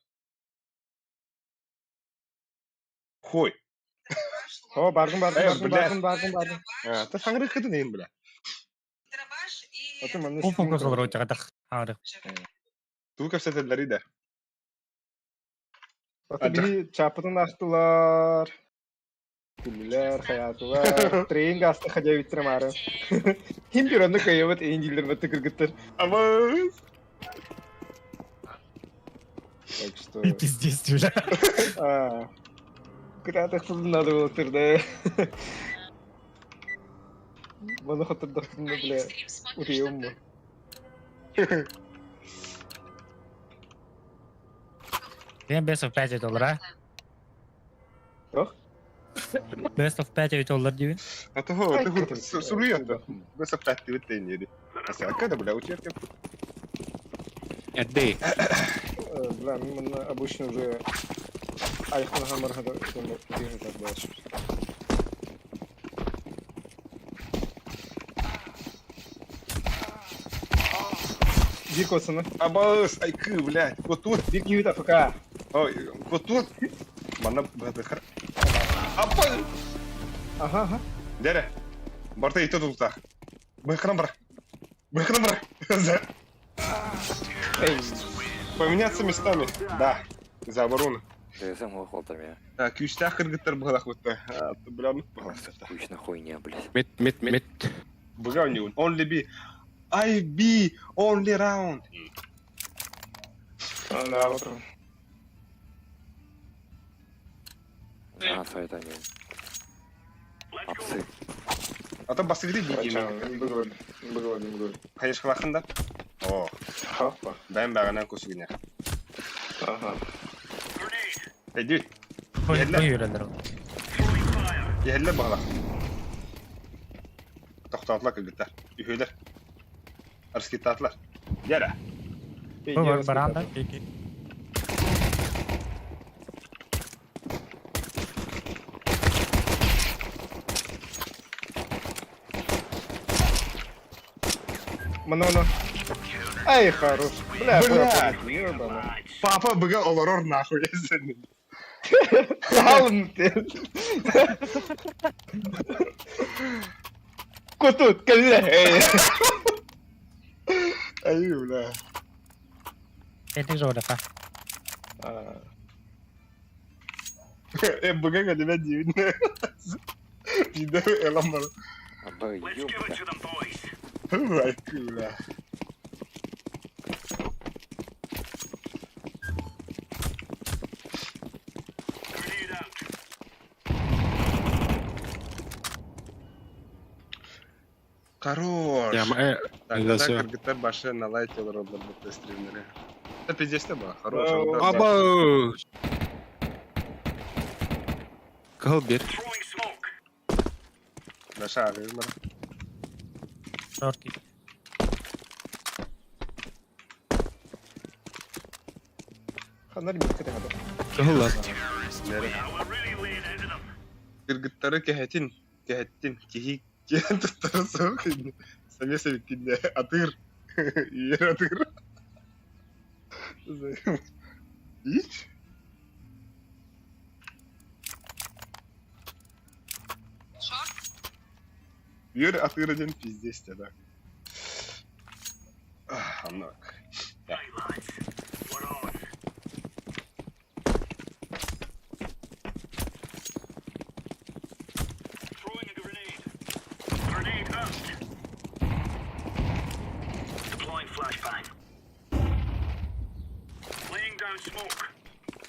Хуй. О, бардым, бардым, Э, бардым, бля. бардым, бардым, бардым. А, ты саҥарыы кытын иһин, бля. Атын манна Бу стрим фокус көрөбүт. олорор чагатах. Ары. Тугу кэпсэтэллэрий да? Аты биһи чаапытын аахтылар. Күллүлэр, хайаатылар. Трейнг ааста хадьабиттэр маары. Ким бир онно кыайабыт эйин дииллэр батта кыргыттар. Абас! Так что... Пиздец, бля. А, Кытаатахпытын надо было да. Маны хоттордохпутуна, бля, утуйуом бу. Мен 5 5 доллара. Туох? Best of 5 эбит оллар диибин. А того, того, суруйан Best of 5 диэбит тэйниэри. Асака да бля, утиэркэ. Эрдей. Бля, мы обычно уже Айхан Хаммер так дальше. Бир косыны. Абас, айкы, блядь, вот тут. Бир киһи АФК. Ой, вот тут. Манна быһатыхар. Апа! Ага, ага. Дәрә. Барта ите тултах. Быхран бар. Быхран бар. Эй. Поменяться местами. Да. За оборону. Десем ол холтар меня. Так, күстәх кыргыттар быһалах бутта. Бля, ну быһалах. Скучно хуйня, блядь. Мид, мид, мид. Быга не Only B. I B only round. Да, вот. А, сайт они. Апсы. А то басыгды Быгы, бигин. быгы, быгы. Конечно, хлахында. О, Хапа. бәм бәгәнән кусугиня. Ага. Эдит, Ой, Ерлер. үйрелер. Ерлер быһалах. Тохтатлар кыргыттар. Үһөлөр. Арскитатлар. Яра. Бар баранда. Мано, мано. Ай, хорош. Бля, Бля. бля. Папа быга олорор нахуй. Салым ты. Кутут, кэллэ. Ай, бля. Этик жордака. Э, быга кадебе дивин. Пиде элам бар. Аба, ёпта. Ай, бля. Хорош. Я Так, да, так, всё. кыргыттар башы на лайте олороллар бу стримнери. Это пиздец ба, хорош. Аба! Кыл бир. Наша агылар. Шорки. Ханар митка тагада. Кыл лас. Кыргыттары кэхэтин, кэхэттин, киһи киэн туттары суох. Самеса биткинде атыр. Ер атыр. Ич? Ер атыр один пиздец да. Анак. Да.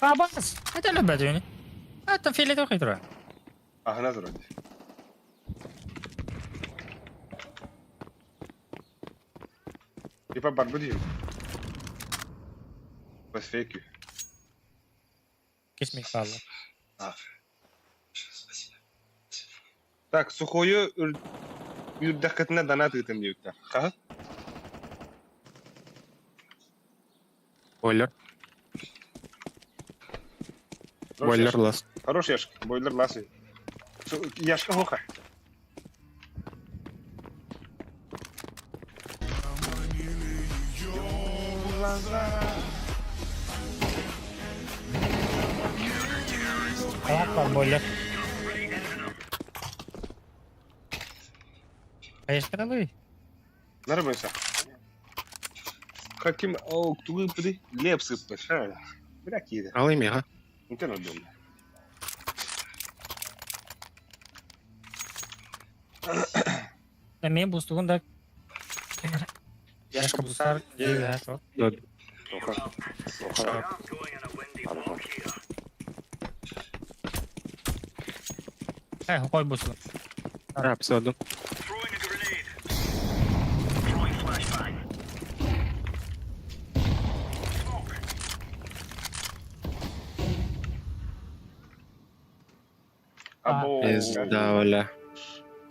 Абас. Это любят. Это филе хитро. Ага, назад. Типа барбудил. Бас фейки. Кисмик палла. Так, сухою үрдәккетенә донат итем диюктә. Ха? Бойлер. Бойлер лас. Хорош яшка, бойлер ласы. Яшка хоха. Алак бар бойлер. Кайышкаралы. Нормально. Хаким, о, тугы при лепсы паша. Бля, кида. Алый мега. Интернет дома. Мен бустугун да Яшка бустар. Тоха. Тоха. Арба. Э, кой бустугун. Рапсоду. Або. Пизда, бля.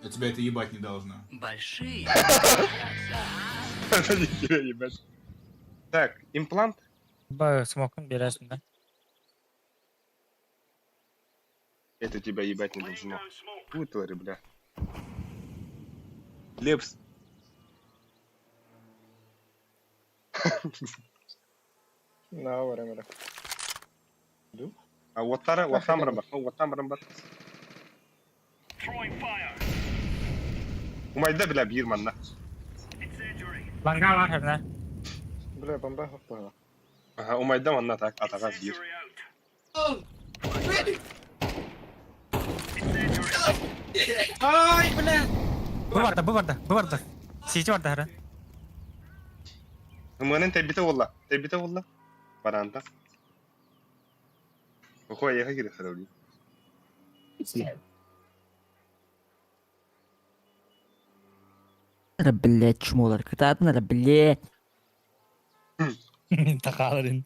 А тебя это ебать не должно. Большие. Это не тебя ебать. Так, имплант. Б смокун бересің да. Это тебя ебать не должно. Фу, твари, бля. Лепс. На, варе, А вот тара, вот там бар, вот там бар. Умайда, бля, бир манна. Ланга бар херне. Бля, бомба хоппа. Ага, умайда манна так, атаға бир. Ай, бля. Бу барда, бу барда, бу барда. Сити барда херне. Мөнен тәбите болла, тәбите болла. Баранта. Охой, яха кире хараули. Блять, чмолар, кытаатынара, блять. Тақалырын.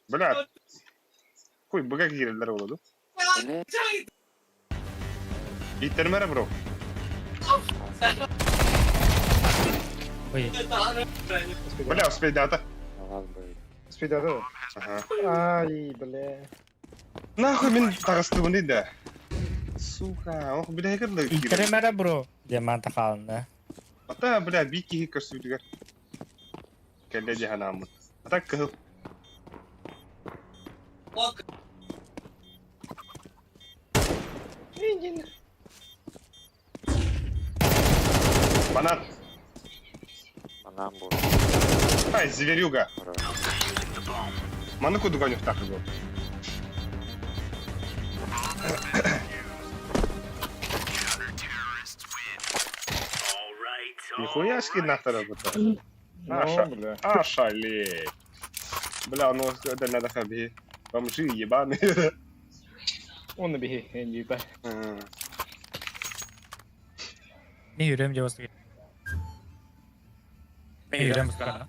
Бля. Хуй, быга кирелер болду. Бля. Иттермере, бро. Ой. Бля, успей дата. Алас бы. Спидады. Ага. Ай, бля. Нахуй мин тагыстыбын да. Сука, ох, бля, кирде. Иттермере, бро. Деман тақалын Ата, бля, би киһи көрсүтүгэр. Кэллэ дьаһанааммыт. Ата кыһыл. Банан. Банан был. Ай, зверюга. Ура. Маны кудуга нюхтах был. Нихуя скин нахтара бута. Ну, бля. Ошалеть. Бля, ну это надо хаби. Бомжи ебаные. Он набеги, энди, да. Мен үйрем деп осы. Мен үйрем осы.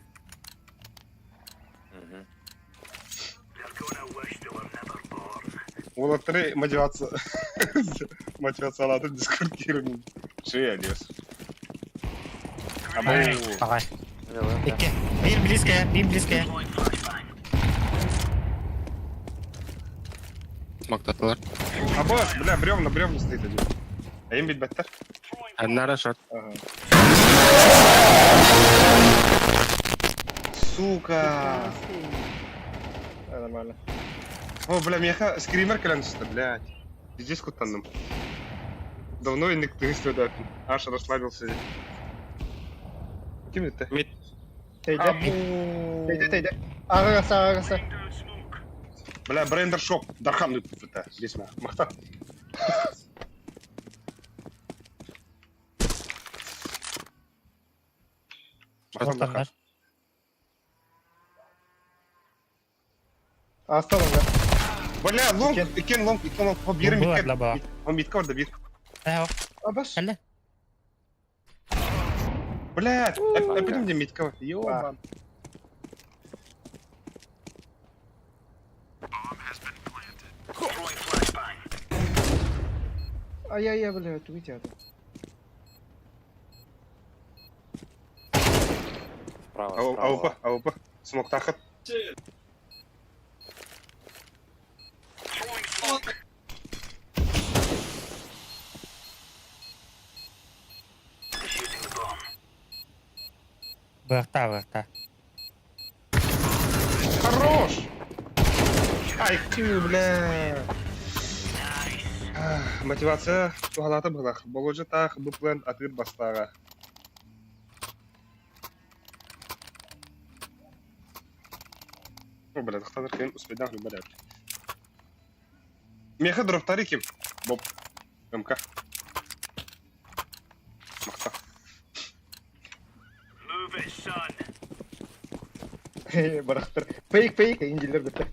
Мгм. Олаттары мотивация. Мотивация алатын дискорд кирин. Шея лес. Абу. Давай. Давай, да. Икки. Бир близко, бир близко. Смоктатылар. Абу, бля, бревна, бревна стоит один. А им бит баттар. Аннара шорт. Ага. Сука. А, нормально. О, бля, меха скример кэлэн блядь. Пиздец куттанным. Давно инник тыгыстыда. Аж расслабился. Ким это? Мид. Тейде. Тейде, тейде. Ағағаса, ағағаса. Бля, брендер шоп. Дархан это. Здесь ма. Махта. Махта, Дархан. Асталым, да. Бля, лонг, икен лонг, икен лонг. Хо бир Бу митке. бар, ба. Хо митке орда бир. Э, Абаш. Әлі. Бля, опять мне митка. Ёбан. Ай-яй-яй, бля, тугите это. Справа, справа. АВП, АВП. Смок тахат. Бұқта, бұқта. Хорош! Ай, ты, бля. Ах, Мотивация туһалаата быһылах. Боложа таах бу план атыыр бастаага. О, бля, тахтаныр кыйын успейдан бля. Меха дроптары ким? Боб. МК. Махта. Барахтар. Фейк, фейк, инжиллер бітті.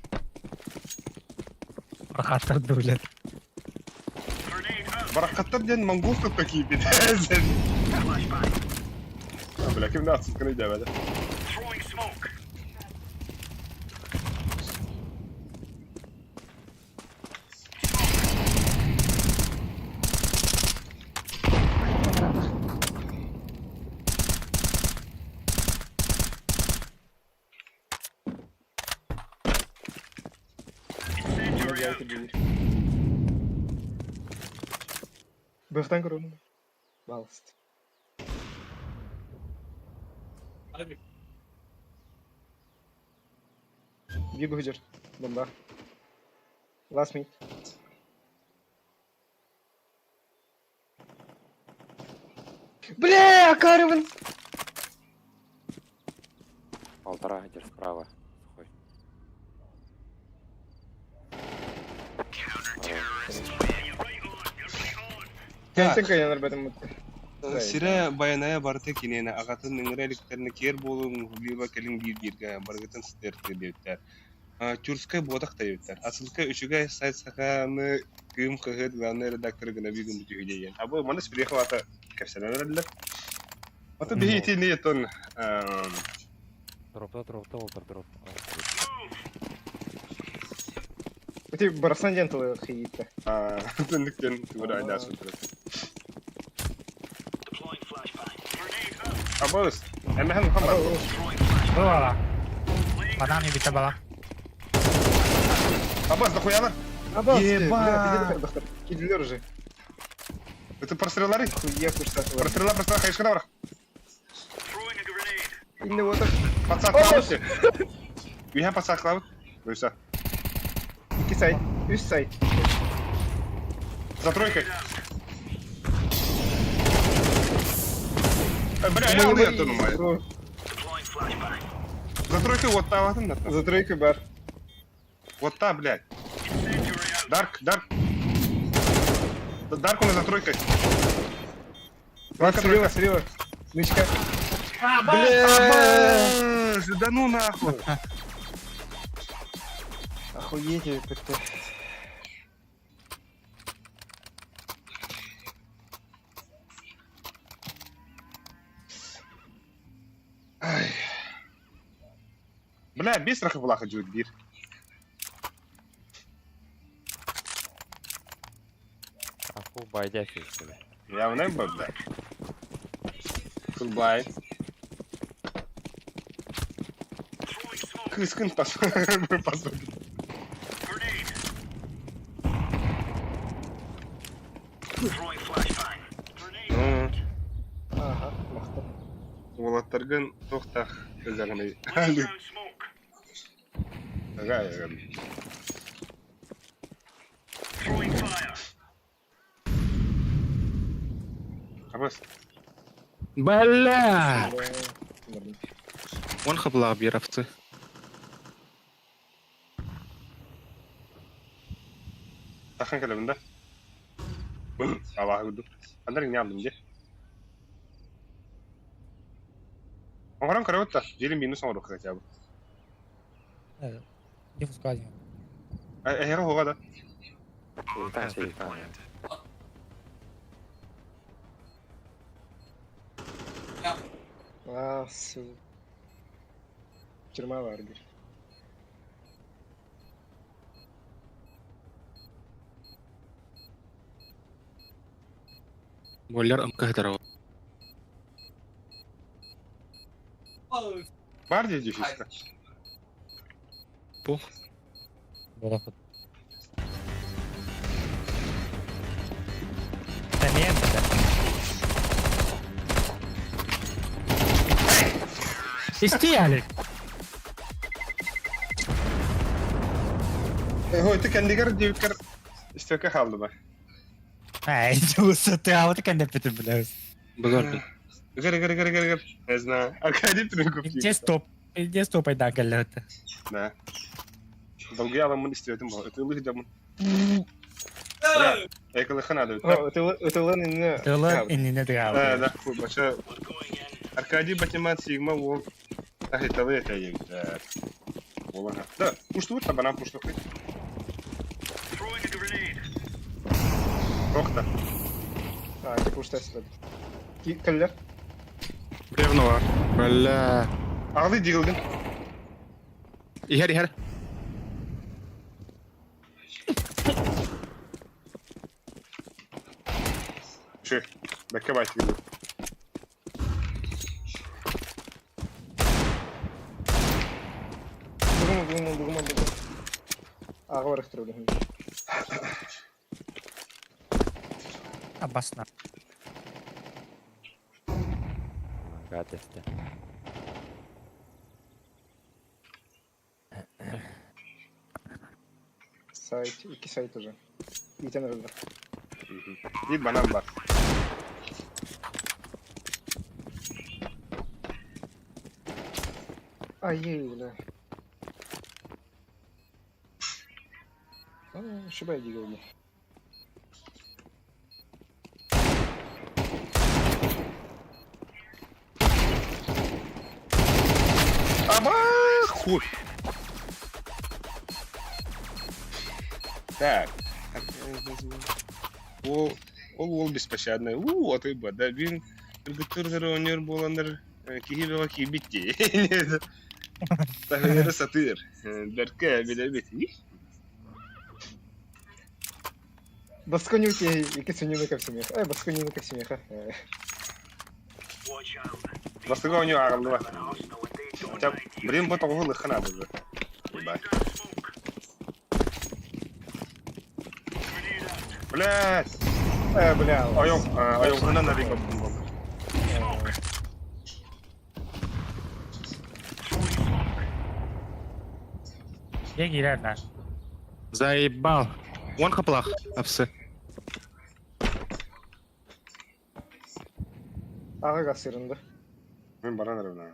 Рахаттарды блядь. Баракаттар диэн монгол тут такие бит. Бля, ким да ахсыскын өйдөөбөтө. Быхтан көрөм. Балст. Биир быһыдьыр. Бомба. Last me. Бля, акарыбын! Полтора где справа. Сухой. Кэнтэн кайанар бэтим Сирэ байанайа барыта киниэнэ аҕатын ыҥыра иликтэринэ киэр буолуҥ либо кэлиҥ биир-бииргэ барыгытын сытыартыы диэбиттэр. Тюркскай буотах диэбиттэр. Асылка үчүгэй сайт саханы Кыым хаһыат главнай редактора Геннадий гыммыт үһү диэн. А бу манна Спирехов аата кэпсэнэн эрэллэр. Ото биһи итини тон Дропта, дропта, олтар, дроп. Ити барасан диэн тылы хийиитэ. Төннүк диэн тугу айдаа сутура. Абыс, эмэһэн хамар. Бала. Банан ибите бала. Абас, дохуялар. Абас, Еба! Кидлер уже. Это простреллары? Хуя куштатылар. Прострела, прострела, хайышкана бар. Инне вот так. Пацак клавыт. Үйһэн пацак клавыт. Буйса. Икки сайт, үс сайт. За тройкой. Бля, я алды думаю. За тройкой вот та ватын. За тройкой бар. Вот та, блядь. Дарк, Дарк. Дарк у нас за тройкой. Тройка, слева, слева. Нычка. Бля, да ну нахуй. Охуеть, это. Бля, бес рахы влаха жуут бир. Аху байдя фишками. Явно бы, бля. Goodbye. Кыскын пас. Пас. Ага, махта. Уолаттаргын тохтах көзәгәней. Ага, ага. Абас. Бля! Он хабла биравцы. Тахан кэлэбин да? Аллаһы курдук. Андар не алдым де. Оҥорон көрөбүт да, дьиэлин минус оҥоруохха хотя бы. Диффуз казин. Эһэҕэ оһоҕо да. А, су. Тюрьма Варгер. Боллер МК Бар дии диффузка. Пух. Буолар. Тэмиэн Исти, Алик. Ой, ты кэннигэр диэбиккэр истиэккэ хаалла ба. Ай, дьулуса ты кэннэппитин билэбис. Быгар. Гыр гыр гыр гыр гыр. Не знаю. Аркадий Трюков. Иде стоп. Иде стоп айдан кэллэбит. Да. Долгуйаламмын истибэтим бу. Ытыылыы сылдьаммын. Бля, экылыха надо. Ытылын инне. Тылын иннинэ Да, тыгаабыт. да, хуй, бача. Аркадий Батимат Сигма уол ахиталы этэ Буолан. Да, пуштубут та банан пуштукпут. Тохта. А, типа уж тест. Кэллэр. Ревнова. Бля. Аҕалыы дигэлгин. Иһэр иһэр. Ши. Бэккэ байтыгын. Бугума, бугума, бугума, бугума. Аҕа барахтыр өлөһүн. Абасна. Гадости. Сайт, икки сайт уже. Итен ырыллар. Биир банан бар. Ай, бля. Шибай дигәүле. Аба, хуй. Так. Ол ол ол беспощадный. У, а ты ба, да, бин кыргыттар оонньуур буоланнар киһи бөҕө киирбит дии. Таһыгары сатыыр. Бэркэ билэбит. Басконю те икки сүнньүнү кэпсимиэх. Эй, басконюну кэпсимиэхэ. Бастакы оонньуу ааҕыллыбат. Блин, бу тоҕуһу ылыахха наада уже. Ебать. Блядь! Э, бля. Ойоҥ, ойоҥхунан арыйбаппын буолла. Дьэ киирэр наар. Заебал. Уон хаплах. Апсы. Аҕа гасырынды. Мин баран эрэ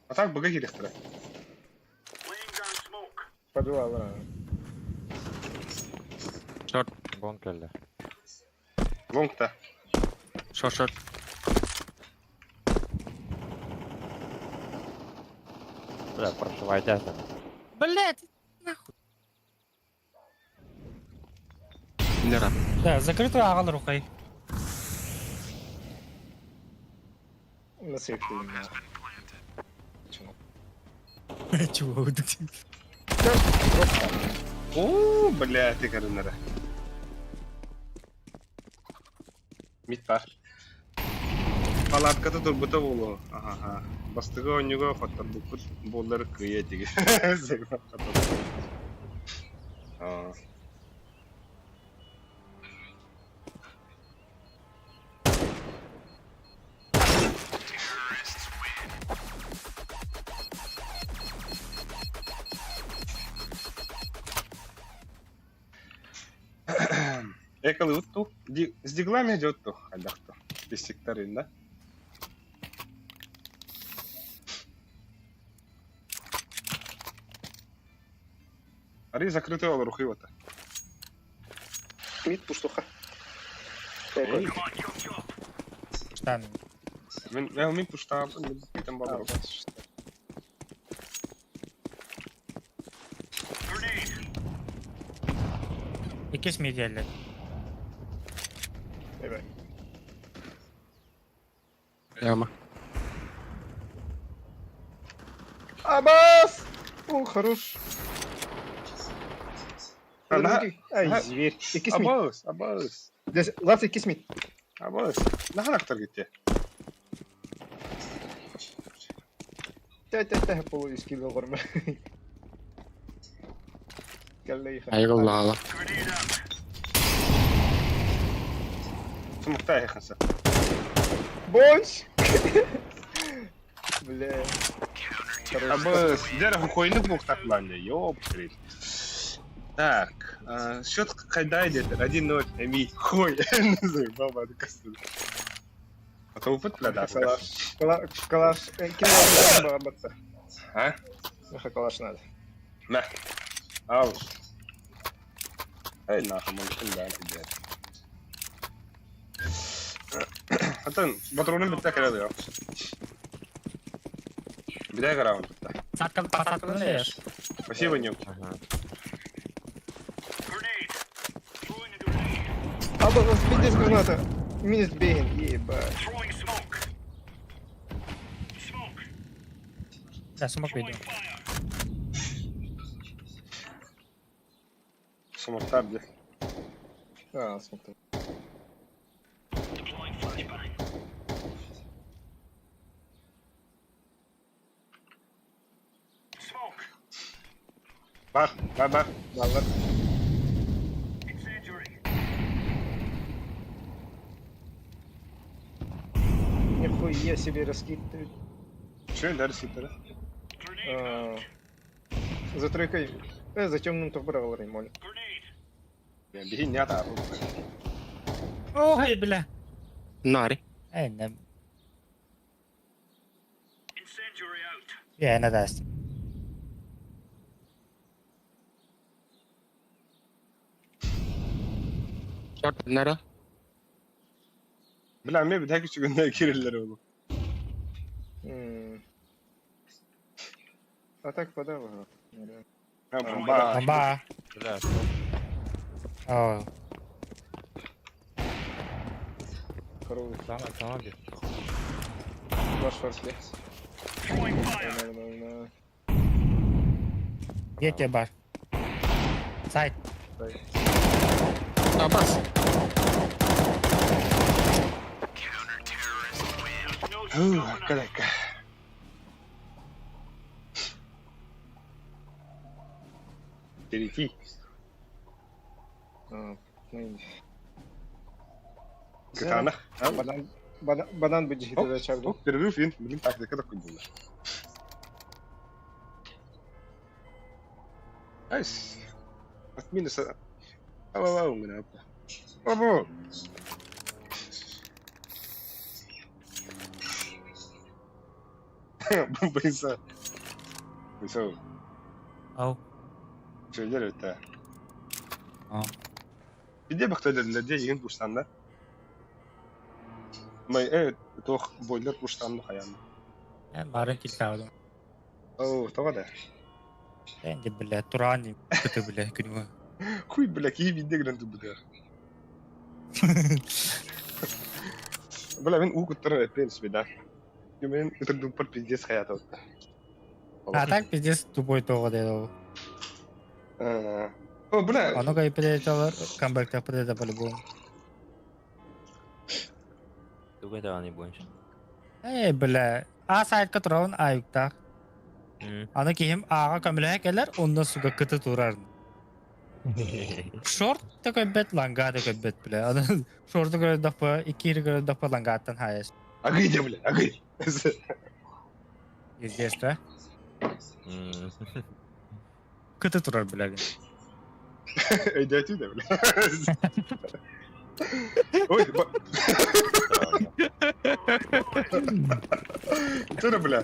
А так быга киириэхтэрэ. Подвал. Шорт. Гон кэллэ. Лонгта. Шорт, шорт. Бля, прошивайте. Блять! Лера. Да, закрытую аҕал рухай. На сейф Чего вы тут? Оо, бля, ты көрүнэрэ. Мид бар. Палатката турбута буолуо. Аха. Бастакы оонньууга хотторбуккут буоллар кыайа этиги. Аа. Экалы утту. С диглами идет ту. Хайдахту. Пистиктарын, да? Ари закрытый ол рухивата. Мид пуштуха. Штан. Мин мин пуштаабын, мин там бабыр. Иккис медиаллер. Яма. Абас! О, хорош. Ана- Ай, зверь. Икки смит. Абаас, абаас. Здесь, Лац, икки смит. Абаас. Нахан актар гитте. Тэ-тэ-тэ, полуискиле горма. Кэллэйха. Айгыллаала. Сумукта эханса. Больш! Бля. Хорош. Абаас, дьэ хойнук буктакланне, ёптрит. Так, счет хайда идет? 1-0, Эми, хуй. Заебал, баба, костюм. А то упыт, бля, да. Калаш. Калаш. Калаш. Ким бабаться? А? Наха калаш надо. На. Ау. Эй, нахуй, мужик, да, блядь. Атын, батронун битте кэлэ доо. Битэ раунд битте. Посадка, посадка леш. Спасибо, Нюк. Ага. Аба, пиздец граната. Минус бейн, ебать. Да, смок видео. Смоктар дии. А, смоктар. Бар, бар, бар. Баллар. Нихуя себе раскидывают. Че, да, раскидывают? За тройкой. За темным то брал Реймоль. Биһи не атаар. Ой, бля. Нари. Эй, не. Я не даст. Short nara. Бля, мен бит хәкүчү күндө кирелер ол. А так подал. Бомба. Бомба. Бля, О. Хорош. Сама, сама бит. Ваш форсле. Где тебе бар? Сайт. Абас. Кадайка. Перейти. Катана. Банан, банан, банан будет Оп, перерыв, блин, так, так, так, было. Айс. От минуса. Ау-ау-ау, у Ого! Быса. Быса. Ау. Что делать-то? А. Где бы кто для денег пуштан, да? Мы, тох бойлер пуштан, ну хаян. Барын килтаудым. Оу, това да. Энди, бля, турани, ты, бля, күнү. Хуй, бля, кии виде гран тубыда. Бля, мен уу куттар принципе, да. Мен это дупар пиздец хаята. А так пиздец тупой того деді. О, бля. Оно кай прилетело, камбэк так прилетело по-любому. Тугай да не будешь. Эй, бля. А сайтка турабын аюктах. Аны кихим ага көмөлөһө келер, онда суга кыты турар. Шорт такой бет ланга такой бет, бля. Аны шорты көрө дапа, икири көрө дапа лангаттан хайас. Агый де, бля, агый. Здесь, да? Кыты турар, бля. Өйдөтүү да, бля. Ой, Тура, бля.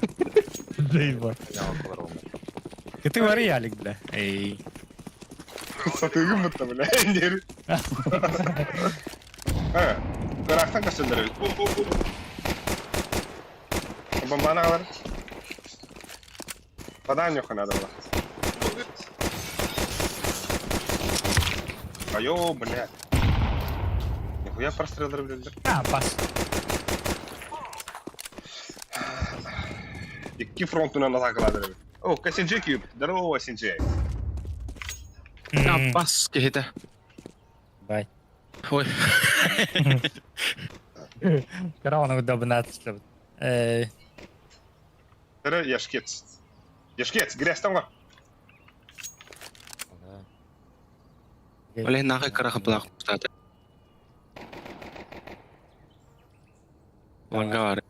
Заеба. Ты вари, Алик, бля. Эй. Сатыгым бутта, бля. А, Карактан касындыр. Бомбаны алар. Вода нюха надо было. Айо, блядь. Нихуя прострел блядь. А, пас. Икки фронтунан атакаладыр. О, КСНЖ күйіп. Здорово, СНЖ. Абас кehitä. Бай. Ой. Кара оны дабынат Эй. Тәрі яшкец. Яшкец, грязьтан бар. Оле нахай караха блах кстати. Лангар.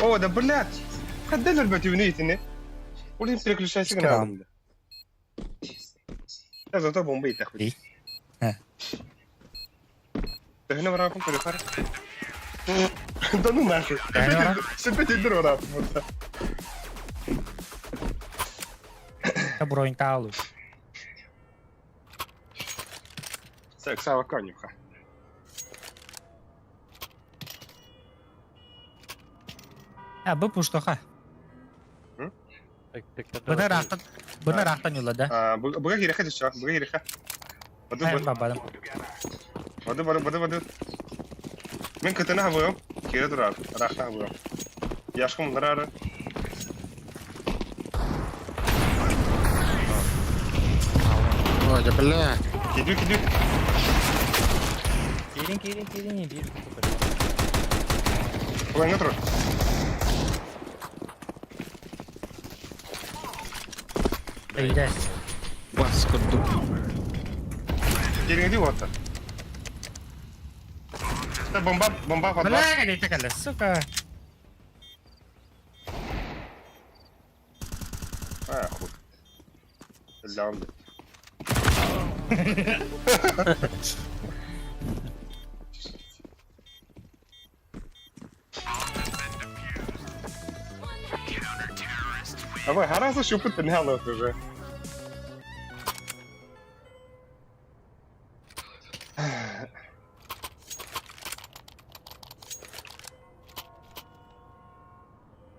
О, да блядь. Когда нормативные ини? Улин переключайся на надо. Я зато бомбы и так. Да на врагом перехар. Да ну нахуй. Себе ты враг. Та бронь калу. Так, Сава конюха. А, бы пуштоха. Бына рахтан, бына рахтан юла да. А, быга кирэхэ түччэ, быга кирэхэ. Бады бабадым. Бады бады бады бады. Мен кытына хабыам, кире турар, рахта хабыам. Яшкым мундарары. Ой, да бля. Киду киду. Киирин, киирин, киирин, биир. Улайна тур. Өйдәс. Бас курдук. Келиңди уота. Да бомба, бомба подла. Бля, калите кале, сука. А, хуй. Лям. Давай, гаразд, що потемняло уже.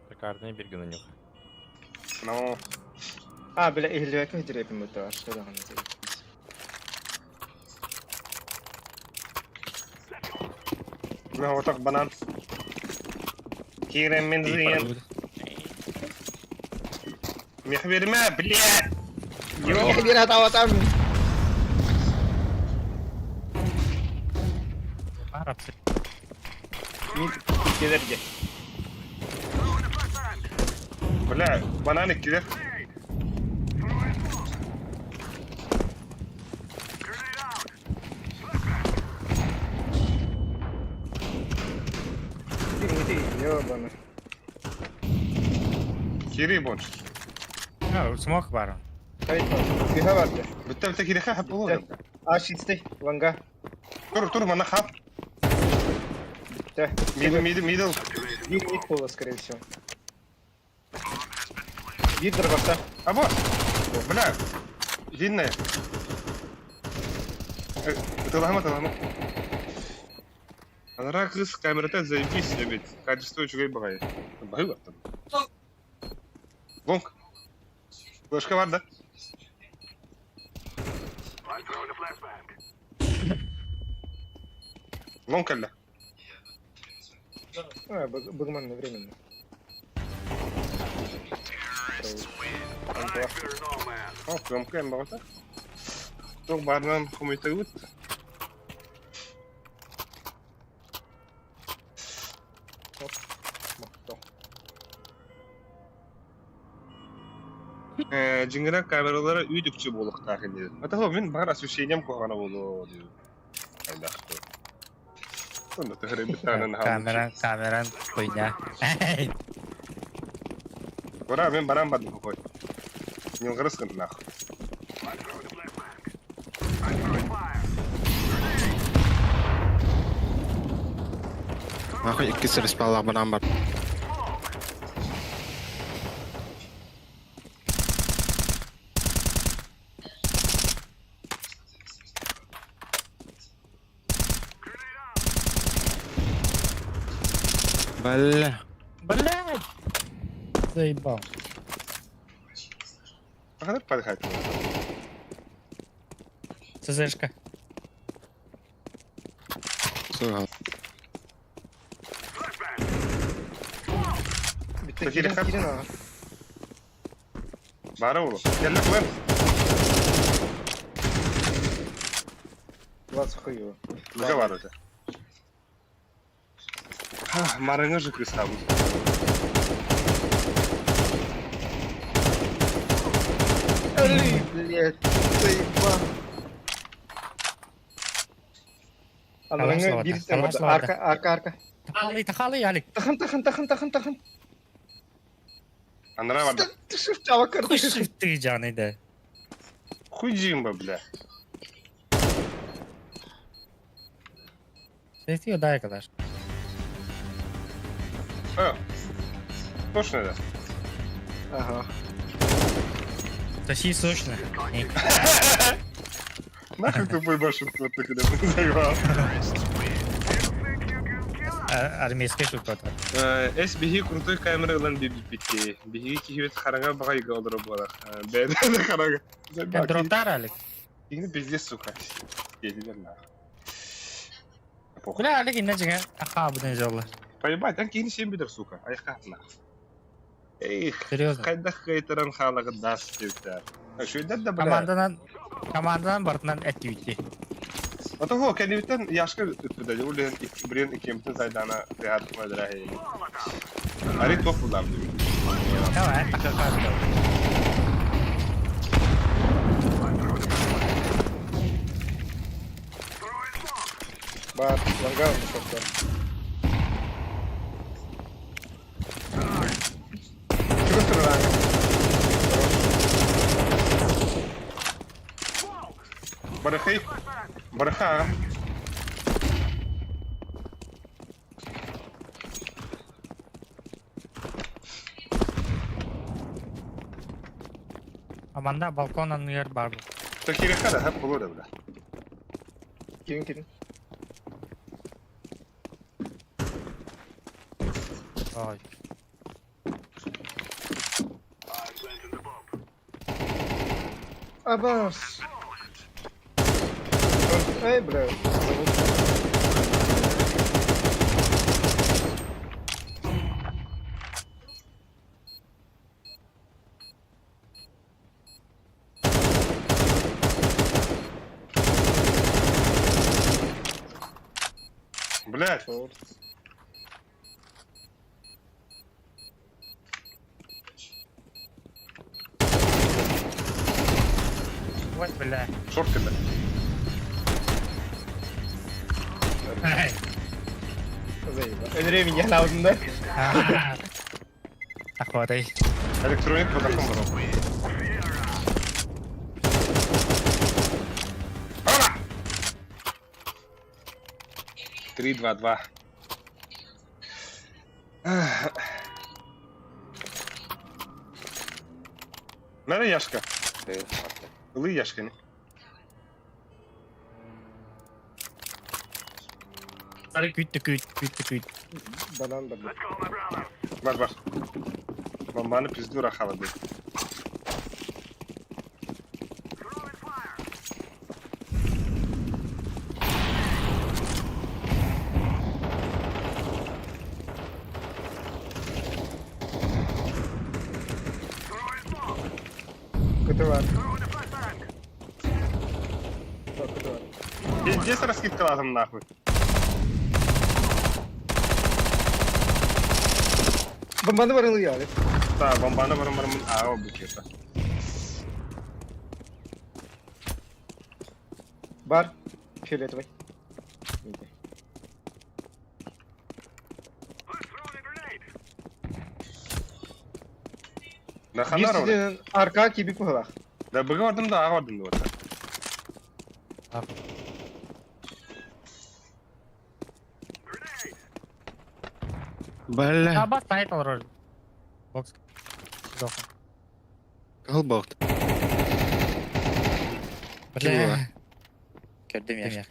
Шикарный биргин у них. Ну. А, бля, иһиллибэккэ дирепим бутта что даҕаны Ну, вот так банан. Кирем мензин. Мехверме, блядь! Мехбир атаватам. Арабсы. Кедерге. Бля, бананы кидер. Ёбана. Кири больше. Ну, смог бар. Киха барды. Бітті бітті кири хап болу. А, шитсты, ланга. Тур, тур, мана хап. Да. Мидл, мидл, мидл. Мид, мид пола, скорее всего. Вид дробовца. Або! Бля, длинная. Тылама, тылама. Анара кыз камерата заебись, ведь качество үчүгэй багай. Багай там. Лонг. Флешка бар да? Лонг әллә. А, Бэгман временно. О, кромка эм багата. Ток барынан хомойта өт. Жиңгірен камералары үйдүкчү болуктаах инде. Ата мен бар освещением кухана болу дип. Айдакты. Сонда төхөрө битанын Камеран, камеран хуйня. Бара мен барам бадым кой. Нилгырыс кын нах. Нахуй икки сервис баллах банан бар. Бля. Блядь! Заебал. Кадar подхать. ЦЗшка. Сука. Кири хап. Бара болу. Келле кылым. 20 хуево. Быга бар өтө. Марыңы же крыса бу. Блять, заебал. Анараңы бир барды. Арка, арка, арка. Тахалы, тахалы, Алик. Тахан, тахан, тахан, тахан, тахан. Анара барды. Ты шифт чава кырды. Хуй шифты жаны да. Хуй жиын ба, бля. Сети дай кадаш. А. Точно да. Ага. Соси сочно. Нахуй тупой башен вот ты когда заебал. Армейскай шутка. Эс биһи крутой камера ылан биэрбиппит. Биһиги киһибит хараҥа баҕайыга олоро буолар. Бэйдэ хараҥа. Дроптар Алик. Киһини пиздец, сука. Диэтилэр нахуй. Бля, Алик инне дьиҥэ ахаабытын дьоллар. Поебать, эн киһини сиэн бүтэр, сука. Айахха нахуй. Эй, Серьезно. хайдах кыайтаран хаалаҕын даас диэбиттэр. Шүйдэр да бля. Команданан команданан барытынан эттибитти. Отого кэннибиттэн Яшка ыппыта, ол иһин блин иккиэммитин Сайдаана тыаһаат мөдөрө Ари туох буллаам диэбит. Давай, тахыахаа. Бар, ланга шорта. Чугас турар. Барахай. Бараха. Аманда балкон анныгар бар бу. Такиреха да хап болор бля. Кирин кирин. Ой. Абас. Эй, бля. Блядь. Ой, бля. Шорт кэллэ. Эй. Заеба. Өлөрө меня наудында. Охотой. Электроник подаком барам. Ара! 3, 2, 2. Надо Яшка. Ылы Яшка. Сары күт күт күт күт. Банан бар. Бар бар. Бомбаны пизду рахала был. Көтө бар. Көтө бар. Пиздец раскидкалатым нахуй. Бомбаны бар ылы яли. Да, бомбаны барым барым аға букета. Бар. Фиолетовый. Да ханар ол. Арка киби кухалах. Да быга бардым да аға бардым да. Бля. Аба сайт олорор. Бокс. Колбохт. Бля. Көрдүм я.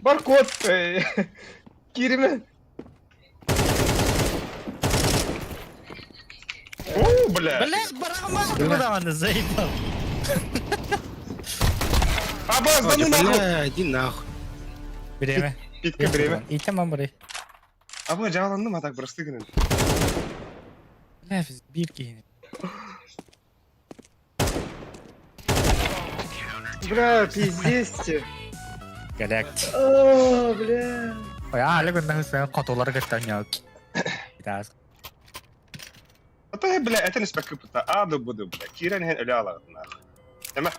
Баркод. Кириме. О, бля. Бля, барама. Куда он заебал? Абаз, да ну нахуй. Бля, иди нахуй. Время. Питка время. И там бары. Абы жаландым, а так просто гынын. Бля, бир киһини. Бля, пиздец. Галакт. О, бля. Ой, Алик онна хыссан хотулар кыттан як. Итас. А то, бля, это не спекупта. А, да буду, бля. Кирен хен öyle алады нахуй. Эме.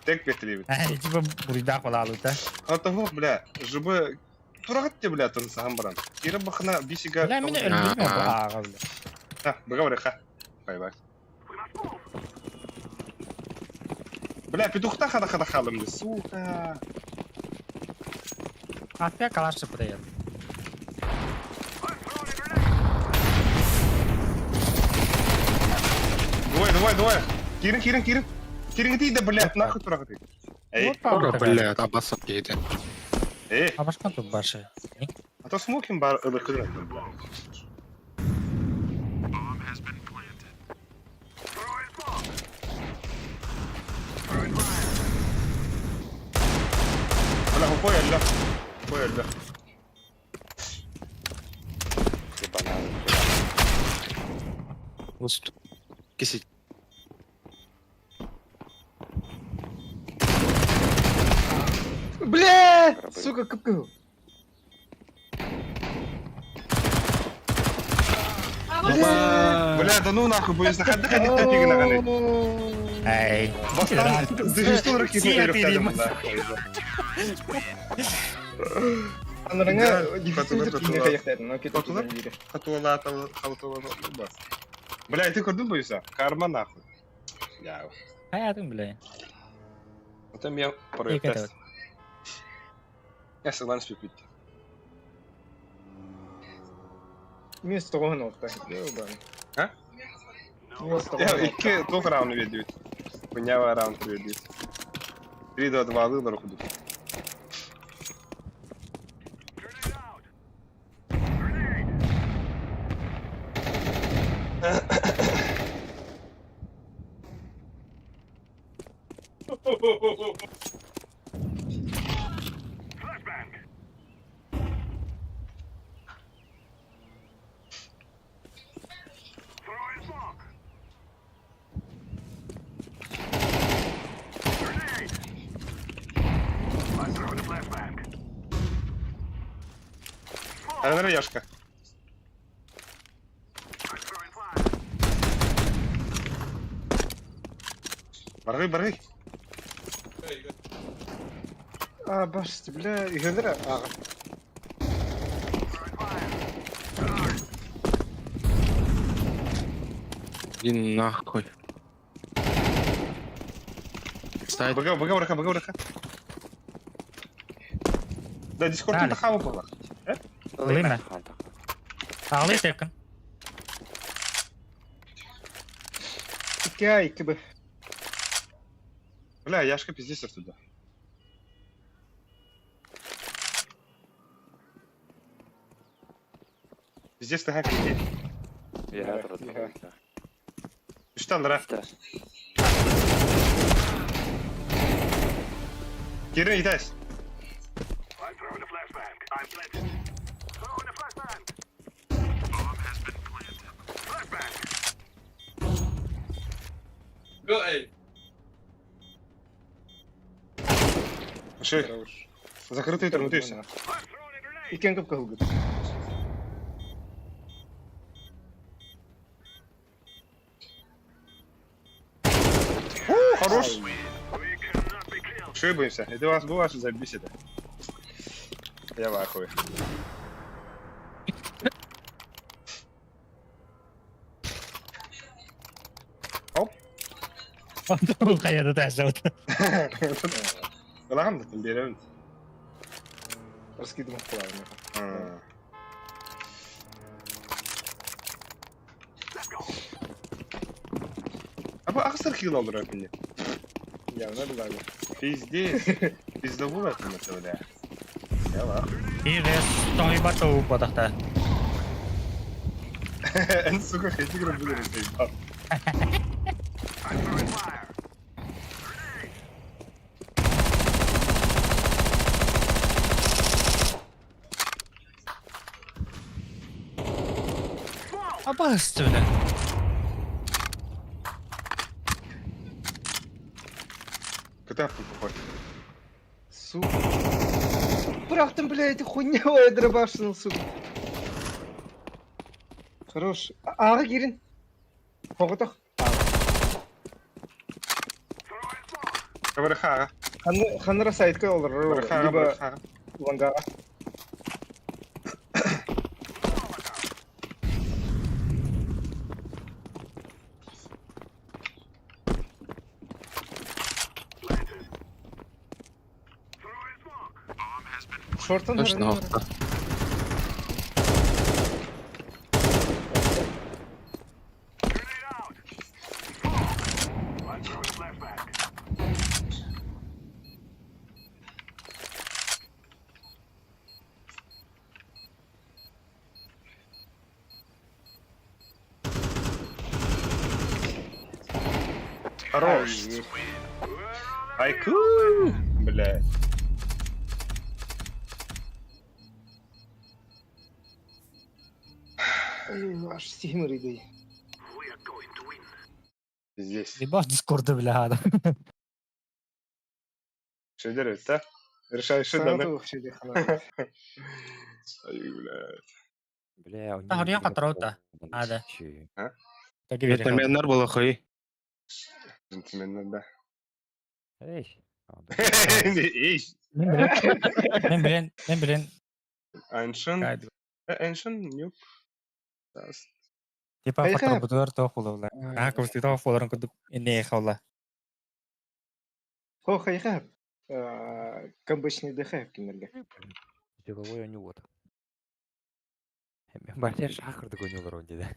Тек бетилибит. Эй, типа буридах болалыта. А того, бля, жубы турагат те, бля, тон сахан баран. Кирен бахына бисига. Бля, мин өлбүтүм бу аага, бля. Ха, быга барыха. Бай-бай. Бля, петухта хада хада халым, сука. Атпия калаш продает. Двое, двое, двое. Кирин, Кирин, Кирин. Кириҥитий да, блядь, нахуй турагытый. Эй, Бля, абасап кейде. эй, Абашкан тут башы. а то смокин бар ылыкыдыр. Бля, хуй эллэ. Хуй эллэ. Кисить. Бля! Сука, кып-кып. Бля, да ну нахуй, боюсь, хадды хадды тапигин аганы. Эй. Бастан, дыжистул ракету перехтадым, да. Анарыңа дефицит кине каяктадын, но кетіп Хотулар? Хатула, халтула, бас. Бля, ты көрдүн боюса? Карма нахуй. Я. Хаятың, бля. Это меня Екі проект. Я согласен спипить. Минус тоғын олта. А? Минус Я тоғын икки тух раунд ведут. Хуйнява раунд ведут. 3 2 2 лылар худу. Анара Яшка. Бары, бары. А, башты, бля, үйгенер аға. Иди нахуй. Сайт. Бага, бага, браха, бага, браха. Да, дискорд Дали. это хава была. Ылыйма. Ағылый текін. Икки А, икки Б. Бля, Яшка пиздец оттуда. Пиздец ты хак летит. Я турады. Что, Андра? Кирилл, итась. Go A. Шей. Закрытый турнутыйся. Иккен кып кылгыт. У, хорош. Шибаемся. Это вас было, что забись это. Я в ахуе. Оп. Қаяда тәсі от. Ылағым да тым беремін. Раскидым құлағын. А bu aqsar kill olur öpünü. Явно было. Пиздец. Пиздобул это, бля. Я в ахуе. Ирес, тоңый бата упадақта. Эн, сука, хейтигр буду заебал. Абасты, бля. Куда похож? Сука. Бырақтым, бля, эти хуйня дробашын, сука. Хорош. Аға кирин. Хоғытақ. Кабархага. Ханра сайтка олар. Бархага, Либо бархага. лангаға. Шортан Точно охта. Хорош. Айку, бля. Аж сиһим ырыйдый. Здесь. Ебать дискорда, бля. Шедер это? Решаешь Саҥа да? туох шедер ханаа. Ай, бля. Бля, у Тахарыйан хатыраута. Ада. А? Джентльменнар болохой. Джентльменнар, да. Эй. Эй. Мен билен, мен билен. Ancient. Ancient Nuke. Типа хатырбутулар тоох булалар. Аа кыбыстыта фолорун курдук инне хаула. Хо хайха. Камбычный ДХ кинерге. Деловой у вот. Бартер шахырды гонюлар он деди.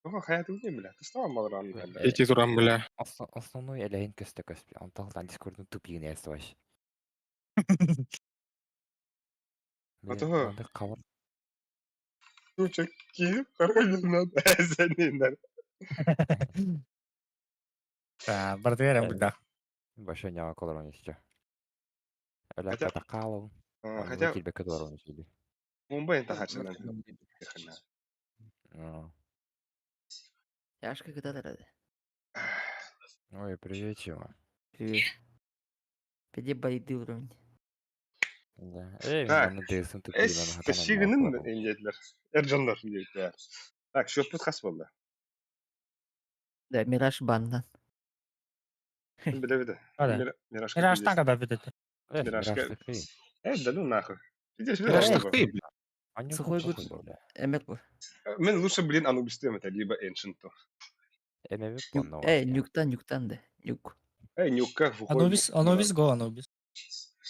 Ох, хайаты не бля. Ты что малран? Эти туран бля. Основной элейн көстө көспү. Антал дискордун тупигин элси баш. Ото. Ну чеки, караган сенин. Да, бартер буда. Баша нява колорон еще. Хотя... Хотя... Мумбай это хачана. Яшка когда рады. Ой, привет, чего? Привет. Пиди байды уровень. Да. Эй, Так. Эс, тащигinin индетлер. Эрджанлар индетлер. Так, шөппүт хас болды. Да, Мираж бандан. Биле биле. Мираж тага бит. Миражка. Э, да ну нахуй. Мираж ты, бля. Сухой гуд. Эмет бу. Мен лучше, блин, Анубис это либо Ancient. Эй, нюктан, нюктан да. Нюк. Эй, нюкка. Анубис, Анубис го, Анубис.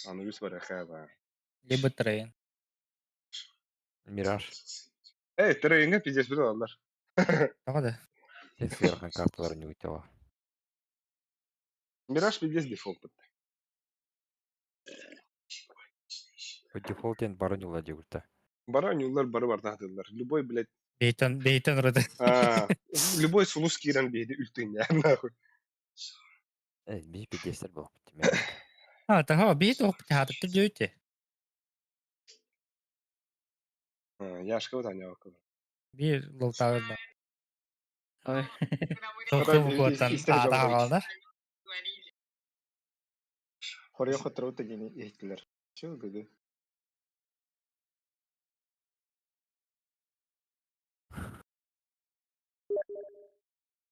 Анубис варахава. Либо Трейн. Мираж. Эй, Трейнга пиздец биле алар. Тага да. Сверху карталар не утела. Мираж пиздец дефолт. По дефолтен баронюла дегурта. Баронюлар бары бар тахтылар. Любой, блядь. Бейтен, бейтен роды. Любой сулус кирен бейди үлтүн я нахуй. Э, би пиздец был. А, тага бейт оп хатып дүрте. Яшка вот аня около. Би лолтабы ба. Ой. Тоқы букваттан ата Хорья хатыраута дени ихтилер. Чё гыгы?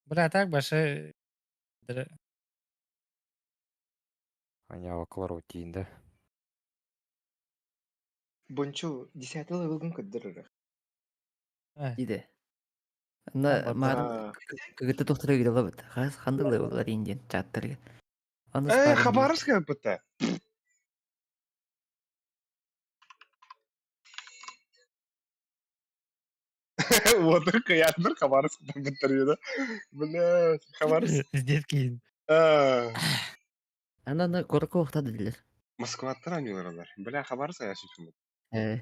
Бля, так башы... Аня около да. Бончу, десятый левелгын көддөрөр. Диде. На марын кыгыты тохтора гидала бит. Хас ханды левеллар инден чаттырга. Э, Хабаровская ПТ. Вот только я бір Хабаровскта бітіреді. Бля, Хабаровск. Здесь кейін. Ана корко охта дилер. Москва алар. Бля, Хабаровск я шүчүм. Э.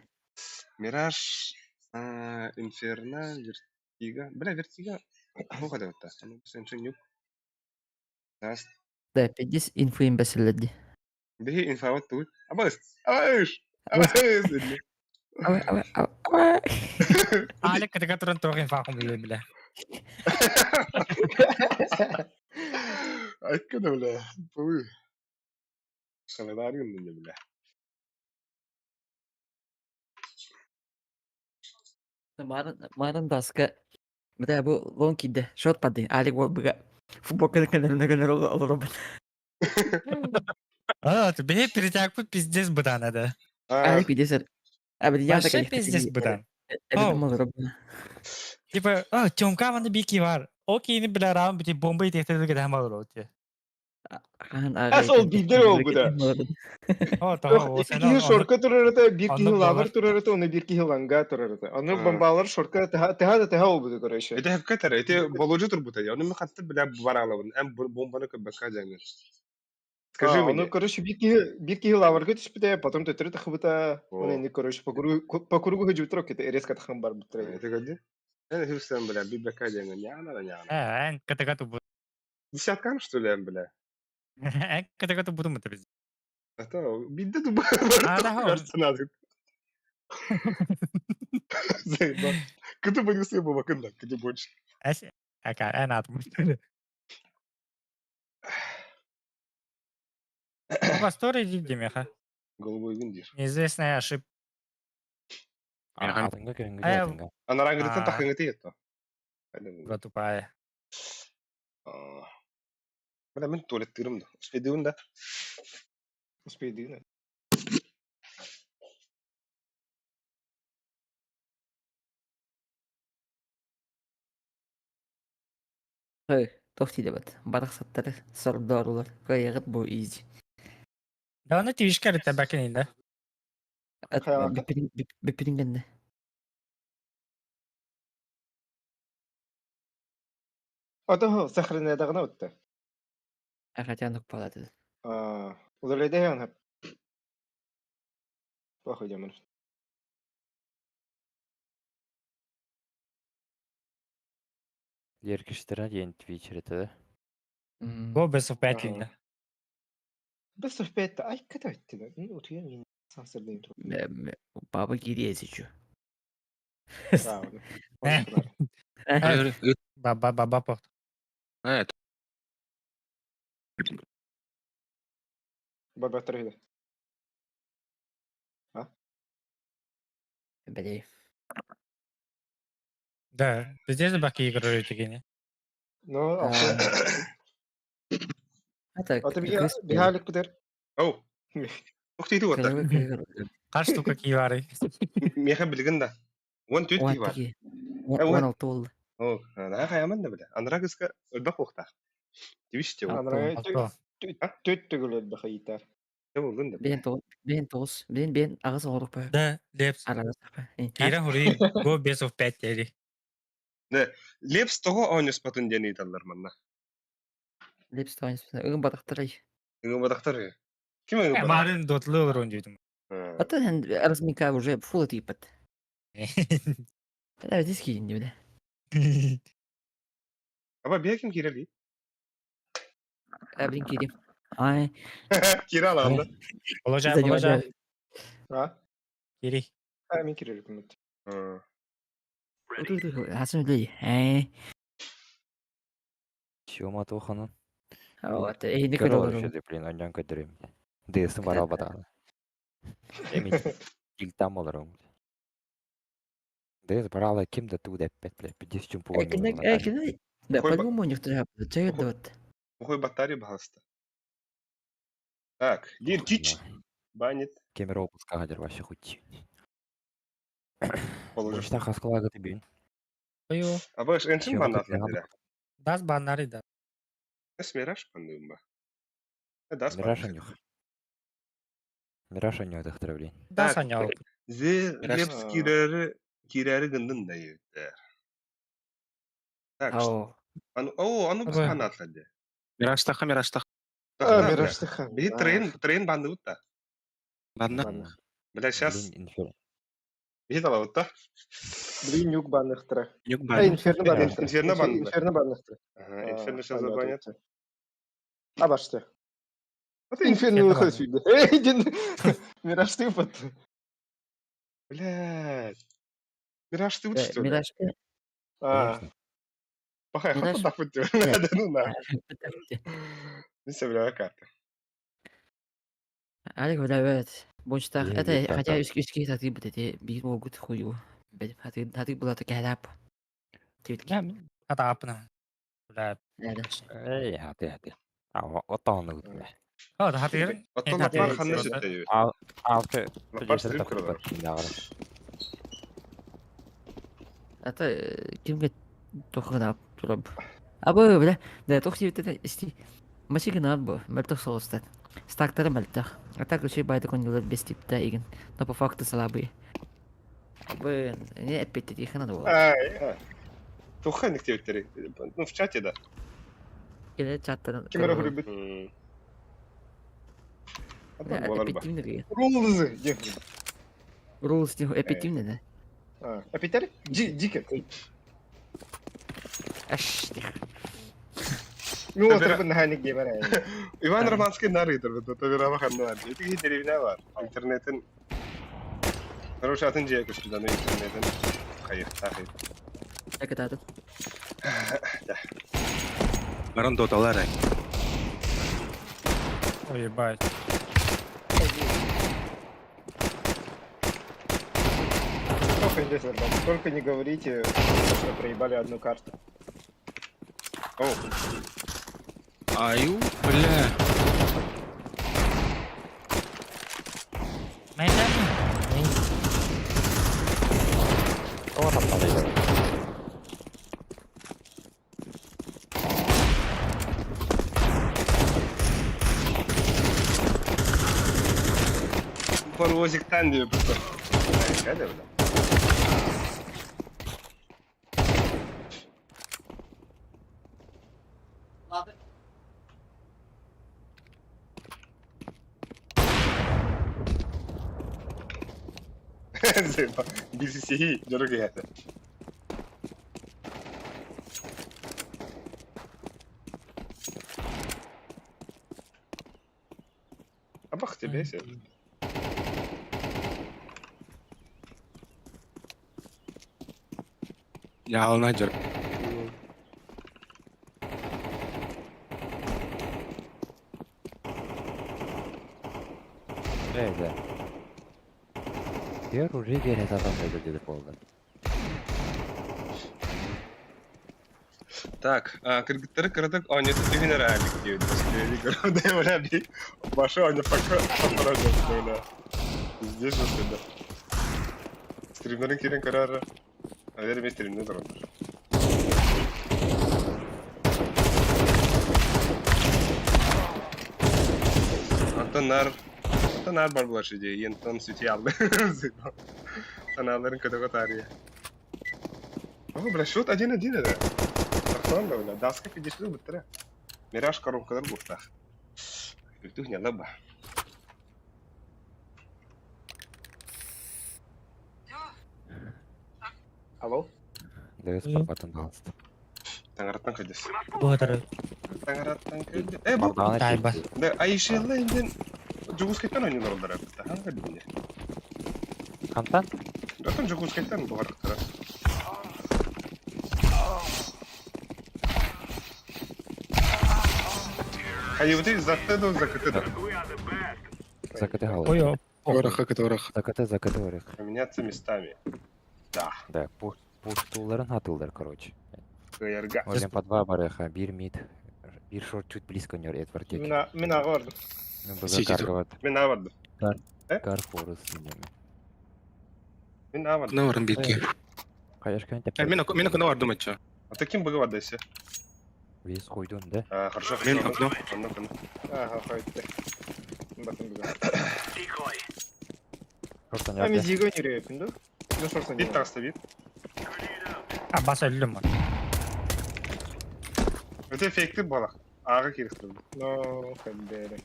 Мираж, Инферно, Вертига. Бля, Вертига. Ну, хотя вот так. Ну, нюк. Да, пидис инфо имбеселеди. Бихи инфа вот тут. Абас! Абас! Абас! Абай, абай, абай. Алек, кытыга туран тоох инфа биле бля. Айткана, бля. Пуй. Шаледарин бля. Марын, марын баска. Бля, бу лон киде. Шот пади. Алек бол быга. Футболканы кенерine кенер олору. А, ты бе перетягпы пиздец бытан да. Алек пиздец. А, бля, я Вообще пиздец бытан. Типа, а, Тёмка ваны бики бар. Окей, бля, рам бити бомба итехте кеде хамал роте. Ас ол бидер ол буда. О, того, Ики киһи шорка турарата, бир киһи лавр турарата, оны бир киһи ланга турарата. Аны бомбалар шорка теха да теха ол буда, короче. Это хепкетер, это Володя турбута. Я оны хатты бля баралабын. Эм бомбаны көбөккә жаңы. Скажи мне. Оны, короче, бир киһи бир киһи лаврга түспүтэ, потом төтөрү тахыбыта. Оны не, короче, по кругу по кругу хыжып турок, это резко тахым бар бутыр. Это где? Эн үһүстэн, бля, билбэккэ диэҥҥин ньаана да ньаана. Э, эн кытыга тубут. Десяткам, что ли, эн, бля? Эн кытыга тубутум это biz. А то бидде тубу А, да, персонажы. Заебал. Кыты быгысы бу бакында, кыты больше. Эс, ака, эн атым. Оба стори димеха. Голубой гын диир. Неизвестная ошибка. Атынга көрүнгү Э, атынга. Анарангытыттан А. тахыҥыты етто. Тупая. Бля, мин туалеттыырым да. Успейдыыбын да. Успейдыын. Хой, туох диэбэт. Барахсаттары сордоорулар. Кыайыгыт бу изи. Да оны твишка рите бакин да. Бүппүтүн гэннэ. Ото сохранядаҕына утта. Ахатян укпалады. Аа, удалейде хап. Похуй демон. Леркиштера диэн Twitch да? Го без of 5 да. Best of 5 ай ката өттү. Мен утуйан мен сансырдайым тур. Баба кириэсичу. Баба баба порт. Э, Баба тұрды. А? Бәлей. Да, пиздец баки игры тегене. Ну, Это Ата бихалик битер. Оу. Ух ты, вот. Қаш штука кивары. Меха билгин да. Он төт кии бар. Он алты болды. О, ана хаяман да биле. Анра кыска өлбөх уохтаах. Тибиш те. Анра төт төгөл өлбөх ыйтар. Те болдун да. Бен тоғыз, бен тоғыз, бен бен ағыз орук па. Да, Лепс. Кира хури го без of 5 дери. Не, Лепс того оонньоспотун диэн ыыталлар манна. Лепс того оонньоспотун. Ыгын батахтарай. Ыгын батахтар. Ким ыгын батахтар? Марын дотлы олорон дүйдүм. А то разминка уже фул типат. Да, здесь кинь, да. Аба бия ким кирели? А, блин, кирим. Ай. Кире аламда. Положа, положа. А? Кири. А, мен кирели күмөт. Хасан үлей. Ай. Сёма туханын. Вот, эй, не Көрөр көрөр. Блин, онньон көдөрүм. Дысын бара батаҕына. Эми тилтам олорум. Дыс барала ким да туу деппет, бля, пиздец чумпу Э, Да, по-любому у них тоже чай вот. Ухой батарея баһаста. Так, дир тич. Банит. Кемер опуска хадер вообще хоть. Положи. Почта хаскалага ты бин. Ою. Аба энчин баннат. Дас баннары да. Эс мираж банным ба. Дас Мираж анюх. Мираж анюх дахтар, блин. Дас анюх. Зе лепс кирери кирери гындын да ебиттер. Так. Ану о, ану бис баннатлады. Мираж таха, мираж таха. А, мираж таха. Би трейн, трейн банны бутта. Банна. Бля, сейчас. Би дала бутта. Блин, нюк банныхтыра. Нюк банны. Инферно банныхтыра. Инферно банны. Инферно банныхтыра. Ага, инферно сейчас забанят. А башты. Инферно выходит сюда. Эй, дин. Мираж ты под. Блядь. Мираж ты вот что ли? Мираж. А. Пахай, хапа да пути. Да ну на. Не собираю карты. Алик бля, Бончтах, это хотя үскей таты бит эти бир могут хую. Хаты хаты была такая лап. Хата апна. Бля. Эй, хаты хаты. А отоны бля. О, хаты. Оттон лапар ханны сүттэ. Ал алты. Лапар стрим көрөр. Это кимге тохына турап. Абы бля, да тохси бит исти. Машина бу, мөлтөх соғыстар. Стактары мөлтөх. А так үчүй байды конюлар без типта игин. Но по факту слабые. Абы, не опять их надо было. Ай, Туха нектебиттери. Ну, в чате, да. Келе чаттан. Ким эрэ любит. Эпитивный. Рулзы, Рулз эпитивный, да? А, эпитер? Дикер. Аш. Ну, отырбын наһаа диэмэр Иван Романский нар ыытарбыт, Табирава ханна бар. Ити киһи деревня бар. Интернетин Короче, атын дьиэ көстүданы интернетин хайыхтаах. Экытаатын. Баран доталар ай. Ой, ебать. Только здесь, ребята, только не говорите, что проебали одну карту. О, Аю, бля. Мейдан. О, там надо. Паровозиктан диye просто. Кәде бля. BCC дөрөг яата. Абах тебе се. Ялна жар. Эйде. Diyor уже берет адам dedi болды. Так, кыргыттары кыратык онньоту түһүн эрээлик диэбит. Көрөдө бля би. Башы онньо пока бля. Здесь же да. Стримнерин кирен көрөр. Авер мен стримне тураллар. Антон нар Антон нар бар булар шиде. Ентон сүти алды. Таналарын көтөгө тария. О, бля, счет 1-1 это. Тахтан да, бля. Даска пидешли быттыра. Мираж коробкалар буктах. Үлтүх не лаба. Алло? Дәвес парбатын далысты. Таңараттан көдес. Бұғытыры. Таңараттан көдес. Э, бу. Бардағына Тайба. Да, айшелла инден Жугускайттан ойнолор олар битта. Ханга диле. Хантан? Атын Жугускайттан бугардыктара. Хайыбыты затты да закыты да. Закаты галы. Ой, Орех, это орех. Закаты, закаты орех. Поменяться местами. Да. Да, пуш пуштуларын атылдар, короче. Кыярга. Можем по два бареха, бир мид, бир шорт чуть близко нер Эдвард тек. Мина, мина гордо. Мен буза Сити тут. каргават. Мен аварды. Кар форус неме. Мен аварды. Наварым битки. Каяшкан теп. Мен мен окно вардым атча. А ты ким быгы десе? Вес койдун да. А, хорошо, Мен хорошо. окно. Окно, окно. Ага, хойты. Батын буга. Decoy. Шортан А ми ярды. зиго не репин, да? Ну шорсан. Бит таста бит. А, бас өлдім бар. Это эффекты балах. Ага кирихтир. Ну, хабере.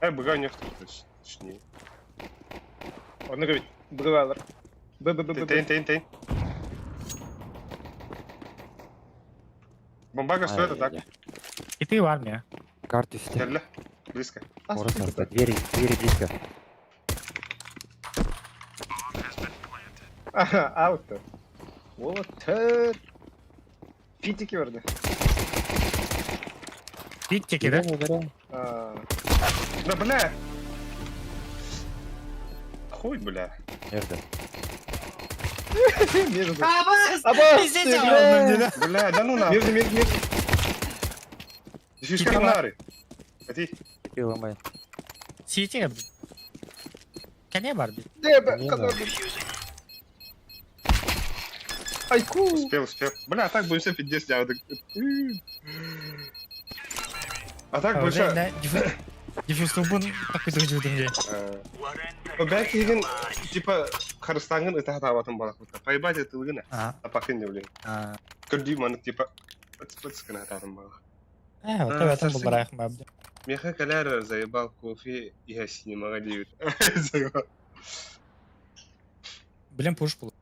Э, быга не точнее. Он говорит, быгалар. Б б б б. Тейн, тейн, тейн. Бомбага стоит, а так? И ты в армии. Карт үсте. Кэллэ. Близко. Орыс арта. Двери, двери близко. Ага, ауто. Вот Фитики верды. Биттеки, да? А, Да бля! Хуй, бля. Nerede? Между. Абас! Абас! Пиздец, бля! Бля, да ну нахуй. Между, между, между. Фишка на нары. Ати. Ты ломай. Сити Кәне бар бит. Не, б, Не казар. Айку! Успел, успел. Бля, а так будем все пиздец делать. А так больше... Диффуз бун такой дружу дымде. Бәк деген, типа, Харыстангын это табатын балақ. Поебать это лыгына. А, А пахын не блин. а. Көрдүй маны, типа, пыц-пыц кына табатын балақ. Э, вот это был барах маб. Меха каляра заебал кофе и синемаға дейт. Заебал. Блин, пуш был.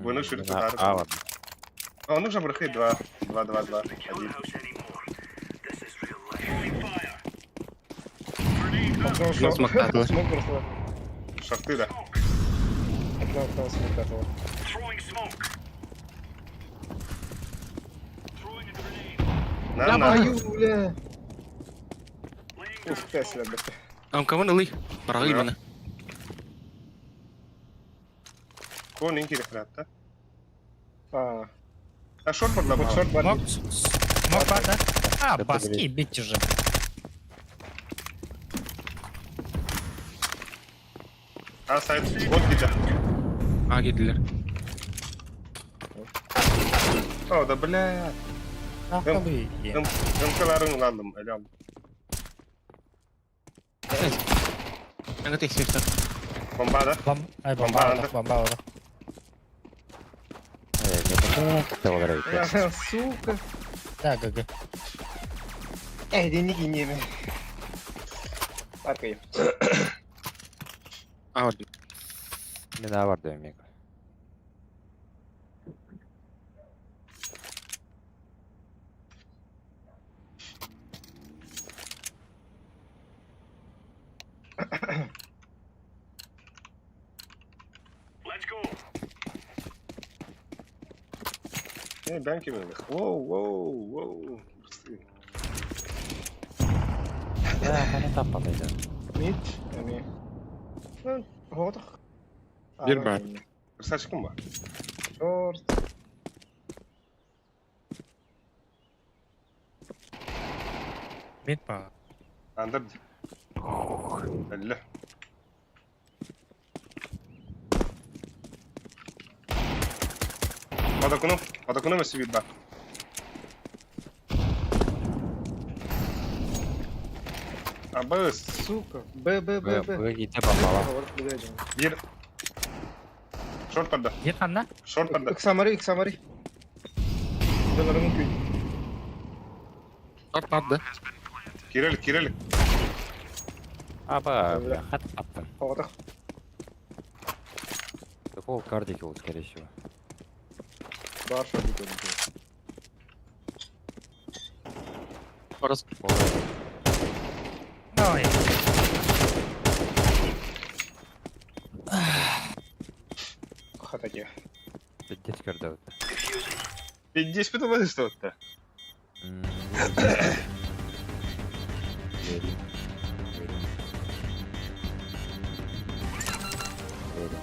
Бұны шүріп А, тұтары. ладно. А, ну же брахы 2, 2, 2, 2, 1. Окно Смоктатылар. Смок просто. Шорты, да. Окно, окно, смоктатылар. На, на. Аю, бля. Ух, Тесла, бля. Ам кого налый? Барагы мана. Кон инки рефратта. А, А шорт под вот шорт бар. Смок, смок бар да? А, баски, бить уже. А, сайт, вот где. А киирдилэр. О, да бля. Ахталый. МКларын алдым, эле алдым. Аңа тексерсек. Бомба, да? Бом, ай, бомба, Бомба, бомба, бомба. А, Сука. Да, ГГ. Эй, денег не имею. Аркай. А вот. Мен А бар дейм мен. Не, бәнки мен. Воу, воу, воу. Прости. Да, хана таппа дейди. Мид, эми. Ну, вот. Бир бар. Красавчиком ба. Шорт. Мид па. Андыр. Әллә. Подокуну, подокуну мы себе ба. Абыс. Сука. Б, Б, Б, Б. Б ките бомбала. Вот, блядь. Бир. Шорт барда. Ер ханна? Шорт барда. Иксамари, Иксамари. Донорын күй. Шорт барды. Кирелик, кирелик. Аба, бля, хат аттым. Оғдақ. Такого кардики вот, скорее всего. Бар шорт екен. Орос. Ой. Хатаке. Пиздец көрді. Пиздец пыталась что-то. Верим. Верим. Верим.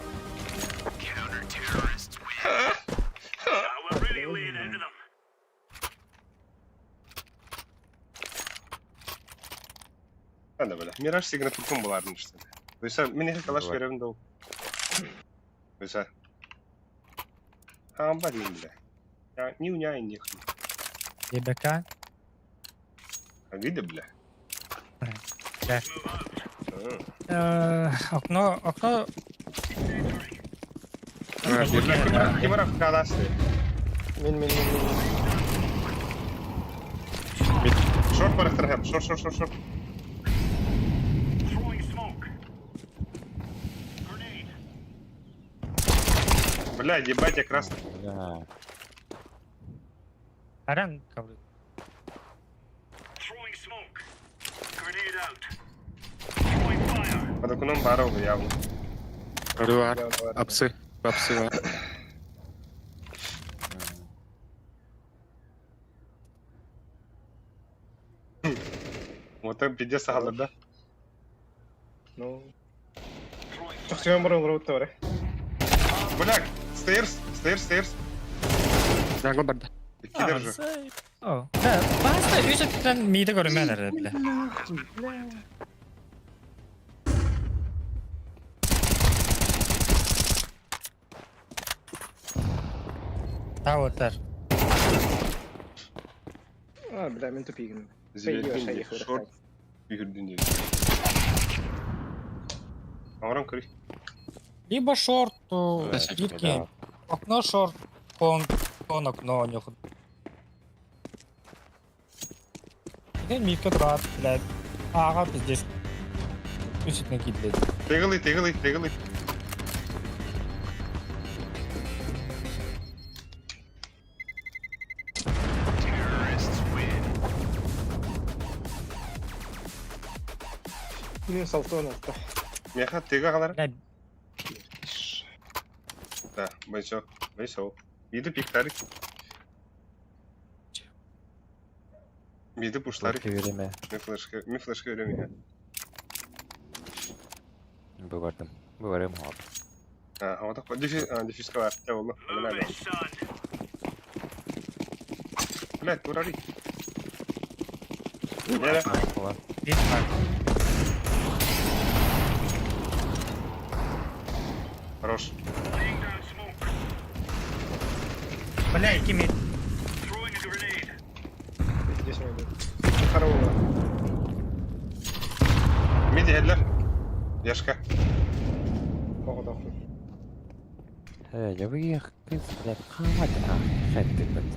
Анда бля. Мираж сигнатуркум буларын işte. Буйса, мен калаш Давай. берем дол. Буйса. Хамба дейм бля. Я не уняй не ЕБК. А видно, бля? Да. А. Окно, окно. Кимаров калашты. Мен, мен, мен, мен. Шорт барахтар хәп. Шорт, шорт, шорт, шорт. Бля, ебать, я красный. Бля. Аран кабыл. Подокуном баров явно. Бар. Апсы. Апсы бар. Вот это пиздец сахалар, да? Ну. Чақсыған бар олар өтті бар, Бля, стейрс, стейрс, стейрс. Жаңыл барды. Кидер же. О, да, баста үс өттен миді көрінмәлер бля. Тауытар. А, бля, мен тупигін. Звердин шорт үйірдін дейді. Ауырам көрей. Либо шорт, то Да. Окно шорт, кон, кон окно нюх. Де мидке тұрады, блядь. Аға пиздец. Үс өттен кидледі. Тегілі, тегілі, тегілі. Минус 6-16. Меха тыга қалар. Да, бойсо, бойсо. Биді пиктарик. Биді пуштарик. Время. Ми флешка, ми флешка время. Бывардым. Быварым хоп. А, вот так. Дефи, а, дефиска бар. Я болду. Блядь, турари. Нere? Bir var. Хорош. Бля, iki mid. Здесь найду. Хорошего. Миди хедлер. Яшка. Оҕотохпун. Э, я бы кыз, блядь, хамат, а, хэтти, блядь.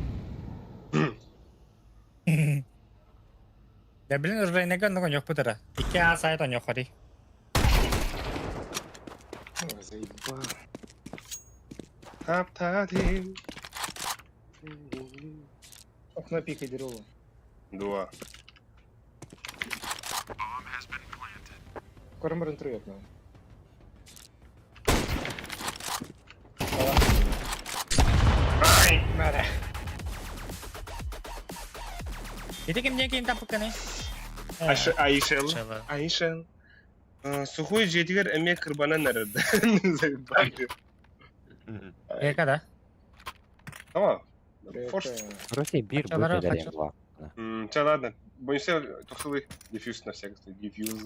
Да блин, уже не гон, но путара. Iki A сайт он ходи. Ой, заебал. Таптадим. Окно пика дерево. Дуа. Корморан трое окно. Надо. Ити ким не ким тапыкканы? Айшел. Айшел. Сухой жетигер эме кырбанан нарыды. Заебали. Эка да. Tamam. Форс. Вроде бир Хотя, будет хотя. два. Че, ладно. Боюсь, тухлый дефьюз на всякий случай. Дефьюз.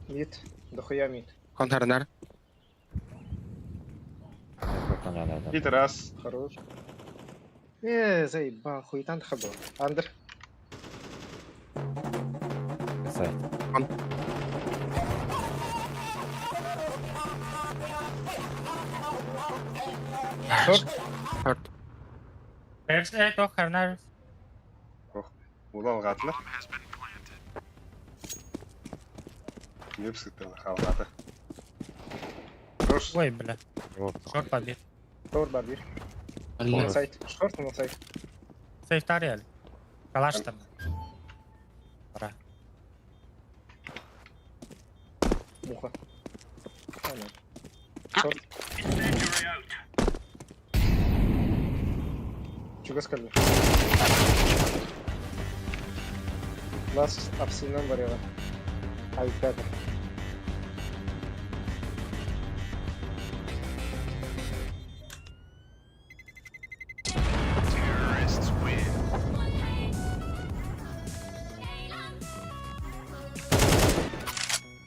Мид. Дохуя мид. Контарнар. Бит раз. Хорош. Заебал, хуетан хабо. Андер. Сайт. Шорт. Шорт. Перс тох харнар. Улан гатла. Непсыктан халгата. Хорош. Ой, бля. Шорт побит. Шорт бар бир. Бля. Сайт. Шорт на сайт. Сейф тариал. Калаш там. Пора. Муха. А, нет. Шорт. Чего сказали? Нас абсолютно варила. Ай, пятый.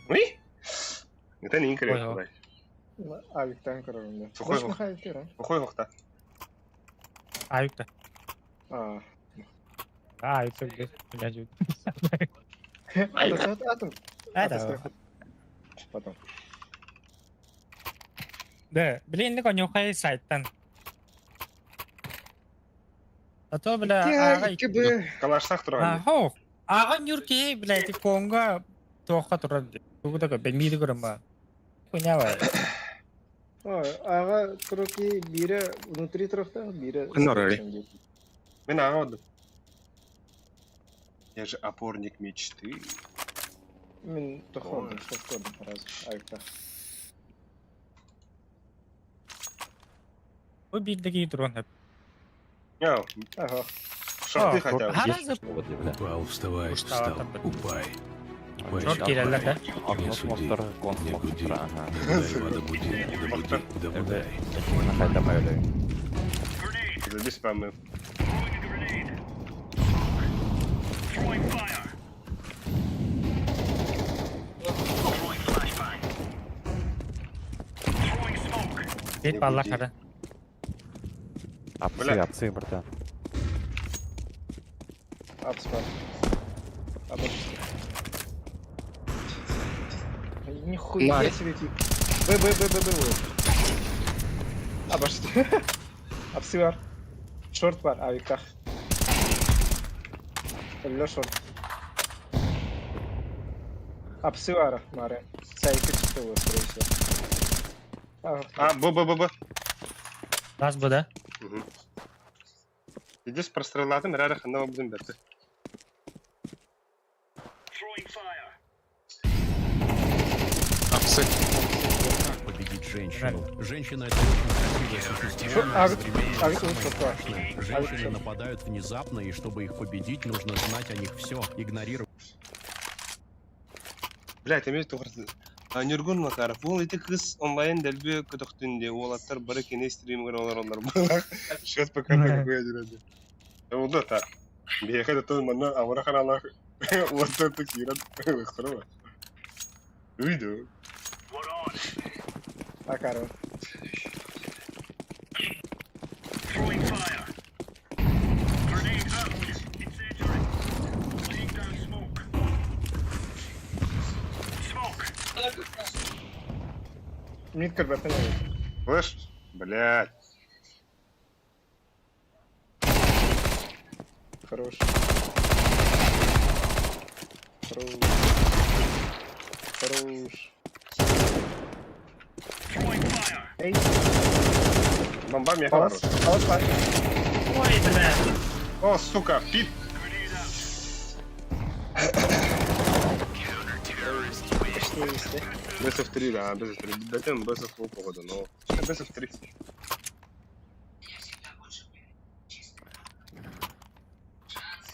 Уй? Это не инкрет. Авик танк да. Сухой Больше махает, да? Сухой вахта. Аюкта. А. А, это где? Блядь. Это атом. Это. Потом. Да, блин, не конюхай сайттан. А то, бля, ага. Калашсах турган. Хо. Ага нюрки, блядь, конга тоха турар. Тугуда ка бемиди көрөм. Хуйня бар. Ой, ага, туруки бире внутри трохта, бире. Норали. Мен ага отдым. Я же опорник мечты. Мен тоходым, что входим раз. Айка. Бу бирдеги турган. Яу. Ага. Шорты хотя бы. Упал, вставай, встал, упай. Упай, Шорт киреллер да. Не суди, не гуди, не гудай, вода буди, да буди, да будай. Забей спамы. Бит баллар хара. Апсы, апсы, братан. Апс бар. Апс. Нихуя Нар. себе тип. Б, Б, Б, Б, Б, Б. Обожди. Апсы бар. Шорт бар, авиктах. Өллө шорт. Апсы баара, Маарыан. Сайка чисто буолуо, скорее всего. А, Б, Б, Б, Б. Раз бу да? Здесь простреллаатым, эрээри ханна барбытын бэрт. Апсы. Как победить женщину? Женщина это очень красивое существо, но А, одновременно а, самое а, страшное. Женщины а, нападают внезапно, и чтобы их победить, нужно знать о них все, игнорировать Блядь, эмиэ туох Ньургун Макаров. Уол ити кыыс онлайн дэлби көтөхтүн дии, уолаттар бары кини стримигэр олороллор быһыылаах. Сейчас пока такое дьүрэ. Ол да Биһиэхэ да тыл манна амара хараалаах уоттар да киирэн ылыахтара ба. Уйду. Акарова. Мид көрбөппүн эбит. Слышь? Блядь. Хорош. Хорош. Хорош. Эй, Бомба меха палас, хорош. палас, палас. Ой, бля. О, сука, пип. Почти везде. Бесов 3, да, бесов 3. Дайте бесов походу, но... Бесов 3.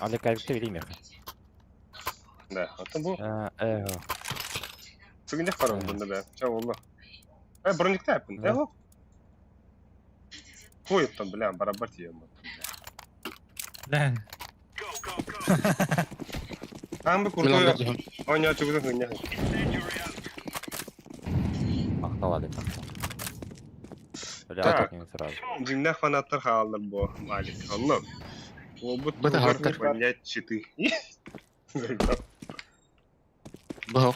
Алик айбыкта билим меха. Да, это был. Э, Сыгыннях парам бunda бә. Ча олла. Э, броникта япын. Да. Э, Хуй там, бля, барабар тием. Бля. Там бы Мин крутой. анда Оня чугузун хыгыннях. Мактал Алик. Бля, Так. так не сразу. Дьиҥнээх фанаттар хааллар бу, Алик. Онно. Уолбут Быта туһугар хаттар. понять читы. Заебал. Бах.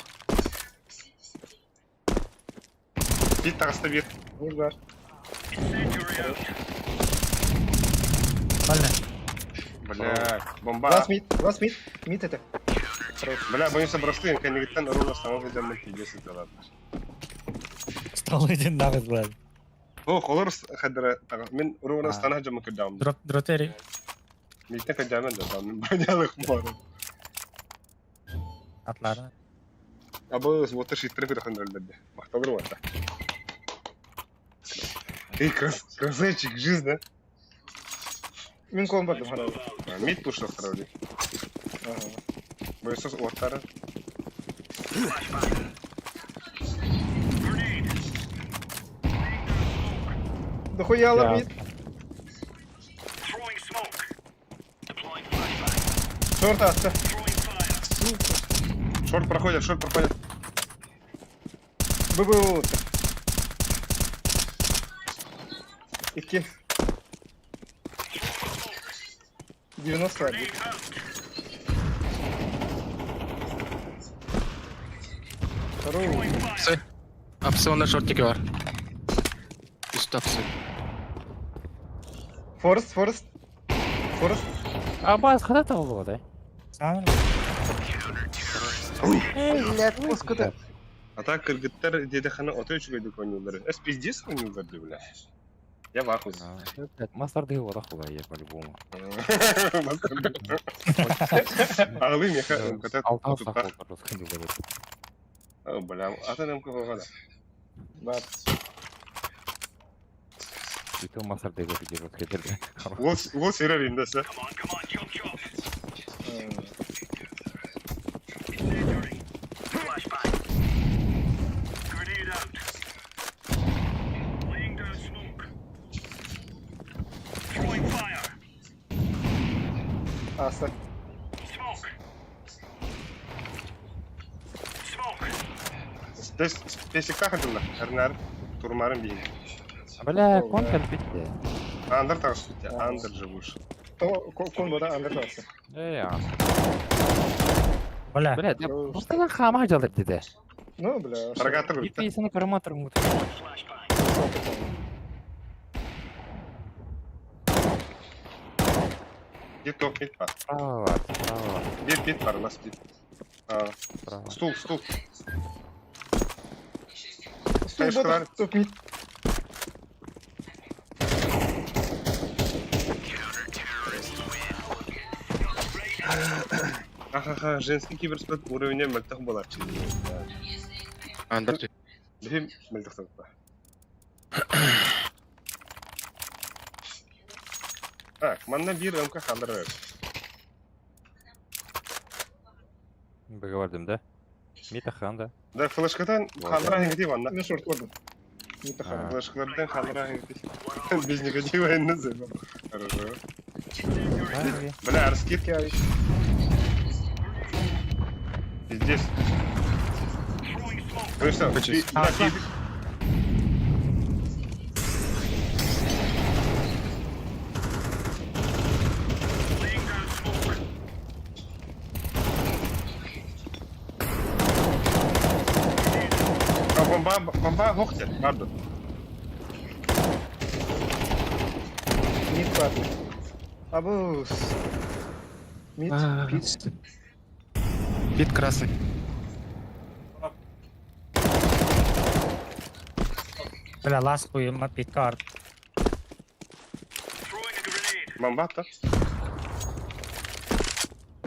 Бит таҕыста бит. Мид бар. Бля. Бля, бомба. Лас мид, лас мид. Мид это. Хорош. Бля, боюсь бросли, кэннигиттэн ровно столов идеммин пиздец это Столы один нахуй, бля. О, холор хадра, мин ровно стана жамы кырдам. Дроп, дротери. Митте кырдамен да, там бронялых море. Атлары. Абы вот шиттер кырдахан өлдөрдө. Макталыр вата. Эй, крас, красавчик, жизнь, да? Мин колом бардым харабы. Мид пушлах сразу. Ага. Боюсь, оттары. Дохуя Я. мид. Шорт атты. Сука. Шорт проходит, шорт проходит. ББ Икки. 91. Хорош. Апсы. Апсы онда шортики бар. Үстü апсы. Форест, Форест. Форест. Абаз хата табылды да? Сам. Блядь, пускай. А так кыргыттар дедехана отой үчүгөйдүк ойнуулар. Эс пиздец ойнуулар ди, бля. Я в ахуе. Блядь, мастер дыгы вода хула я по-любому. Алы меха МКТ Алтан тутта. сақол просто не будет. Бля, атын МК да. Бар. И то мастер дыгы держит хедер. Ол ол серер индесе. Аса. Тесикта хадылла. Эрнар турмарын бейин. Бля, кон кэлбитте. Андер тагыс битте. Андер же выше. То кон бода андер тагысы. Э, Бля. Бля, просто хама жалыр деди. Ну, бля. Рогатыр битте. Иписini карматыр мут. Бит топ бит бар. Справа, справа. Бит бит бар, лас бит. А, Справа. Стул, стул. Стул Конечно, вот, тут мид. Ахаха, женский киберспорт уровня мөлтөх буолааччы. Андер тү. Биһим мөлтөх тутта. Так, манна биир МК халдырар. Быгавардым, да? Мита хан, да? Да, флешкатан халдыра хингити манна. Мен шорт көрдүм. Мид А. Флешкалардан халдыра хингити. Без негатива энэ зэм. Хорошо. Бля, раскидки. Пиздец. Ну что, Почти. да, А, бомба, бомба, хохтер, пардон. Мид бар. Абус. Мид, пит. Пит красный. Бля, лас хуйма пит карт. Бомба, та?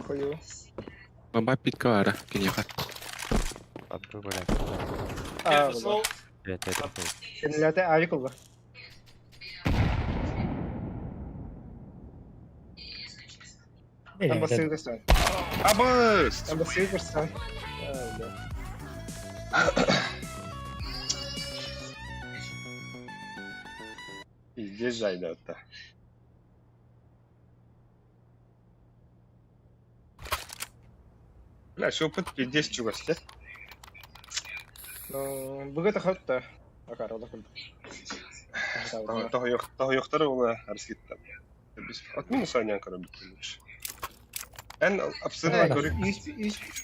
Хою. Бомба пит кавара. Кинеха. Абы, бля. А, Зашел. Это, это, это. Кенилерде авик oldu. Ben basıyı göster. Абыс! Ben basıyı göster. Пиздец зайдет. Бля, все опыт пиздец чугас, Ну, бүгө хатта. Акар ола кулду. Того ола арскитта. От минус анян корабли. Эн абсолютно көрүк.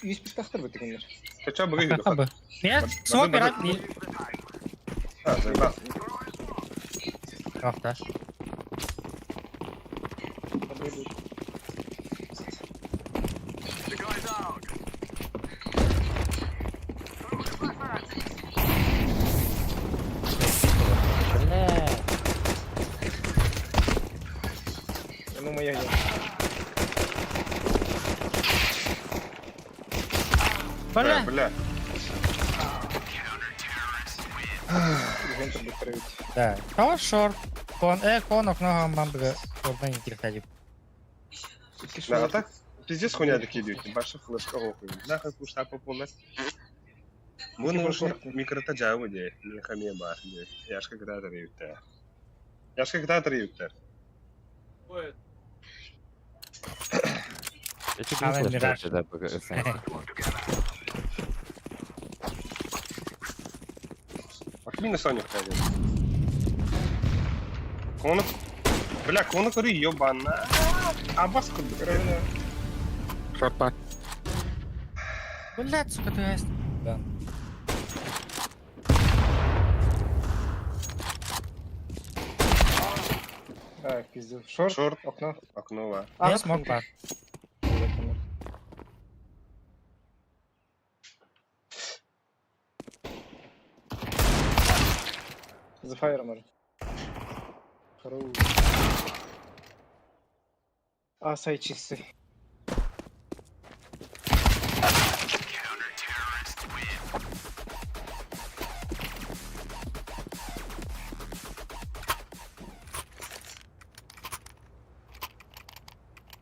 100 100 тахтар бит дегеннер. Кача бүгү Хабы. Нет, смок пират. А, заебал. Ах, да. Бля. Ну, моя я. Бля. Бля. Вентер бит бит. Да. Кого шорт? Кон, кон окно мамбы. Ордан кирхадип. Да, а так пиздец хуйня такие идет. Баша флешка охуй. Нахуй кушта популар. Бу нужно микрота жабы де. Не хаме бар де. Яшка градер юттер. Яшка градер юттер. Ой, Я тебе А, не слышу, Мираж. да, б- СНС. От минус они хотели. Кону... Бля, кону көрі ебана. Абас курдук. Шорт бар. Блядь, сука, ты есть. Да. А, пиздец. Шорт, Шорт. окно. Окно ва. А, Я смог бар. За фаером может. Хорош. А, сай чистый.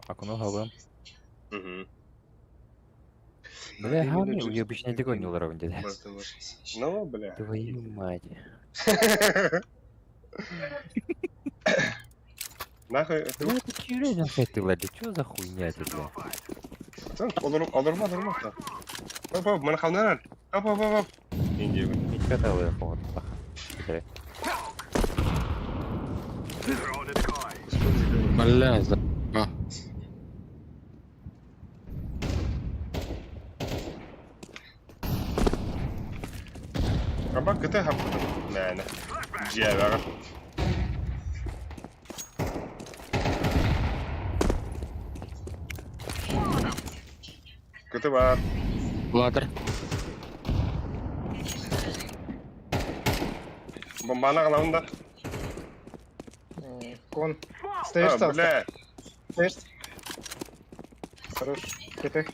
Окно голым. Угу. Бля, гамми уебищный дегон не уровень, дядя. Ну, бля. Твою мать. Нахуй. Бля, ты че нахуй ты, Лади? Чё за хуйня ты, бля? Пацан, олар олар олар Оп, оп, мана халнар. Оп, оп, оп, оп. Индия. Митка дала, вот. Бля, за... А. Аба кыты хапты. Нэ, нэ. Жиа Кыты бар. Ладер. Бомбаны аҕалабын да. Кон. Стоишь там? Бля. Стоишь? Хорош. Кете.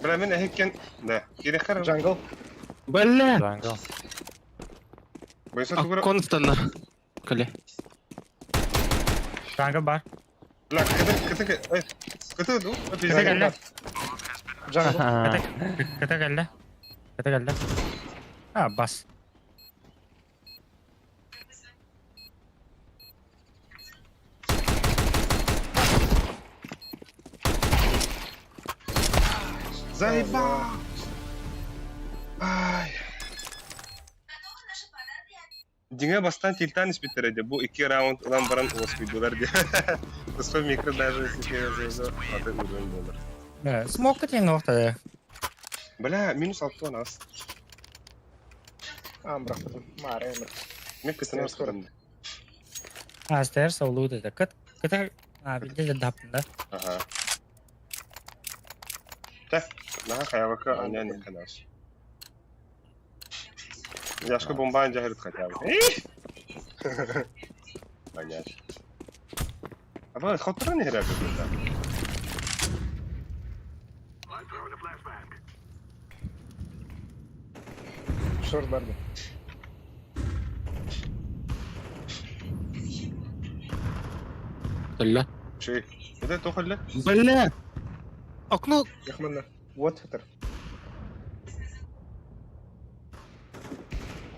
Бля, мин эһиккен... Да. Кириэххэ эрэ. Джангл. Бля! Джангл. Бойса тугура... Констанна. Кэлэ. Джангл бар. Бля, кыты, кыты, эй, кыты, ну, Кыты кэллэ. Джангл. Кыты, кыты кэллэ. Кыты кэллэ. А, бас. Заебал! Ай. Дьиҥэ бастаан тилтаан испиттэрэ дии, бу икки раунд ылан баран уоскуйдулар дии. Туспа микро даже аты уровень буолар. Смокка тиҥ охта. Бля, минус алтан ас. Аан бырахпытым. Маара эмир. Мен кытына астырым. Астер солуу деді. Кыт кыты а билде даппын да. Ага. Тэ, наха хаябака анян канаш. Яшка бомбаан дьаһырыт хотя бы. Понять. А хотторон иһэрэ да. Шорт барды. Өллө. Чүй. Это туох өллө? Бля! Окно! Яхманна. Вот хатар.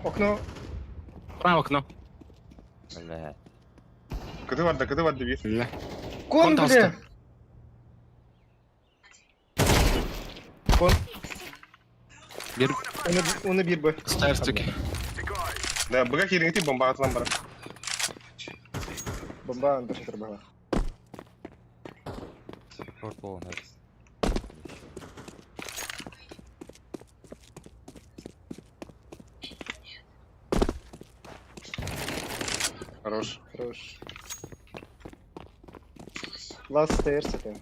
Окно. Право окно. Бля. Кыты барда, кыты барда бир. Бля. Кон, бля! Кон. Бир. Оны бир бой. Ставь Да, быга кириҥити бомбаҕа атылан барар. Бомба андыр сытар баҕа. Шорт буолан Хорош. Хорош. Last stairs это.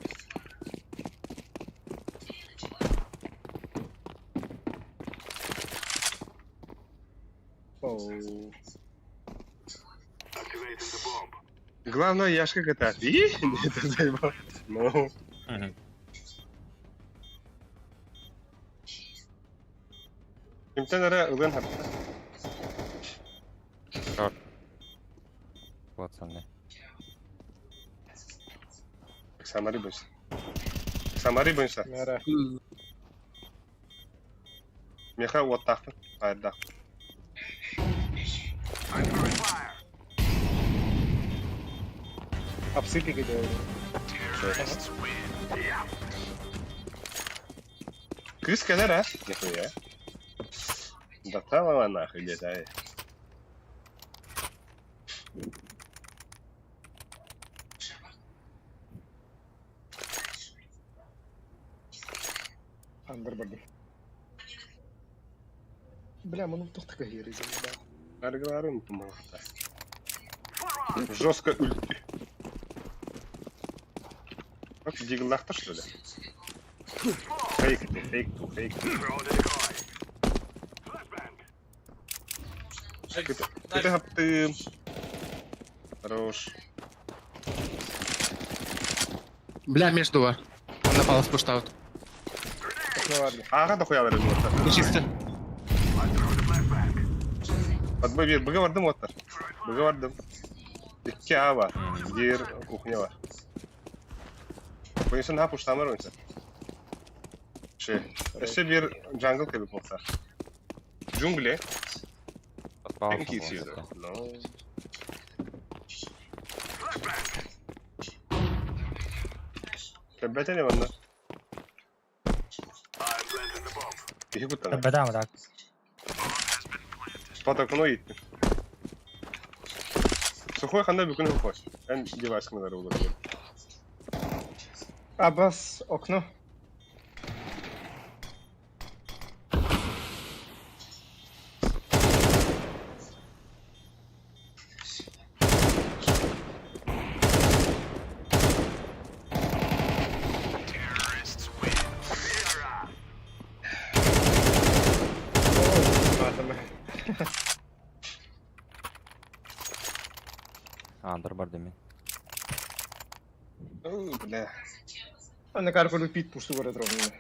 Оу. Главное, Яшка катает. И? Это заебал. Ну. Кимтэн эрэ ылыан хапта. Пацаны. Самари бойся. Самари бойся. Мэра. Миэхэ уоттаахпын, хайырдаахпын. Обсыпик идея. Кыыс кэлэр а? Нихуя. Достала нахуй где-то. ай. Андыр барды. Бля, муну тохтака хири. Аргыларым тумалта. Жестко ульти. Как диглахта что ли? Фейк ты, фейк ту, фейк ту. Кыты хаптым. Хорош. Бля, между ва. Он напал с пуштаут. Ага, дохуя варю вот. Чисто. Подбой бир, быга бардым оттар. Быга бардым. Икки А бар. Бир кухня бар. Ойынсын ха пуштамар ойынсын. Ши. Өссө бир джангл кебик болса. Джунгли. Подпал. No. Кэббэтэ не манна. Киһи куттанар. Кэббэтэ так. Потокуну ииттим. Сухой ханда бүгүн сухой. Эн девайскын эрэ булар. Абас окно. Контр барды мин. Оо, бля. Анна карколу пит пусту бара турабын.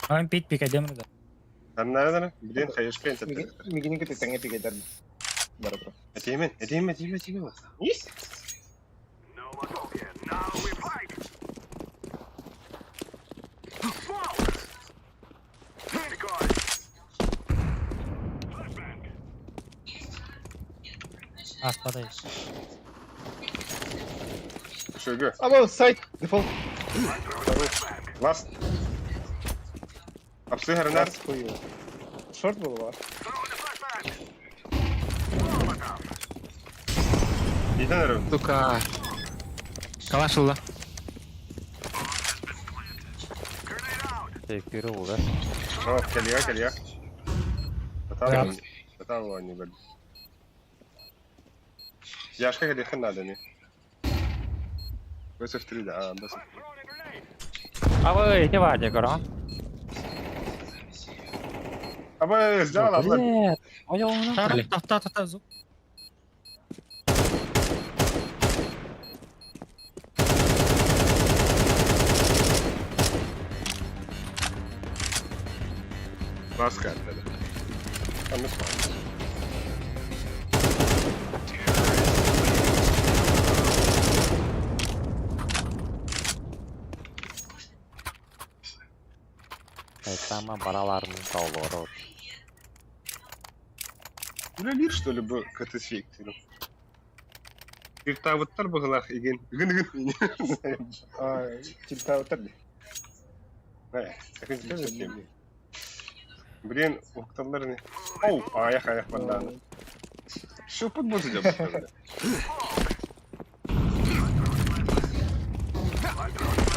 Ан пит пикадем да. Аннары блин, хаешка интеп. Мигини кытта тэҥэ пикедер бара турар. Этимен, этимен, этимен, этимен. Есть? Аспадай. Шөгө. Ало, сайт, дефолт. Ласт. Апсы харынар. Шорт был бар. Иден эрэ. Сука. Калаш ылла. Текпири ол да. О, кэлиэ, кэлиэ. Татал, татал они были. Яшка кэлиэхин надо не. Бэс F3 да, бэс F3. Абы, ити баар көрөҕүн. Абы, сделал, абы. Блин, ойоҕунан Тахта тахта зу. Маска да. Там не Сама бараларының таулары. Үлэлиир что ли бу КТ фиктер? Тиртаабыттар быһылаах игин игин игин. Тиртаабыттар ди. Блин, укталлар не. Оу, аях аях бандааны. Шупут бу сидя.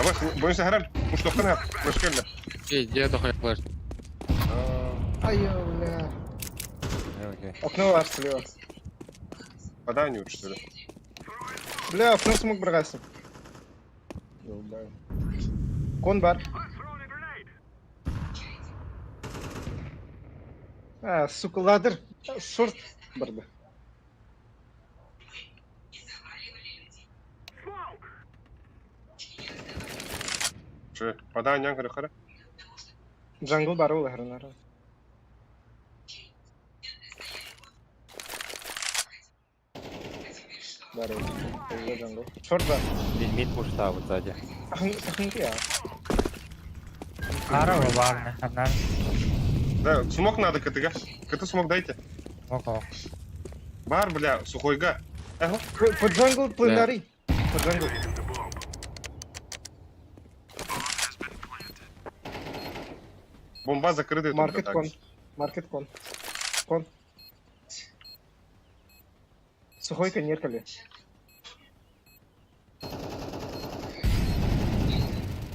Абас, бойын сахаран, муштоқтан хап, мушкелле. Эй, где дохуя флеш? Ай, бля. Окно бар слева. Вода не что ли? Бля, окно смог браться. Кон бар. А, сука, ладер. Шорт барды. Че, вода не хара? Джангл бар ол харнара. Бар ол джангл. Шорт бар. Мид пуштабыт сзади. Ахын я. Ара бар не. Да, смок надо КТГ. КТ смок дайте. Ого. Бар, бля, сухойга. Ага. По джангл пленари. По джангл. Бомба закрытая. Маркет кон. Маркет кон. Кон. Сухой конеркали.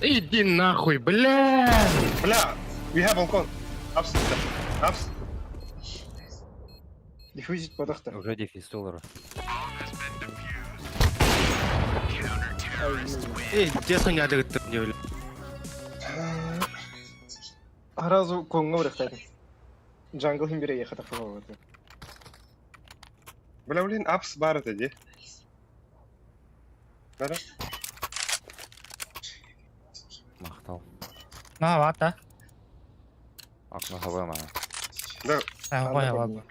Иди нахуй, бля! Бля, we have балкон. Апс, апс. Диффузить подохта. Уже дефис доллара. Эй, где хуйня дыгыттым не бля. Сразу конго врехтати. Джангл химбире ехата фавовати. Бля, блин, апс бар это де. Бара? Махтал. На вата. Окно хабы мана. Да. А, ой, ладно.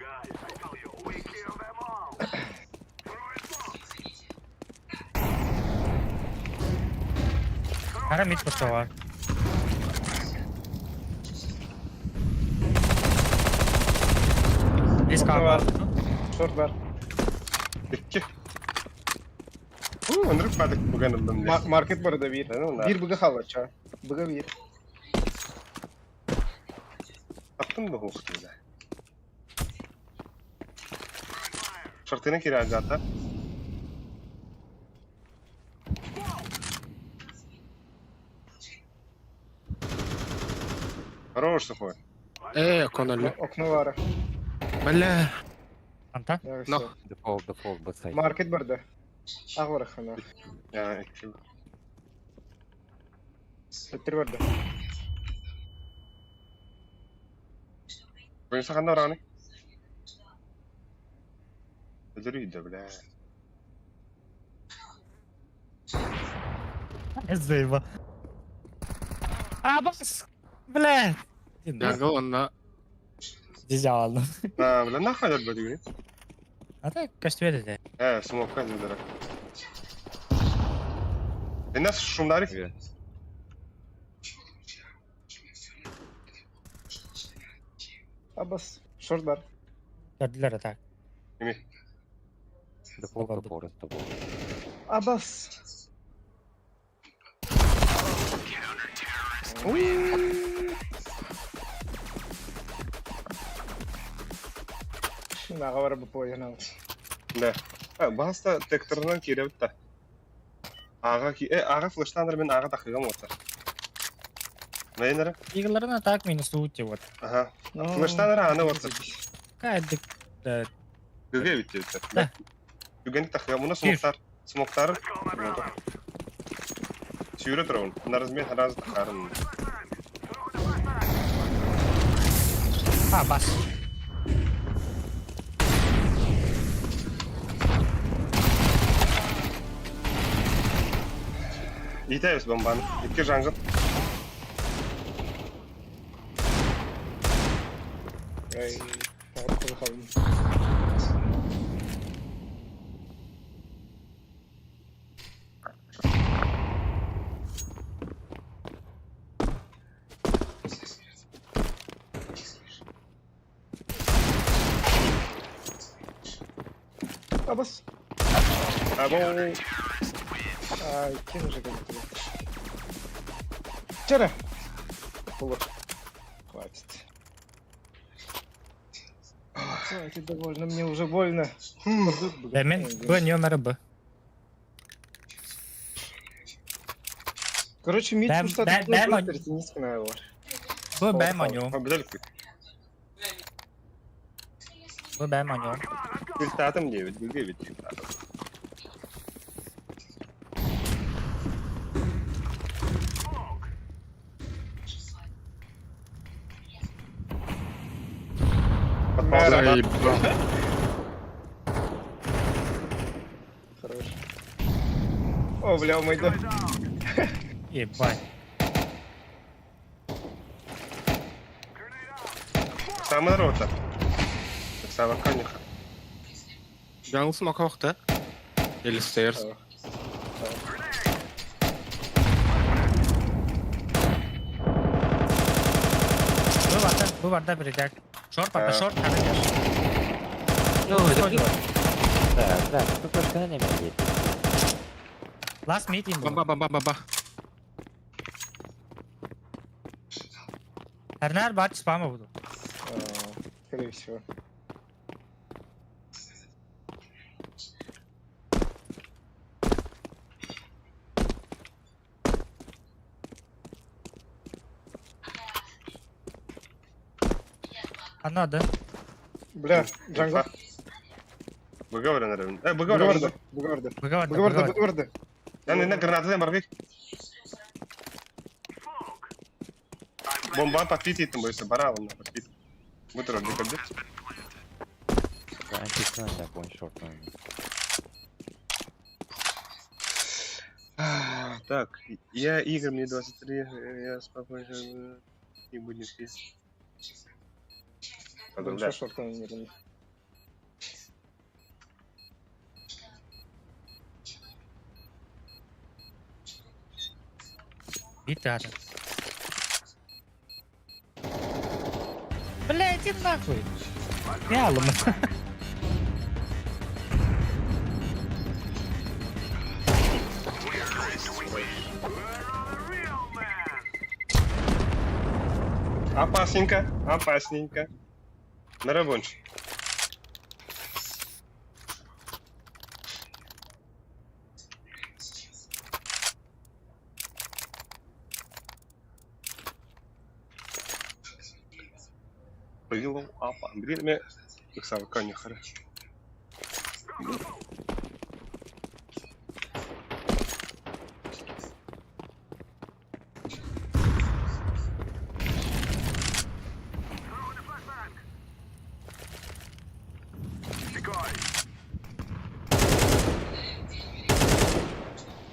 Ара мид пустова. Близко бар. Шорт бар. Икки. У, онрып бадык буган ылдым. Маркет бар да бир. Бир буга халача. Буга бир. Аттым да хоқту да. Шартына кире ажата. Хорош сухой. Эй, окно Окно бара. Бля. Анта? Но. Дефолт, дефолт, бэтсайд. Маркет бар да. Ах бар хана. Я, икки. Сеттер бар да. Бойынса қанда ораны? Өлірүйді, бля. Заеба. А, бас! Бля! Jungle онно Дизялно. А, бля, нахуй этот бадюгри? А так, көстүбэт этэ. Смокка дедера. Нас шумнарик. Абас, шорт бар. Көрдүлэр а так. Ими. Дефолт топор, топор. Абас. Наҕа бар бу пояна. Да. А, баста текторынан кииребит да. Ага, ага флештаныр мен ага тахыгам отар. Мейнere? Игларын а так минус ути вот. Ага. Флештаныр аны отар. Кайдык. Да. Гөге битти битти. Да. Түгенник тахыгам. Муна смоктар. Смоктар. Сүйрө турабын. Нарыз мен хараз тахарым. А, бас. Итәбез бомбаны. Икки жаңгыт. Эй, қалдым. Абас. Або. Ай, кем же говорит? Вчера. Хватит. Хватит довольно, мне уже больно. Да, мен бу номер Б. Короче, мид что Бу бэм оню. Бу бэм оню. Күлтатым дейбит, гүлге бит. Заебал. Хорош. О, бля, мой дом. Ебать. Самый рота. Самый конюха. Jungle smoke охта. Или stairs. Бу барда, бу барда бирдек. Шорт барда, шорт барда. Ну, Да, да, тут только не имеет. Last meeting. Бомба, бомба, бомба. Эрнар бар спама буду. Скорее всего. А надо. Бля, джангл. Быга наверное. Быга Быга Быга Быга Быга Быга Яны на гранаты баргы. Бомба подпит еттім бойса, бара алым подпит. Бутыр декабрь. Да, антиснайпер, one short. Так, я Игорь, мне 23, я спокойно не будет пить. Поздравляю. Гитара. Бля, иди нахуй. Ялом. Опасненько, опасненько. На рабонч. Пылу, апа. Бирме, ыксабы конюхары.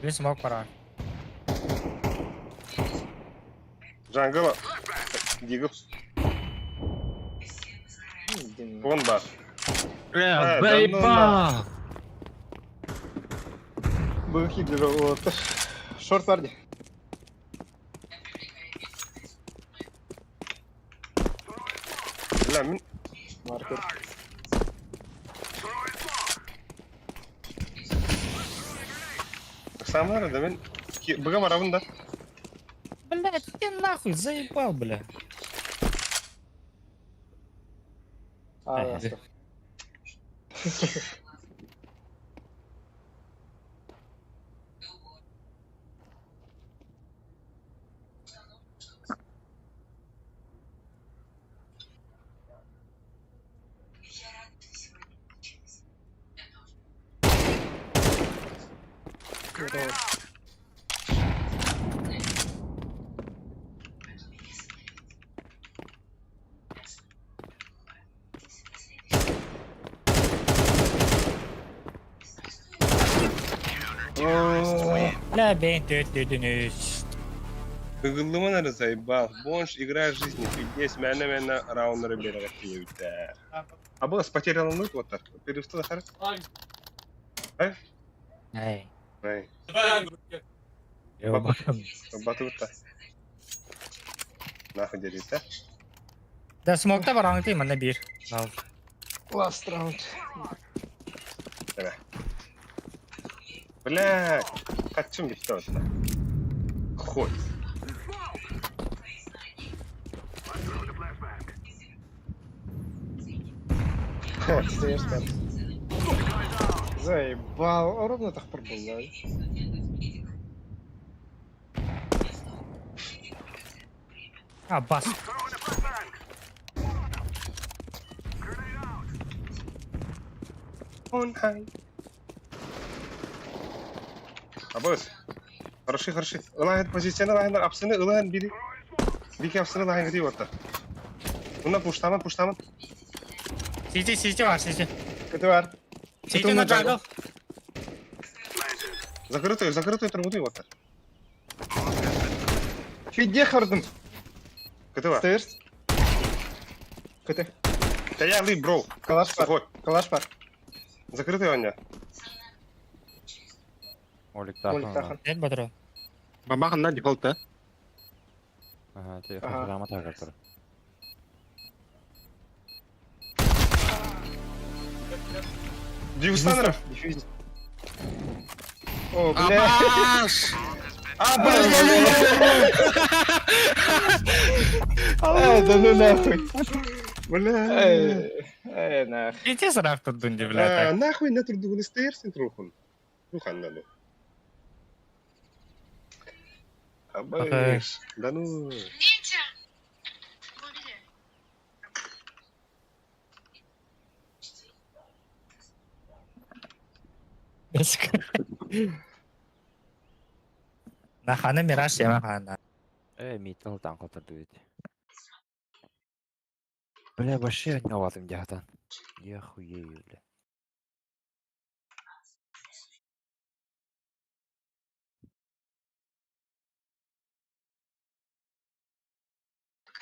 Bir smoke var abi. Jungle Дигл. Он бар. Бля, заебал! Бу хиблер олорто. Шорт бар ди. Бля, мин Маркер. Самара да мин быга барабын да. Блядь, ты нахуй заебал, бля. А, Бля, бейн төт Ыгыллыман эрэ заебал. Бонж игра жизни. Пиздец, мээнэ-мээнэ рауннары биэрэр тиийэбиттэр. Абыс потерял вот так. Перевстал хар. Эй? Эй. Эй. Батыбытта. Нахуй дерите. Да смокта бараҥ манна биир. Last round. Бля, хачым бүттэ вот. Хоть. Заебал. Ровно так пробыл, А, бас. Он хай. Абыс. Хороши, хороши. Ылаһын позицияны ылаһын апсыны ылаһын бири. Бики апсыны ылаһын гыти отта. Уна пуштаман, пуштаман. Сити, сити бар, сити. Көтү бар. Сити на jungle. Закрытую, закрытую трубу отта. Фиде хардым. Көтү бар. Stairs. Көтү. Да я лы, бро. Калаш бар. Калаш бар. Закрытый оня. Молик Молик тахан. Нет, батрон. Бабахын да дефолт да? Ага, те Ага. храма тагар тур. Дивстанеров. Диффьюз. О, бля. Абаш! А, бля! Эй, да ну нахуй. Бля. Эй, эй, нах. Сити сразу тут дунди, бля. А, Нахуй на трудугуны стейрсин трухун. Трухан надо. Абыш. Да ну. Ниндзя! Выбери. Нахана мираж яма хана. Э, митал таң котырды бит. Бля, вообще не ватым дяхтан. Я хуею, бля.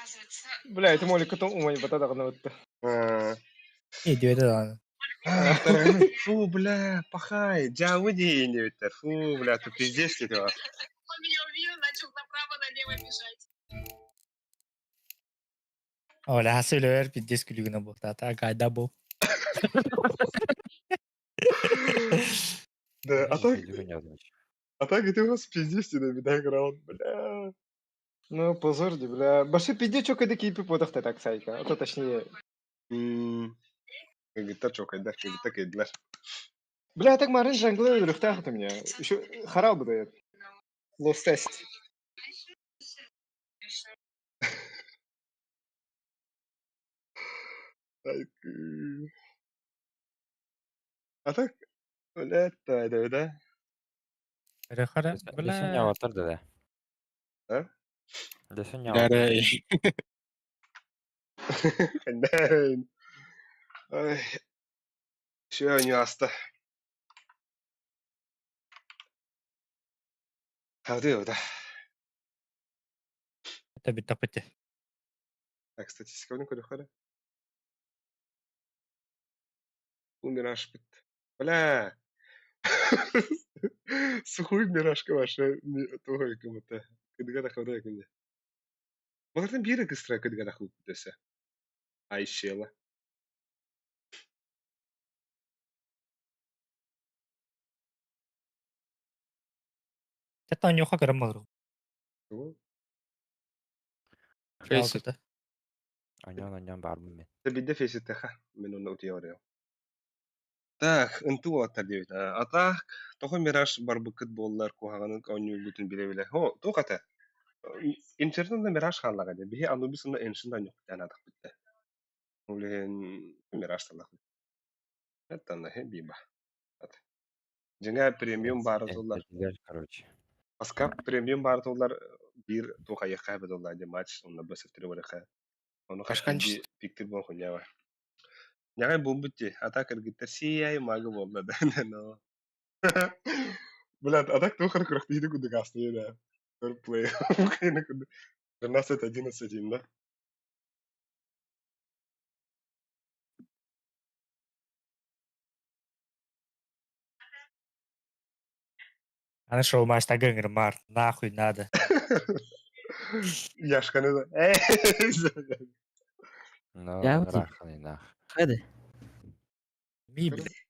Оказывается, Бля, это молик потом ума не бата дагы өттү. А, Иди это Фу, бля, пахай, джавы не Фу, бля, ты пиздец ли ты он меня увидел, начал направо-налево бежать. Оля, хасылөр пиздец күлүгүнө буктата, гайда бу. Да, а так это у вас пиздец не на беда играл, бля. Ну, позор, бля. Башы пиде чокайды кейпи подахта так сайка. А то точнее. Гитар чокайдар, гитар кайдылар. Бля, так марын jungle өлүрүхтээх этим я. Еще харал бы дает. Lost test. А так, бля, да, да, да. Хара, Десен бля. яваттар да. А? Десен яваттар. Дәрей. Ай. Еще не аста. Хады, да. Это бүттэх бите. Так, статистикабын көрүөххэ эрэ. Бу Мираж бит. Бля! Сухой Миражка ваша туох гыммыта. Кыдыга тахыбыта күнде. Балартан биир кыстыра кыдыга тахыбыт өссө. Айшела. Это Анюха көрөн балыр. Тугу? Фейсит. Аньон аньон барбын мен. Бидде фейситтэхэ. Мин онно утуйа барыам. Так, ынтуу уолаттар диэбит. А так, тоҕо Мираж барбыккыт буоллар куһаҕанын оонньуургутун билэ-билэ. О, туох этэ? Инферно да Мираж хааллаҕа дии. Биһи Анубис уонна Эншин да оонньуохпут анаатахпыт да. Ол иһин Мираж таллахпыт. Это наһы биба. Дьиҥэ премиум баара туоллар. Короче. Паска премиум баара туоллар биир туох айыахха эбит буолла дии матч онно бөсөктөрү барыахха. Ону хас Кашканчик. пиктир буолан хуйня Ньаҕай буолбут дии, а так кыргыттар сиэй мага буолла да но. Блядь, а так туох эрэ күрэхтэһиини курдук аастайа да. Fair play курдук. 13-11 да? Аны шоу матч тагын нахуй надо. Яшканы да. Ну, Я вот раханы нах. Хады. Ми, блядь.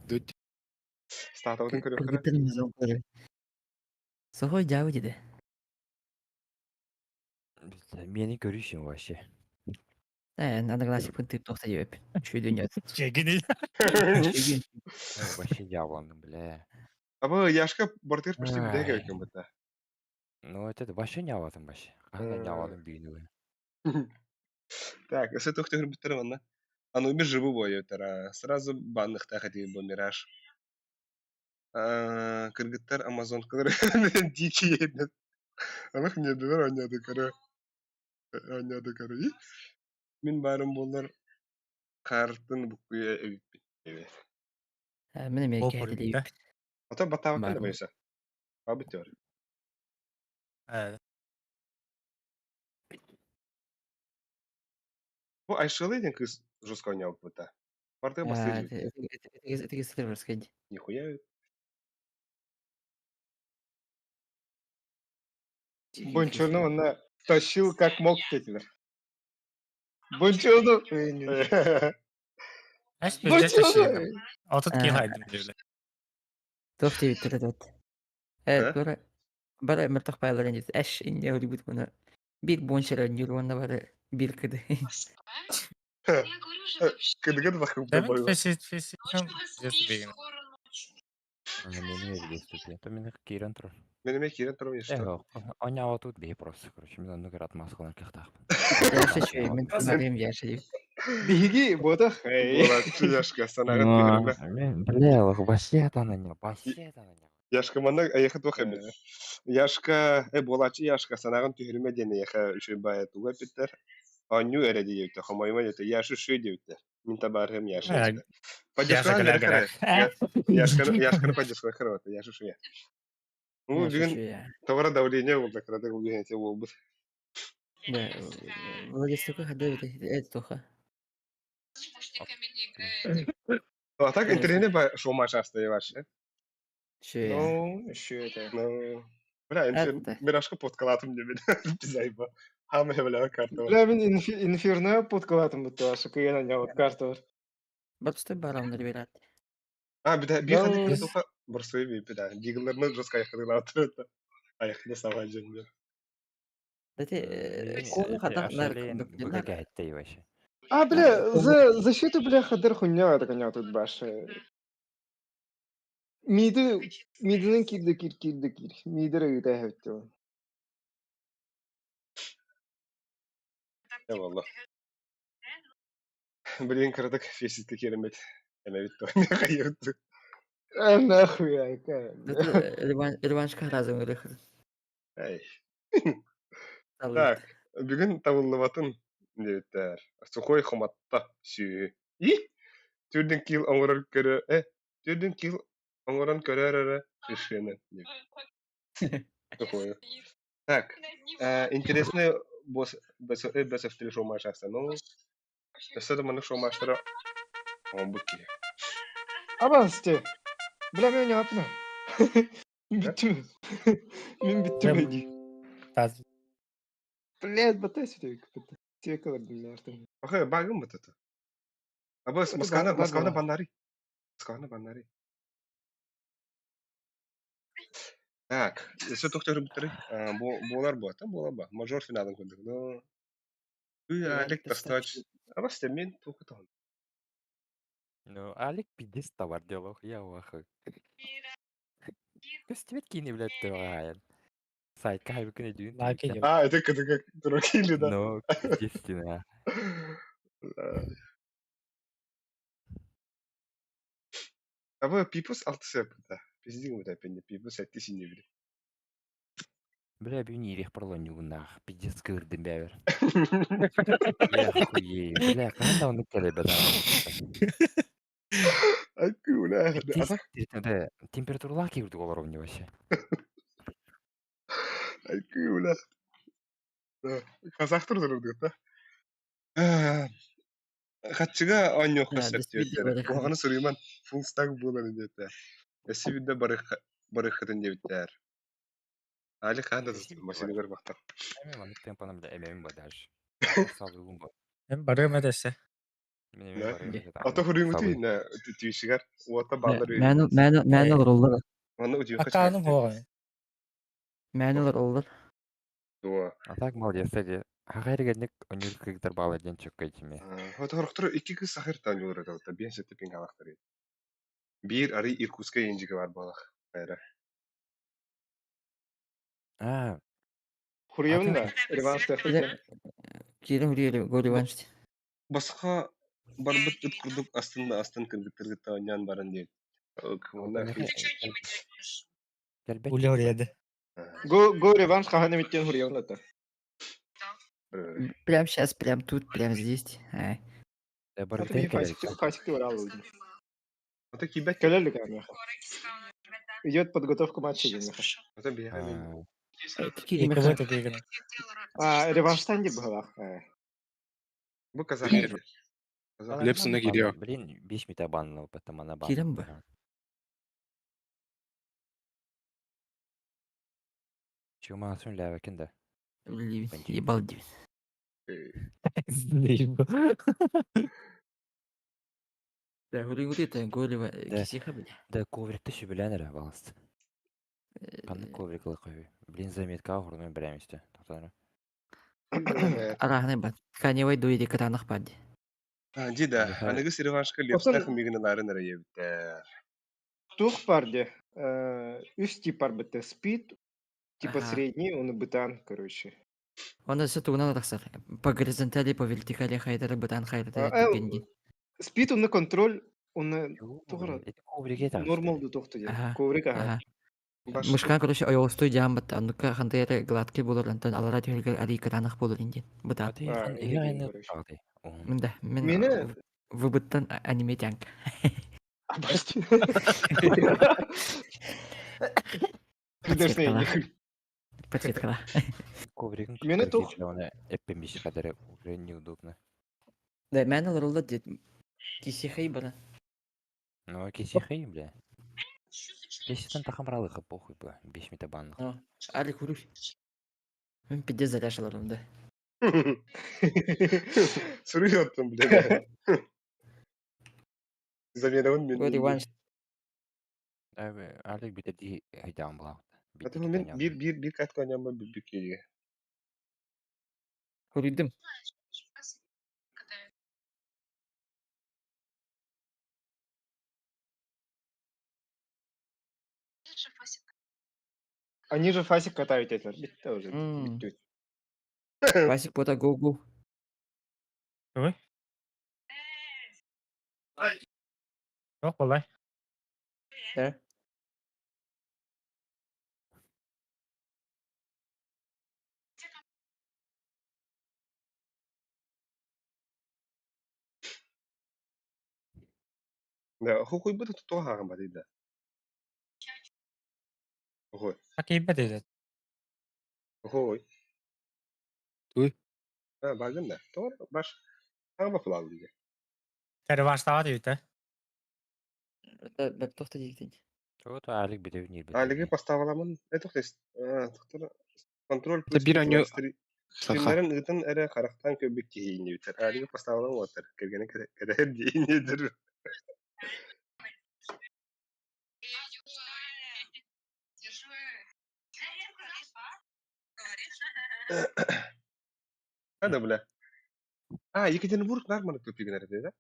Дуть. Статабытын көрүөххэ. Кыргыттар мазон көрөр. Сохой жабы диде. Мени көрүшүн вообще. Э, надо гласик пын тып тохта деп. Чүйдүн ят. Чегини. Чүйгүн. Вообще дьяволны, бля. Абы Яшка бортер почти билеге Ай. экен бата. Ну это вообще няватын вообще. Ана няватын бүйүнү. Так, өсө туох түһүрбүттэр манна. Анубис живу буойутара. Сразу банныхтаах этии бу Мираж. Кыргыттар Амазонкалар дикие Анах не дылар оонньоото көрө. Оонньоото көрө. Мин баарым буоллар хаартын буккуйа эбиппин. Мен эме Ол кэһэтилиибит. да. Ото баттаабакка да Баар. бойса. Бабыт бар. Бу Айшылы диэн кыыс жестко оонньообута. Бардыга бастыыр эбит. Этиги сытырбарскай. Нихуя. Бончорно онно тащил как мог диэтилэр. Бончорно. Эс пиздец Бончорно. Отут киһи айдым диэбилэ. Туох диэбиттэр этэ. Э, Э? бары бары мөлтөх баайларын диэт. Эш инне өлүбүт муна. Бир бончера нюрванна бары бир кыды. Я говорю же вообще. Кыдыга да бахым Давид бойла. фесит фесит. Ночью спишь, бегин. скоро ночь. Мени өйдөстүп. То мен кирен тур. Мен эме кирен турам Э, что. оонньообот тут бии просто, короче, мен оннук ыратмас кылан кыахтаахпын. Яша чүй, мен тунарым яша дип. Биһиги буотах. Буолааччы Яшка санааҕын түһүрүмэ. Мен, бля, вообще там не, вообще там не. Яшка манна айыха туох эбит. Яшка, э буолааччы Яшка санааҕын түһүрүмэ диэн эйиэхэ үчүгэй баайа туга эппиттэр. Оонньуу эрэ диэбиттэр, хомойума диэбиттэр, Яша үчүгэй диэбиттэр. Мин табаарыһым Яша. Э, Поддержка Яша бере гля Яшканы Яшканы поддержка хорошо, Яша үчүгэй. Ну, Яша бүгүн чүй. товара давление болду, кыратык бүгүн эте болбут. Да, Владивостока хады это тоха. С мужиками не играет. А так интернет ба шоу матч астайы вообще. Чүй. Ну, еще это. Ну, бля, Это. Мирашка подкалатым деп Пизайба. Хама бля карта. Бля, мин инферно подкалатым бутта, шыкыйан анья карта бар. Батсты барамнар берат. А, бida бир Ну, хадик тоха борсуй би бida. Диглерны жестко аяқны отырды. Аяқны сама жөнде. Дати кону хада нар нар. вообще. А, бля, за защиту, бля, хадыр хуйня это коня тут баш. Миди, мидинен кирди кир кирди кир. Мидер ыйта хэвтэ. Я валла. Блин, кырдык феситке керемет. Эме битти. Кайырды. А, нахуй, айка. Реваншка разом ырых. Эй. Так, бүгүн табыллыбатын диэбиттэр. Сухой хоматта сүү. И? Түрдүн кил оҥорор көрө, э, түрдүн кил оҥорон көрөр эрэ решение. Сухой. Так, Интересный босс бсф шоу-матч Ну, өссө да маннык шоу-матчтара оҥорбут киһи. Абасты. Бля, мен ойнамаппын. Бүттүм. Мин бүттүм эди. Блядь, батай сүтүк. Тек алырдым артым. Охэ, багым бытата. Абас, Москваны, Москваны баннары. Москваны баннары. Так, өссө тохтор бүттэрий. Буолар буота, буолар ба. Мажор финалын көрдүк. Ну, Алик тастач. Абас, мен туоху Ну, Алик пиздец товар делал, я в ахуе. Көстүбэт киини блядь туоҕаайан. Сайтка хайбыкын өйдүүн. Лайк идем. А, это как дураки или да? Ну, естественно. А вы пипус алтысы да. Пиздин вот опять пипус это синий били. Бля, бүгүн иирэх пролонньугуннаах, пиздец кыырдым бэбэр. Я хуею. Бля, хаһан да оннук кэлэйбэт Акула. Да, температуралаах киирдик олоробун дии вообще. Акула. Казахтар дурдук да. Хаччыга оонньуохха Да, сөп действительно, диэбиттэр. Куһаҕаны суруйуман full stack буолан диэтэ. Өссө биирдэ барыаххытын диэбиттэр. Али хаан да машиныгар бахтар. Эми маннык темпанан бля эмэбин ба дальше. Салыгым ба. Эм барыам эдэссе. Мен эми барыам эсэ Ото хуруймутуй на түйшигэр уота баалар Мэн мэн мэн олороллор. Онно удьуохха Акааным хуоҕа. Мэн олороллор. Дуо. А так молодец, кстати. Хахайрыганник онюр кыгдар баала диэн чөккөй тиме. Хоторохтору икки кыз сахыр таан юлар биэн сетте пин галахтар. Биир ары Иркутскай инжиге бар балах. Байра. А, Хуруйабын да, реванш тахтык. Киирэн хуруйары го реванш. Басқа барбыт ыт курдук астын астын кыргыттар оонньоон баран диэн. Онна кэлбэт. Уле хуруйады. Го го реванш хаһан эмиттен хуруйабын да. Прям сейчас, прям тут, прям здесь. Ай. Да, барыта Фасик фасик барал. Ото кибет Кэлэлик амеха. Идет подготовка матча демеха. Ото биһэ. Кого ты дегене? А, реванштан деп балах. Бу казах. Лепсона кирио. Блин, биш мета банныл, потом она бан. Кирен бы. Чума сын ләвәкин да. Ебал дивин. Да, хуруйгути это го реванш. Кисиха бля. Да, коврикты шүбілән әрі, баласт. Қандай коврик лықы? Блин, заметка охрунун бірәместі. Тоқтаныр. Арахны бат. Каневай дуиди катанах бад. Ди да, аныгыс реваншка лепстах мигин нарын ара Тух парде. Үс тип бар бітті. Спид, типа Ага. средний, он и бытан, короче. Он все тугнан тахсар. По горизонтали, по вертикали хайдары бытан хайдары А, дегенди. Спид, он на контроль, он на Тугра. Коврик это. нормал ду тохту дед. Ага. Коврик, ага. Ага. Мышкан, короче, ойолстой жаам бат. Анука хандайры гладкий болор, антон алара тюргер ари катанах болор инди. Бытан. А, короче. Мында, мен Мені- выбыттан аниме тянк. Обожди. Придержный. Подсветкала. Ковригин Мені тух- Эппен биш қадары уже неудобно. Да, мен олороллор дед. Кисихай бара. Ну, кисихи, бля. Беситен тахамралыха похуй бля. Биш мета банных. Али хуруй. Мен пиздец заляшаларым да. Суруйоттум, бля. Заменабын мен. Го реванш. Алик бите ди хайдаан була. Аты мен бир бир бир катка оонньоон бүппүк киһигэ. Хуруйдым. Они же фасик катают этер. Битті уже. М. Битті. Васик бота го-го. Ой. Yok kolay. Да. Да, хухуйбут туттуга хаҕан бары да. Охой. Акибет эдет. Охой. Туй. А, багын да. Тор баш. Ама флал диye. Реванштаабат үтэ. Это бэрт диигитин. Чего-то Алик битэ нирбит. Алиги поставаламын. Это хтес. Тохтор контроль Это плюс бир аню саха. Стримнерин ыытын эрэ харахтаан көрбүт киһи бүтэр. Алиги поставалам уотар. Кэргэнэ кэрэһэр диинедер. Да, бля. А, Екатеринбург нормально көпүгүн эрэ да?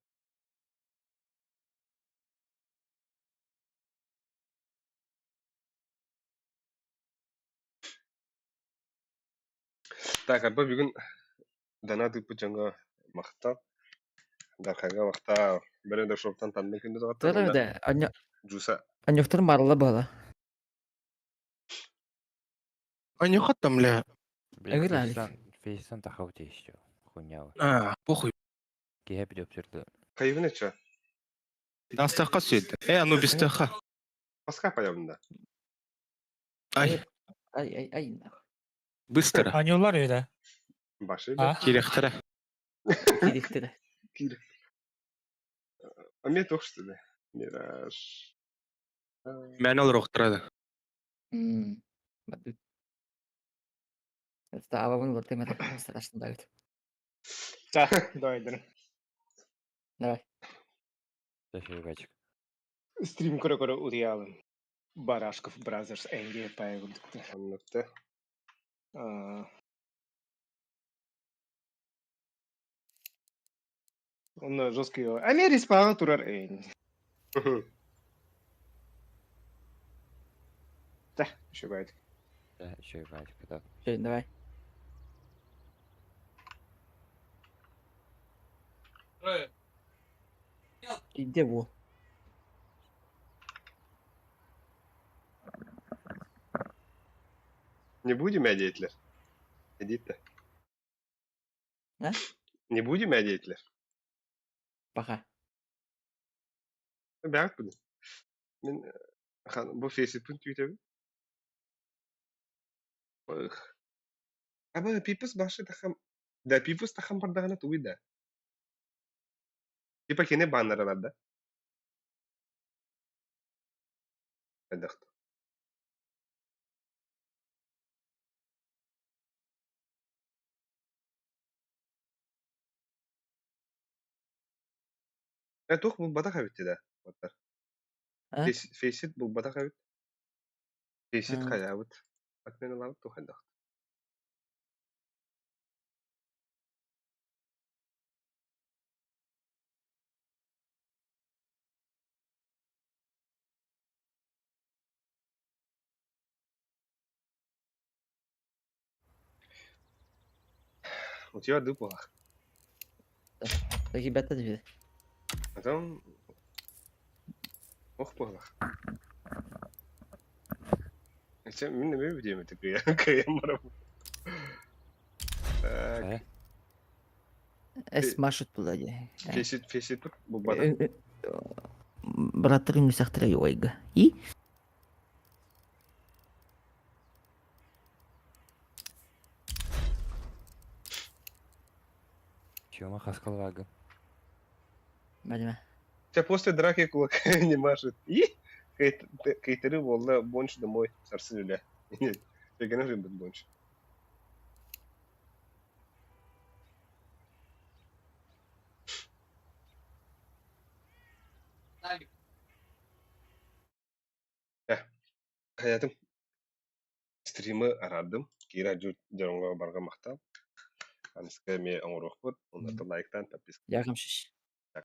Так, арба бүгүн дана тыппыт дьоҥҥо махтал. Дархаҥҥа махтал. Бэрин да шоптан танна күндү Тора доҕоттор. да аньо Жуса. аньохтор марла бала. Анюха там, бля. Бля, Ыгыр Алик. фейстан, фейстан тахаут еще. Хуйня. А, похуй. Киһи бит Кайвын чё? Дастаха сөйді. Э, Анубистаха. Паска появында. Ай, Ай ай ай нахуй. быстро. Анюлар үтэ. Башы. А? Кирехтера. Кирихтер. Кир. А мне только что ли? Мираж. Мен ол рохтырады. Мм. Бадут. Это абабын лордем это страшно давит. Да, давай, да. Давай. Бачик. Стрим көрө-көрө утуйалым. Барашков Brothers NG пайгылдыкты. Анныкты. А. Он жесткий. Америс паға турар эйн. Да, еще бывает. Да, еще и бачик, да. Всё, давай. Иди во. Не будем әдетлер? Әдетті. А? Не будем әдетлер? Пока. Бәрт бұны. Мен хан бу фейсипін түйтэбин. Эх. Аба пипус башы тахам. Да пипус тахам бардағына туй да. Типа кене баннералар да. Эдахт. Э тух бу батаха битти да. Оттар. А? Фейсит бу батаха бит. Фейсит А. хаябыт. Отменалабыт тух эдахт. У тебя дыпалах. Ребята две. Потом... Ох, палах. Хотя, мен неме видео такие, каямарам. Так, Эс машут була дии. фесит, фесит тут, бубада. Братырың үсәхтер юайга. И? Чего хаскалвага? Бәлеме. Тебя после драки кулака не машет. И? Кейтеры волна бонч домой, сарсыля. Нет, я генерим бонч. Хаятым стримы арадым. Кира жу жаронга барга мактал. Аныска ме оңорохпут. Онда лайктан подписка. Ягым шиш.